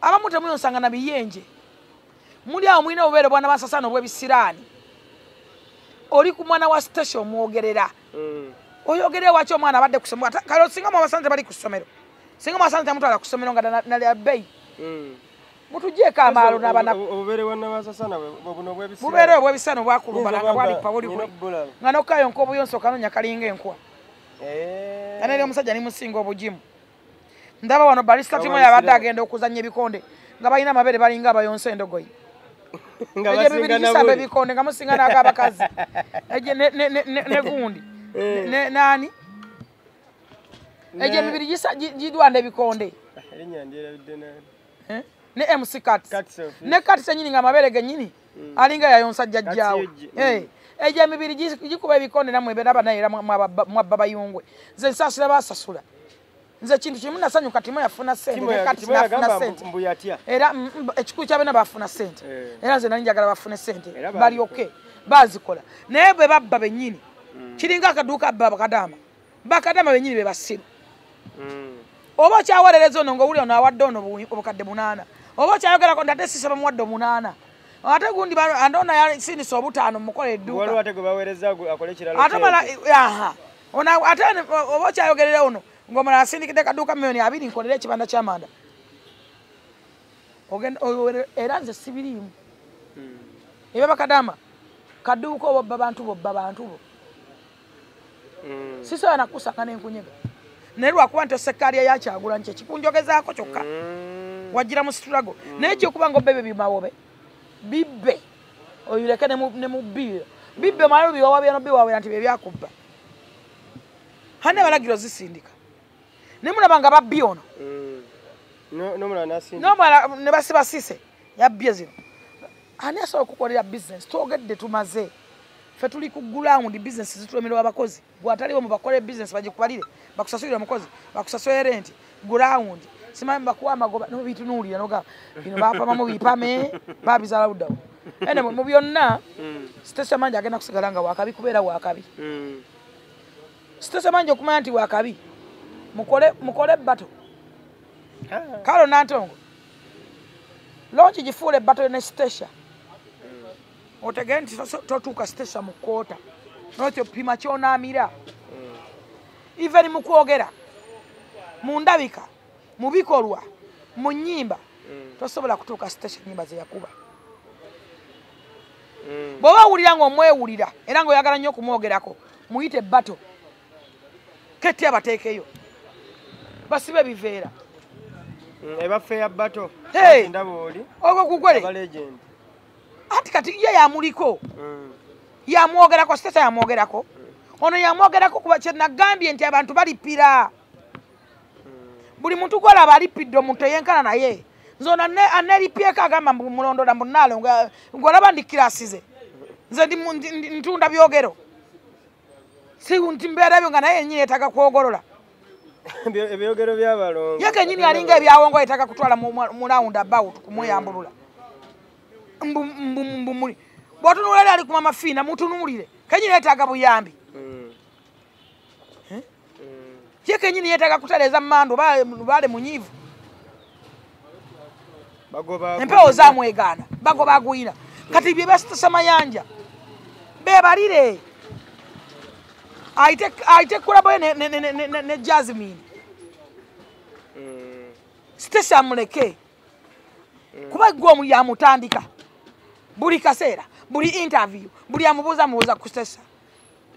Abamu temuyonsanga na biyenje. Muli awo mulina obubeere bwana basasana obw'ebisiraani. Oli ku mwana wa Stecia omwogerera. Oyogerera waki omwana abadde ku ssomero? Kale singa mwabasanze bali ku ssomero. Singa mwabasanze temutwala ku ssomero nga nali bbeeyi. Mutugyeko amaalo n'abanaku. Obubeere bwa Nabasasana buno obw'ebisiraani. Bubeere obw'ebisiraani obwakulumbala nga bwalipa buli kuli. Nga n'okayonka obuyonso okanoonya kalinga enkwa. Nga n'eri omusajja limusinga obugimu. Ndaba wano Barista Timo yabadde agenda okuzannya ebikonde nga balina amabeere balinga abayonsa endogoyi. Egyo ebibiri gisamba ebikonde nga musinga n'ag'abakazi. Egyo ne gundi. Nani? Egyo emibiri gidwanda ebikonde. Erinnya ndyerabidde nani? Ne MC Kats. Ne Kats ennyini nga amabeere gennyini alinga yayonsa jjajjaawe. Egyo emibiri gikuba ebikonde nammwe beera naye era mwabba bayungwe. Nze nsaasira baasasula. Nze kintu kimu nasanyuka Timo yafuna ssente ne Kats n'afuna ssente. Era ekikulu kya byonna baafuna ssente. Era nze nali njagala bafune ssente balyoke baazikola. Naye bwe babba bennyini kiringa akaduuka abba bakadaama. Bakadaama bennyini be basiru. Oba okyawolereza ono ng'owulira ono awadde ono obukadde 8. Oba okyayogerako nti ate Sisa bamuwadde 8. Ate gundi andona yasinisa 5 mukola edduuka. Waliwo ate gwe baweereza akole ekiralo. Ate mala aha. Ono ate oba okyayogerera ono ng'omulala asindikidde kaduuka 2 million nkolere ekibanda ky'amanda. Ogenda era nze sibiriimu. Ebyo bakadaama kaduuka obba bantu bobba bantu bo. Sisa anakusanga n'enkunyega. Naye lwakuba nti osekkaaliya ya Kyagulanyi kye kikunjogezaako kyokka. Wajjira mu struggle. Naye ekyokuba ng'obba ebyo bimawobe bibbe oyuleke ne mu bbiiro. Bibbe omala biwawa n'obiwaawira nti bye byakubba. Hane balagira ozisindika. Ne mulaba nga babbi ono. N'omulala ne basiba Sise yabbye zino. Ani asobola okukolera bizinesi? Twogedde tumaze. Ffe tuli ku ground bizinesi zitulemerwa abakozi. Bw'ataliwo mubakole bizinesi bagikubalire, bakusasulire omukozi, bakusasulire renti, ground. Simanyi bakuwa amagoba n'obitunuulira n'ogamba bino baapamamu bipame babizaala luddawo. Ene mu byonna Stecia Manja agenda kusigala nga wakabi kubeera wakabi. Stecia Manja okumanya nti wakabi mukole battle. Kalo Nantongo Launch gifuule battle ne Stecia. Otegere nti totuuka Stecia mu kkoota. Notyo pima ky'onaamira. Even mu kwogera, mu ndabika, mu bikolwa, mu nnyimba, tosobola kutuuka Stecia nnyimba ze yakuba. Bw'oba owulira ng'omwewulira era ng'oyagala nnyo okumwogerako, muyite battle. Keti abateekeyo. Basibe biveera. Ebaffe ya battle. Ndaba oli. Ogwo gugwere. Ati kati ye yamuliko. Yamwogerako, Stecia yamwogerako. Ono yamwogerako kuba kye nagambye nti abantu balipira. Buli muntu gw'olaba alipidde omuntu eyenkana naye. Nze ono aneeripyeko agamba mbu mulondola mbu nnaalongo ng'olaba ndi kirasize. Nze ntunda byogero. Si nti mbeera ebyo nga naye yennyini yeetaaga kwogolola. Ebyogero by'abalongo. Ye kennyini alinga ebyawongo yeetaaga kutwala mu round about kumweyambulula. Mbu muli. Bw'otunuulira eri ali ku Mama Fiina mutunuulire. Kennyini yeetaaga buyambi. Ye kennyini yeetaaga kutereeza mmandu baale munyiivu. Empewo zaamwegaana bagoba agwina. Kati bye basitasa Mayanja beebalire. Ayite kulabo ne Jasmine. Stecia amuleke. Kuba gwe omu yamutandika. Buli kaseera, buli interview, buli amubuuza amubuuza ku Stecia.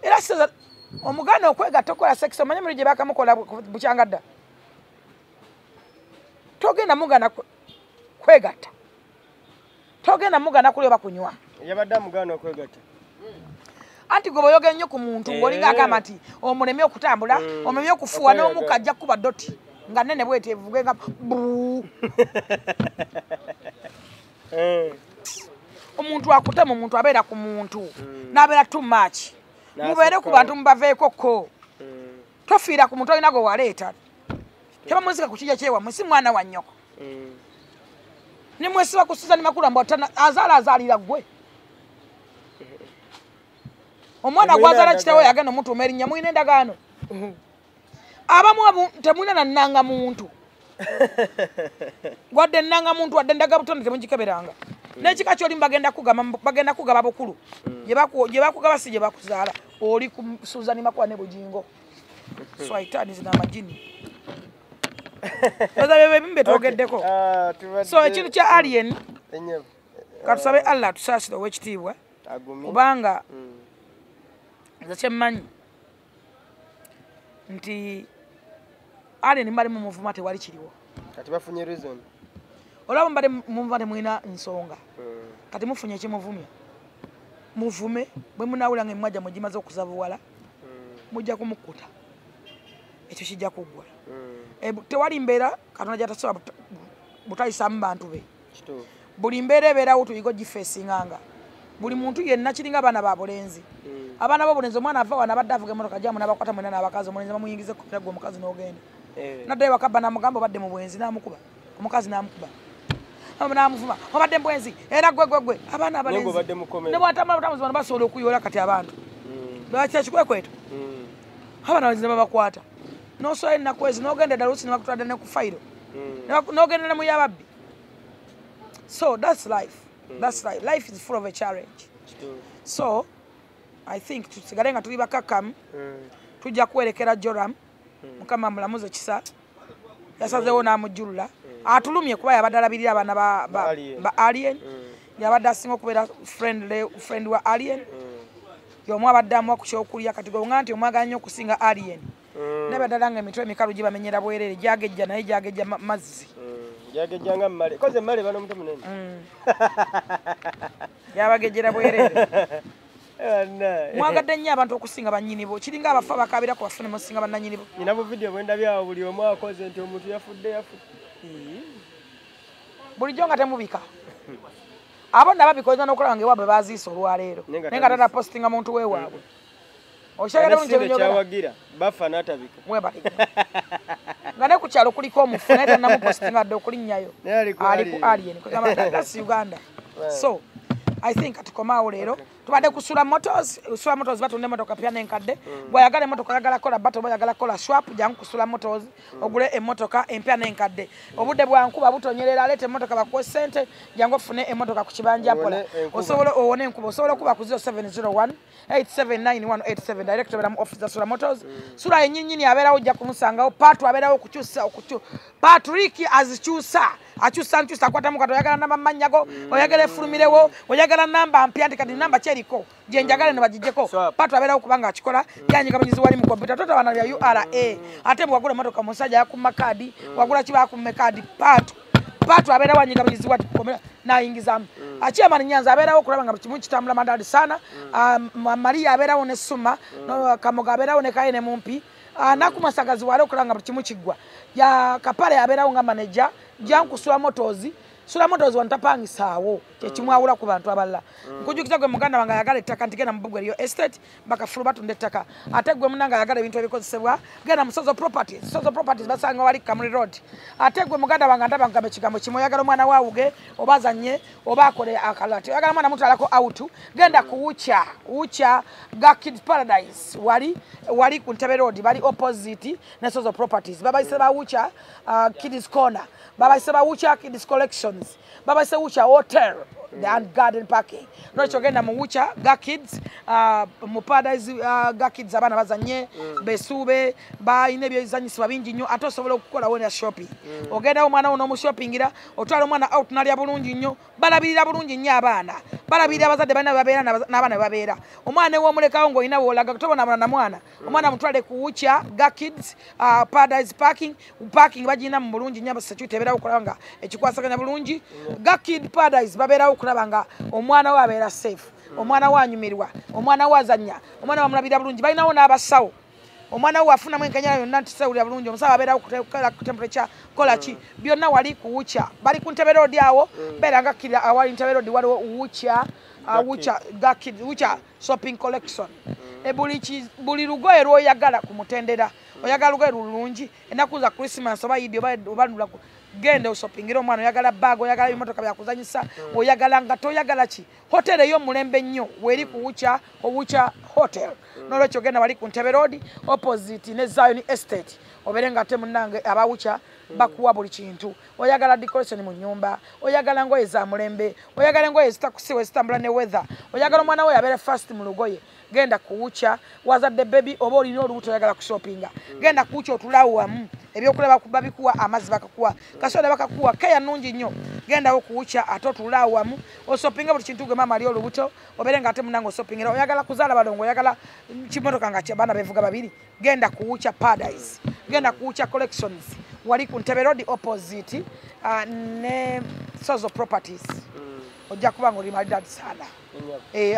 Era Stecia omuganda okwegatta okukola sex omanyi muli gye bakamukola bukyanga dda. Togenda mugana kwegatta. Togenda mugana kulya oba kunywa. Yabadde amugana okwegatta. Anti gwe bw'oyogera nnyo ku muntu ng'olinga agamba nti omulemye okutambula, omulemye okufuuwa n'omukka ajja kukuba doti nga nnene bw'eti evuge nga buu. Omuntu akutema omuntu abeera ku muntu n'abeera too much. Mubeere ku bantu mubaveeko ko. Tofiira ku muntu olina gwe waleeta. Tebamuzika ku kijja kyewammwe si mwana wa nnyoko. Ne mwesiba ku Susan Makula mbu azaala azaalira ggwe. Omwana gw'azaala kitaawe yagenda omutuuma erinnya mulina endagaano. Abamu temulina na nnanga muntu. Wadde ennanga muntu wadde endagabutonde temugikeberanga. N'ekika ky'olimu bagenda kugaba bukulu. Gye bakugaba si gye bakuzaala. Oli ku Susan Makula ne Bugingo. Swaitaani zino amajini. Oza bye ebimu bye twogeddeko. So ekintu kya Alien katusabe Allah atusaasire ow'ekitiibwa kubanga nze kyemmanyi nti Alien mbali mumuvuma tewali kiriwo. Kati bafunye reason. Olaba mbadde mumuvuma temulina nsonga. Kati mufunye ekimuvumya. Muvume bwe munaawulira nga emimwa gyammwe gimaze okuzabuwala mujja kumukkuta. Ekyo kijja kuggwa. Tewali mbeera Katonda gy'atasobola butayisaamu bantu be. Buli mbeera ebeerawo tuyiga ogifeesinganga. Buli muntu yenna kiringa abaana ba bulenzi. Abaana b'obulenzi omwana ava wano abadde avuga emmotoka gyamu n'abakwata mwenna n'abakazi omulenzi bamuyingiza ekkomera gwe omukazi n'ogenda. Naddayo ewaka bba n'amugamba obadde mu bwenzi n'amukuba. Omukazi n'amukuba. N'amuvuma obadde mu bwenzi era gwe gwe gwe. Abaana abalenzi ne bw'atambula butambuzi bano basobola okuyoola kati abantu. Lwaki ekikwekweto? Abaana abalenzi ne babakwata. N'oswala ennaku ezi n'ogenda eddala oluusi ne bakutwala ne ku fayiro. N'ogenda ne mu y'ababbi. So that's life. That's life. Life is full of a challenge. So I think tusigale nga tuli bakakkamu. Tujja kuwerekera Joram. Mukama amulamuze kisa. Yasazeewo n'amujjulula. Atulumye kuba yabadde alabirira abaana ba Alien. Yabadde asinga okubeera friend wa Alien. Y'omu abadde amuwa ku kyokulya kati gwe nti omwagala nnyo okusinga Alien. Naye ddala nga emitwe emikalu gibamenyera bwereere gyagejja naye gyagejja mazzi. Gyagejja nga mmale. Koze mmale bano omuto munene. Gyabagejjera bwereere. Mwagadde nnyo abantu okusinga bannyini bo. Kiringa abafu abakaabira ku bafu ne musinga bannannyini bo. Nina bu video bwe ndabye awo buli omu akoze nti omuntu yafudde yafudde. Bulijjo nga temubika. Abo nno ababikoza n'okulaba nga ewaabwe baaziise olwaleero. Naye nga tata postinga muntu weewaabwe. Okyagala bulungi ebinyogerwa. Bafa n'atabika. Mwebale. Nga ne ku kyalo kuliko omufu naye tannamupostinga dde okulinnyayo. Ali ku Alien. Kugamba that's Uganda. So I think atukomaawo leero. Tubadde ku Sula Motors, Sula Motors batunda emmotoka pya n'enkadde. Bw'oyagala emmotoka oyagala kola battle, oyagala kola swap, jangu ku Sula Motors ogule emmotoka empya n'enkadde. Obudde bwa nkuba butonyerera, aleeta emmotoka bakuwe ssente, jangu ofune emmotoka ku kibanja mpola. Osobola owone enkuba, osobola okuba ku 0701 879187 direct obeera mu office za Sula Motors. Sula yennyini abeerawo, ojja kumusangawo. Patu abeerawo okukyusa, Patrick azikyusa, akyusa nkyusa, akwatamu kati oyagala namba mannyago, oyagala efulumirewo, oyagala namba mpya nti kati namba kyeriko gye njagala ne bagiggyeko. Patu abeerawo kubanga akikola, yanyiga bunyizi wali mu kompyuta, totawana bya URA. Ate bwe wagula emmotoka omusajja yakumma kaadi, wagula ki bakumme kaadi, Patu abeerawo anyiga bunyizi wati n'ayingizaamu. Chairman Nyanza abeerawo okulaba nga kimu kitambula madadi sana. Maria abeerawo ne Suma, Kamoga abeerawo ne Kaye ne Mumpi. Nakumasagazi wale okulaba nga buli kimu kiggwa. Ya Kapale abeerawo nga manager, jangu Sula Motors. Sula Motors wantapangisaawo kyekimwawula ku bantu abalala. Nkujjukiza gwe muganda wange ayagala ettaka nti genda mu Bugwe Real Estate, bakafulu batunda ettaka. Ate gwe munange ayagala ebintu ebikozesebwa, genda mu Sozo Properties. Sozo Properties basanga wali Kamuli Road. Ate gwe muganda wange ndaba ngambe ekigambo kimu, oyagala omwana waawuge oba azannye oba akole akalati, oyagala mwana mutwalako out, genda ku Wucha, Wucha ga Kids Paradise wali ku Ntebe Road, bali opposite ne Sozo Properties. Babayise ba Wucha Kids Corner, babayise ba Wucha Kids Collections, babayise Wucha Hotel and Garden Parking. Nolwekyo genda mu Wucha ga Kids, mu Paradise ga Kids, abaana bazanye besuube, balina ebyozanyisibwa bingi nnyo, ate osobola okukolawo ne shopping. Ogendawo omwana wo n'omushoppingira, otwala omwana out n'alya bulungi nnyo, balabirira bulungi nnyo abaana, balabirira abazadde balina babeera n'abaana babeera. Omwana ew'omulekawo ng'olina w'olaga, tobonaabona na mwana. Omwana mutwale ku Wucha ga Kids, Paradise Parking, parking bagirina mu bulungi nnyo, security ebeerawo okulaba nga ekikwasaganya bulungi. Ga Kid Paradise babeerawo okulaba nga omwana we abeera safe, omwana we anyumirwa, omwana we azannya, omwana bamulabirira bulungi. Balinawo n'abasawo, omwana we afunamu enkenyera yonna nti sewulira bulungi, omusawo abeerawo kukola temperature, kola ki, byonna wali ku Wucha. Bali ku Ntebe Road awo, beera nga kkirira awali Ntebe Road waliwo Wucha, Wucha ga Kids, Wucha Shopping Collection. Buli lugoye lw'oyagala ku mutendera, oyagala lugoye lulungi, ennaku za Christmas oba Eid oba nulaku, genda oshoppingira omwana, oyagala bag, oyagala ebimotoka byakuzanyisa, oyagala nga toyagala ki. Hotel ey'omulembe ennyo weeri ku Wucha, Wucha Hotel. Nolwekyo genda wali ku Ntebe Road opposite ne Zion Estate, obeere nga ate munnange aba Wucha bakuwa buli kintu. Oyagala decoration mu nnyumba, oyagala ngoye za mulembe, oyagala engoye ezitakusiwa ezitambula ne weather, oyagala omwana we abeere fast mu lugoye, genda ku Wucha. Wazadde baby oba olina olubuto oyagala kushoppinga, genda ku Wucha otulaawo wamu, ebyokulaba babikuwa, amazzi bakakuwa, kasoda bakakuwa, keya nnungi nnyo. Gendawo ku Wucha ate otulaawo wamu oshoppinga buli kintu gwe maama ali olubuto, obeere nga ate munnange oshoppingira. Oyagala kuzaala balongo, oyagala kimotoka nga abaana beevuga babiri, genda ku Wucha Paradise, genda ku Wucha Collections, wali ku Ntebe Road opposite ne Sozo Properties. Ojja kuba ng'oli maridadi sana.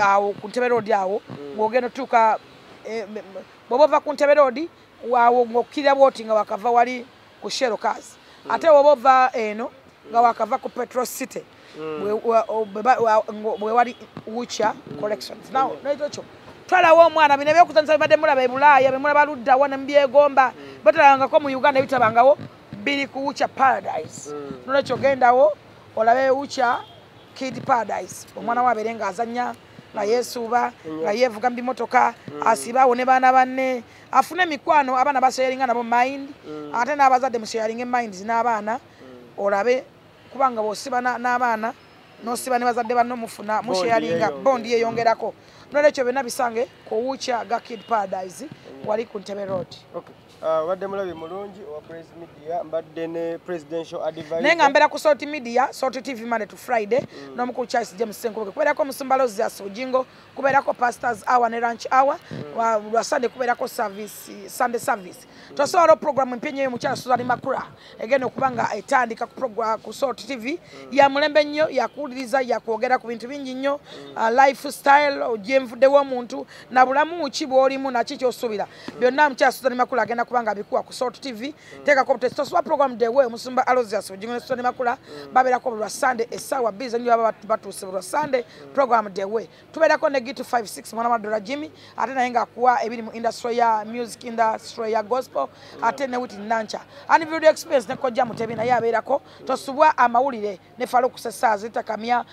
Awo ku Ntebe Road awo ng'ogenda otuuka, bw'oba ova ku Ntebe Road awo ng'okkirira bw'oti nga wakava wali ku Shell Cars, ate bw'oba ova eno nga wakava ku Petrol City bwe wali Wucha Collections. Now n'ekyo twalawo omwana, bino ebyokuzanyisa bibadde mulaba e Bulaaya, bye mulaba ludda wa ne mubyegomba, batalabangako mu Uganda ebitabangawo, biri ku Wucha Paradise. Nolwekyo gendawo olabe Wucha Kid Paradise, omwana we abeere ng'azannya, nga yeesuuba, nga yeevuga mu bimotoka, asibaawo ne baana banne, afune emikwano, abaana basharinga nabo mind, ate n'abazadde musharinge minds n'abaana, olabe kubanga bw'osiba n'abaana n'osiba ne bazadde banno mufuna musharinga, bondi yeeyongerako. Nolwekyo byonna bisange ku Wucha ga Kid Paradise wali ku Ntebe Road. Obadde mulabi mulungi owa Press Media, mbadde ne presidential advisor. Naye nga mbeera ku Salt Media, Salt TV Monday to Friday, n'omukulu Charles James Ssenkubuge. Kubeerako Omusumba Lozias Bujingo, kubeerako Pastors Hour ne Lunch Hour, lwa Sunday kubeerako service, Sunday service. Tosobola program mpya nnyo y'omukyala Susan Makula egenda okuba nga etandika ku program ku Salt TV, ya mulembe nnyo, yakuwuliriza, yakwogera ku bintu bingi nnyo, lifestyle gyenvuddewo omuntu na bulamu ki bw'olimu naki ky'osuubira. Byonna mukyala Susan Makula agenda kubanga abikuwa ku Salt TV. Teekako tosubwa program The Way, omusumba Aloysius Bugingo ne Susan Makula babeerako buli lwa Sunday essaawa 2 ennyo, baba batuuse buli lwa Sunday program The Way. Tubeerako ne Gitu 56 mwana wa Dora Jimmy, ate naye ng'akuwa ebiri mu industry ya music, industry ya gospel, ate ne Witi Nancha. And video experience ne Kojja Mutebi naye abeerako. Tosubwa amawulire ne Farouk Sesaazi, Takamya,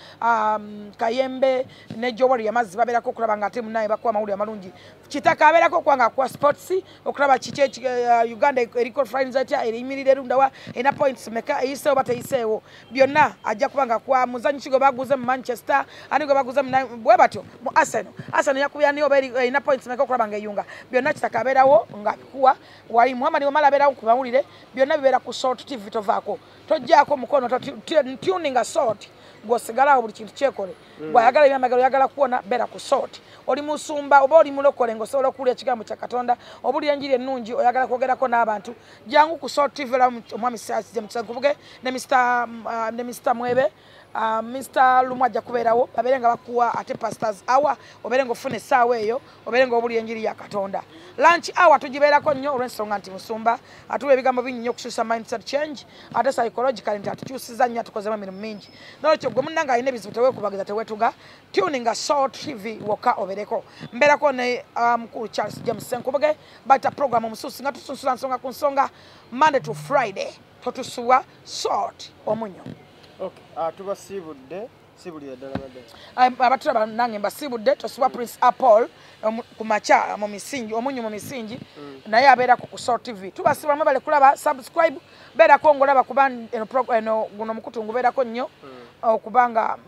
Kayembe ne Jowari Yamazzi babeerako okulaba nga ate munnaye bakuwa amawulire amalungi. Kitaka abeerako okwanga akuwa sports, okulaba kiki Uganda eriko friends etya, eriyimirira erundawa, erina points meka, eyiseewo oba teyiseewo. Byonna ajja kuba nga akuwa muzannyi ki gwe baguze mu Manchester, ani gwe baguze bwe batyo mu Arsenal. Arsenal yakubya niyo oba erina points meka okulaba nga eyunga. Byonna Kitaka abeerawo ng'abikuwa. Wali Muhammad Wamala abeerawo ku mawulire, byonna bibeera ku Salt TV, tovaako. Tojjaako mukono, tuninga Salt. Gw'osigalawo buli kintu kyekole. Gw'ayagala ebyamagero, oyagala kuwona, beera ku Salt. Oli musumba oba oli mulokole ng'osobola okuwulira ekigambo kya Katonda, obulira enjiri ennungi, oyagala kwogerako n'abantu, jangu ku Salt TV olaba omwami James Nkubuge ne Mr Mwebe, Mr Lumu ajja kubeerawo, babeere nga bakuwa ate pastors hour, obeere ng'ofuna essaawa eyo, obeere ng'obulira enjiri ya Katonda. Lunch hour tugibeerako nnyo olw'ensonga nti musumba atuwa ebigambo bingi nnyo okukyusa mindset change, ate psychological nti atukyusiza nnyo, atukozemu emirimu mingi. N'olwekyo gwe munnange alina ebizibu teweekubagiza, teweetuga, tuninga Salt TV wokka obeereko. Mbeerako ne mukulu Charles James Senkubuge, bayita program omusuusi nga tusunsula nsonga ku nsonga Monday to Friday. Totusubwa Salt omunyo. Okay, tubasiibudde, siibulira ddala madam. Abatulaba nange mbasiibudde. Tosubwa Prince Apple ku makya mu misingi, omunyo mu misingi, naye abeerako ku Salt TV. Tubasiibula mwebale kulaba, subscribe, beerako ng'olaba kuba eno guno mukutu ngubeerako nnyo, okubanga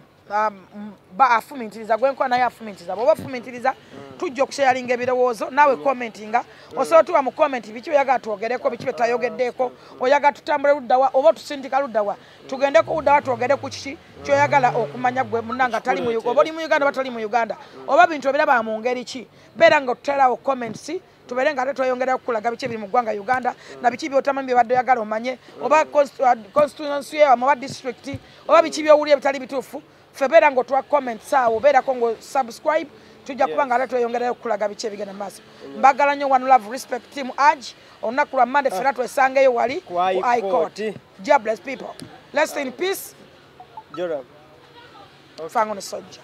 ba afumintiriza gwe nkola naye afumintiriza. Bw'oba afumintiriza, tujja okusharinga ebirowoozo naawe commentinga. Osobola tuwa mu comment biki oyagala twogereko, biki byetayogeddeeko, oyagala tutambule luddawa oba tusindika luddawa, tugendeko luddawa twogere ku kiki kyoyagala okumanya gwe munnange atali mu Uganda, oba oli mu Uganda oba toli mu Uganda, oba bintu obiraba mu ngeri ki. Beera nga otuteerawo comments, tubeere nga ate tweyongerayo okukulaga biki ebiri mu ggwanga Uganda na biki by'otamanyi by'obadde oyagala omanye, oba constituency yammwe oba district, oba biki by'owulira ebitali bituufu. Ffe beera ng'otuwa comments awo, beerako ng'osubscribe, tujja kuba nga ate tweyongerayo okukulaga biki ebigenda mu maaso. Mbagala nnyo, one love, respect, team Aj. Olunaku lwa Monday ffenna twesangeyo wali Ku ku High Court. Court. God bless people. Rest in peace. Joram. Fango ne Sojja.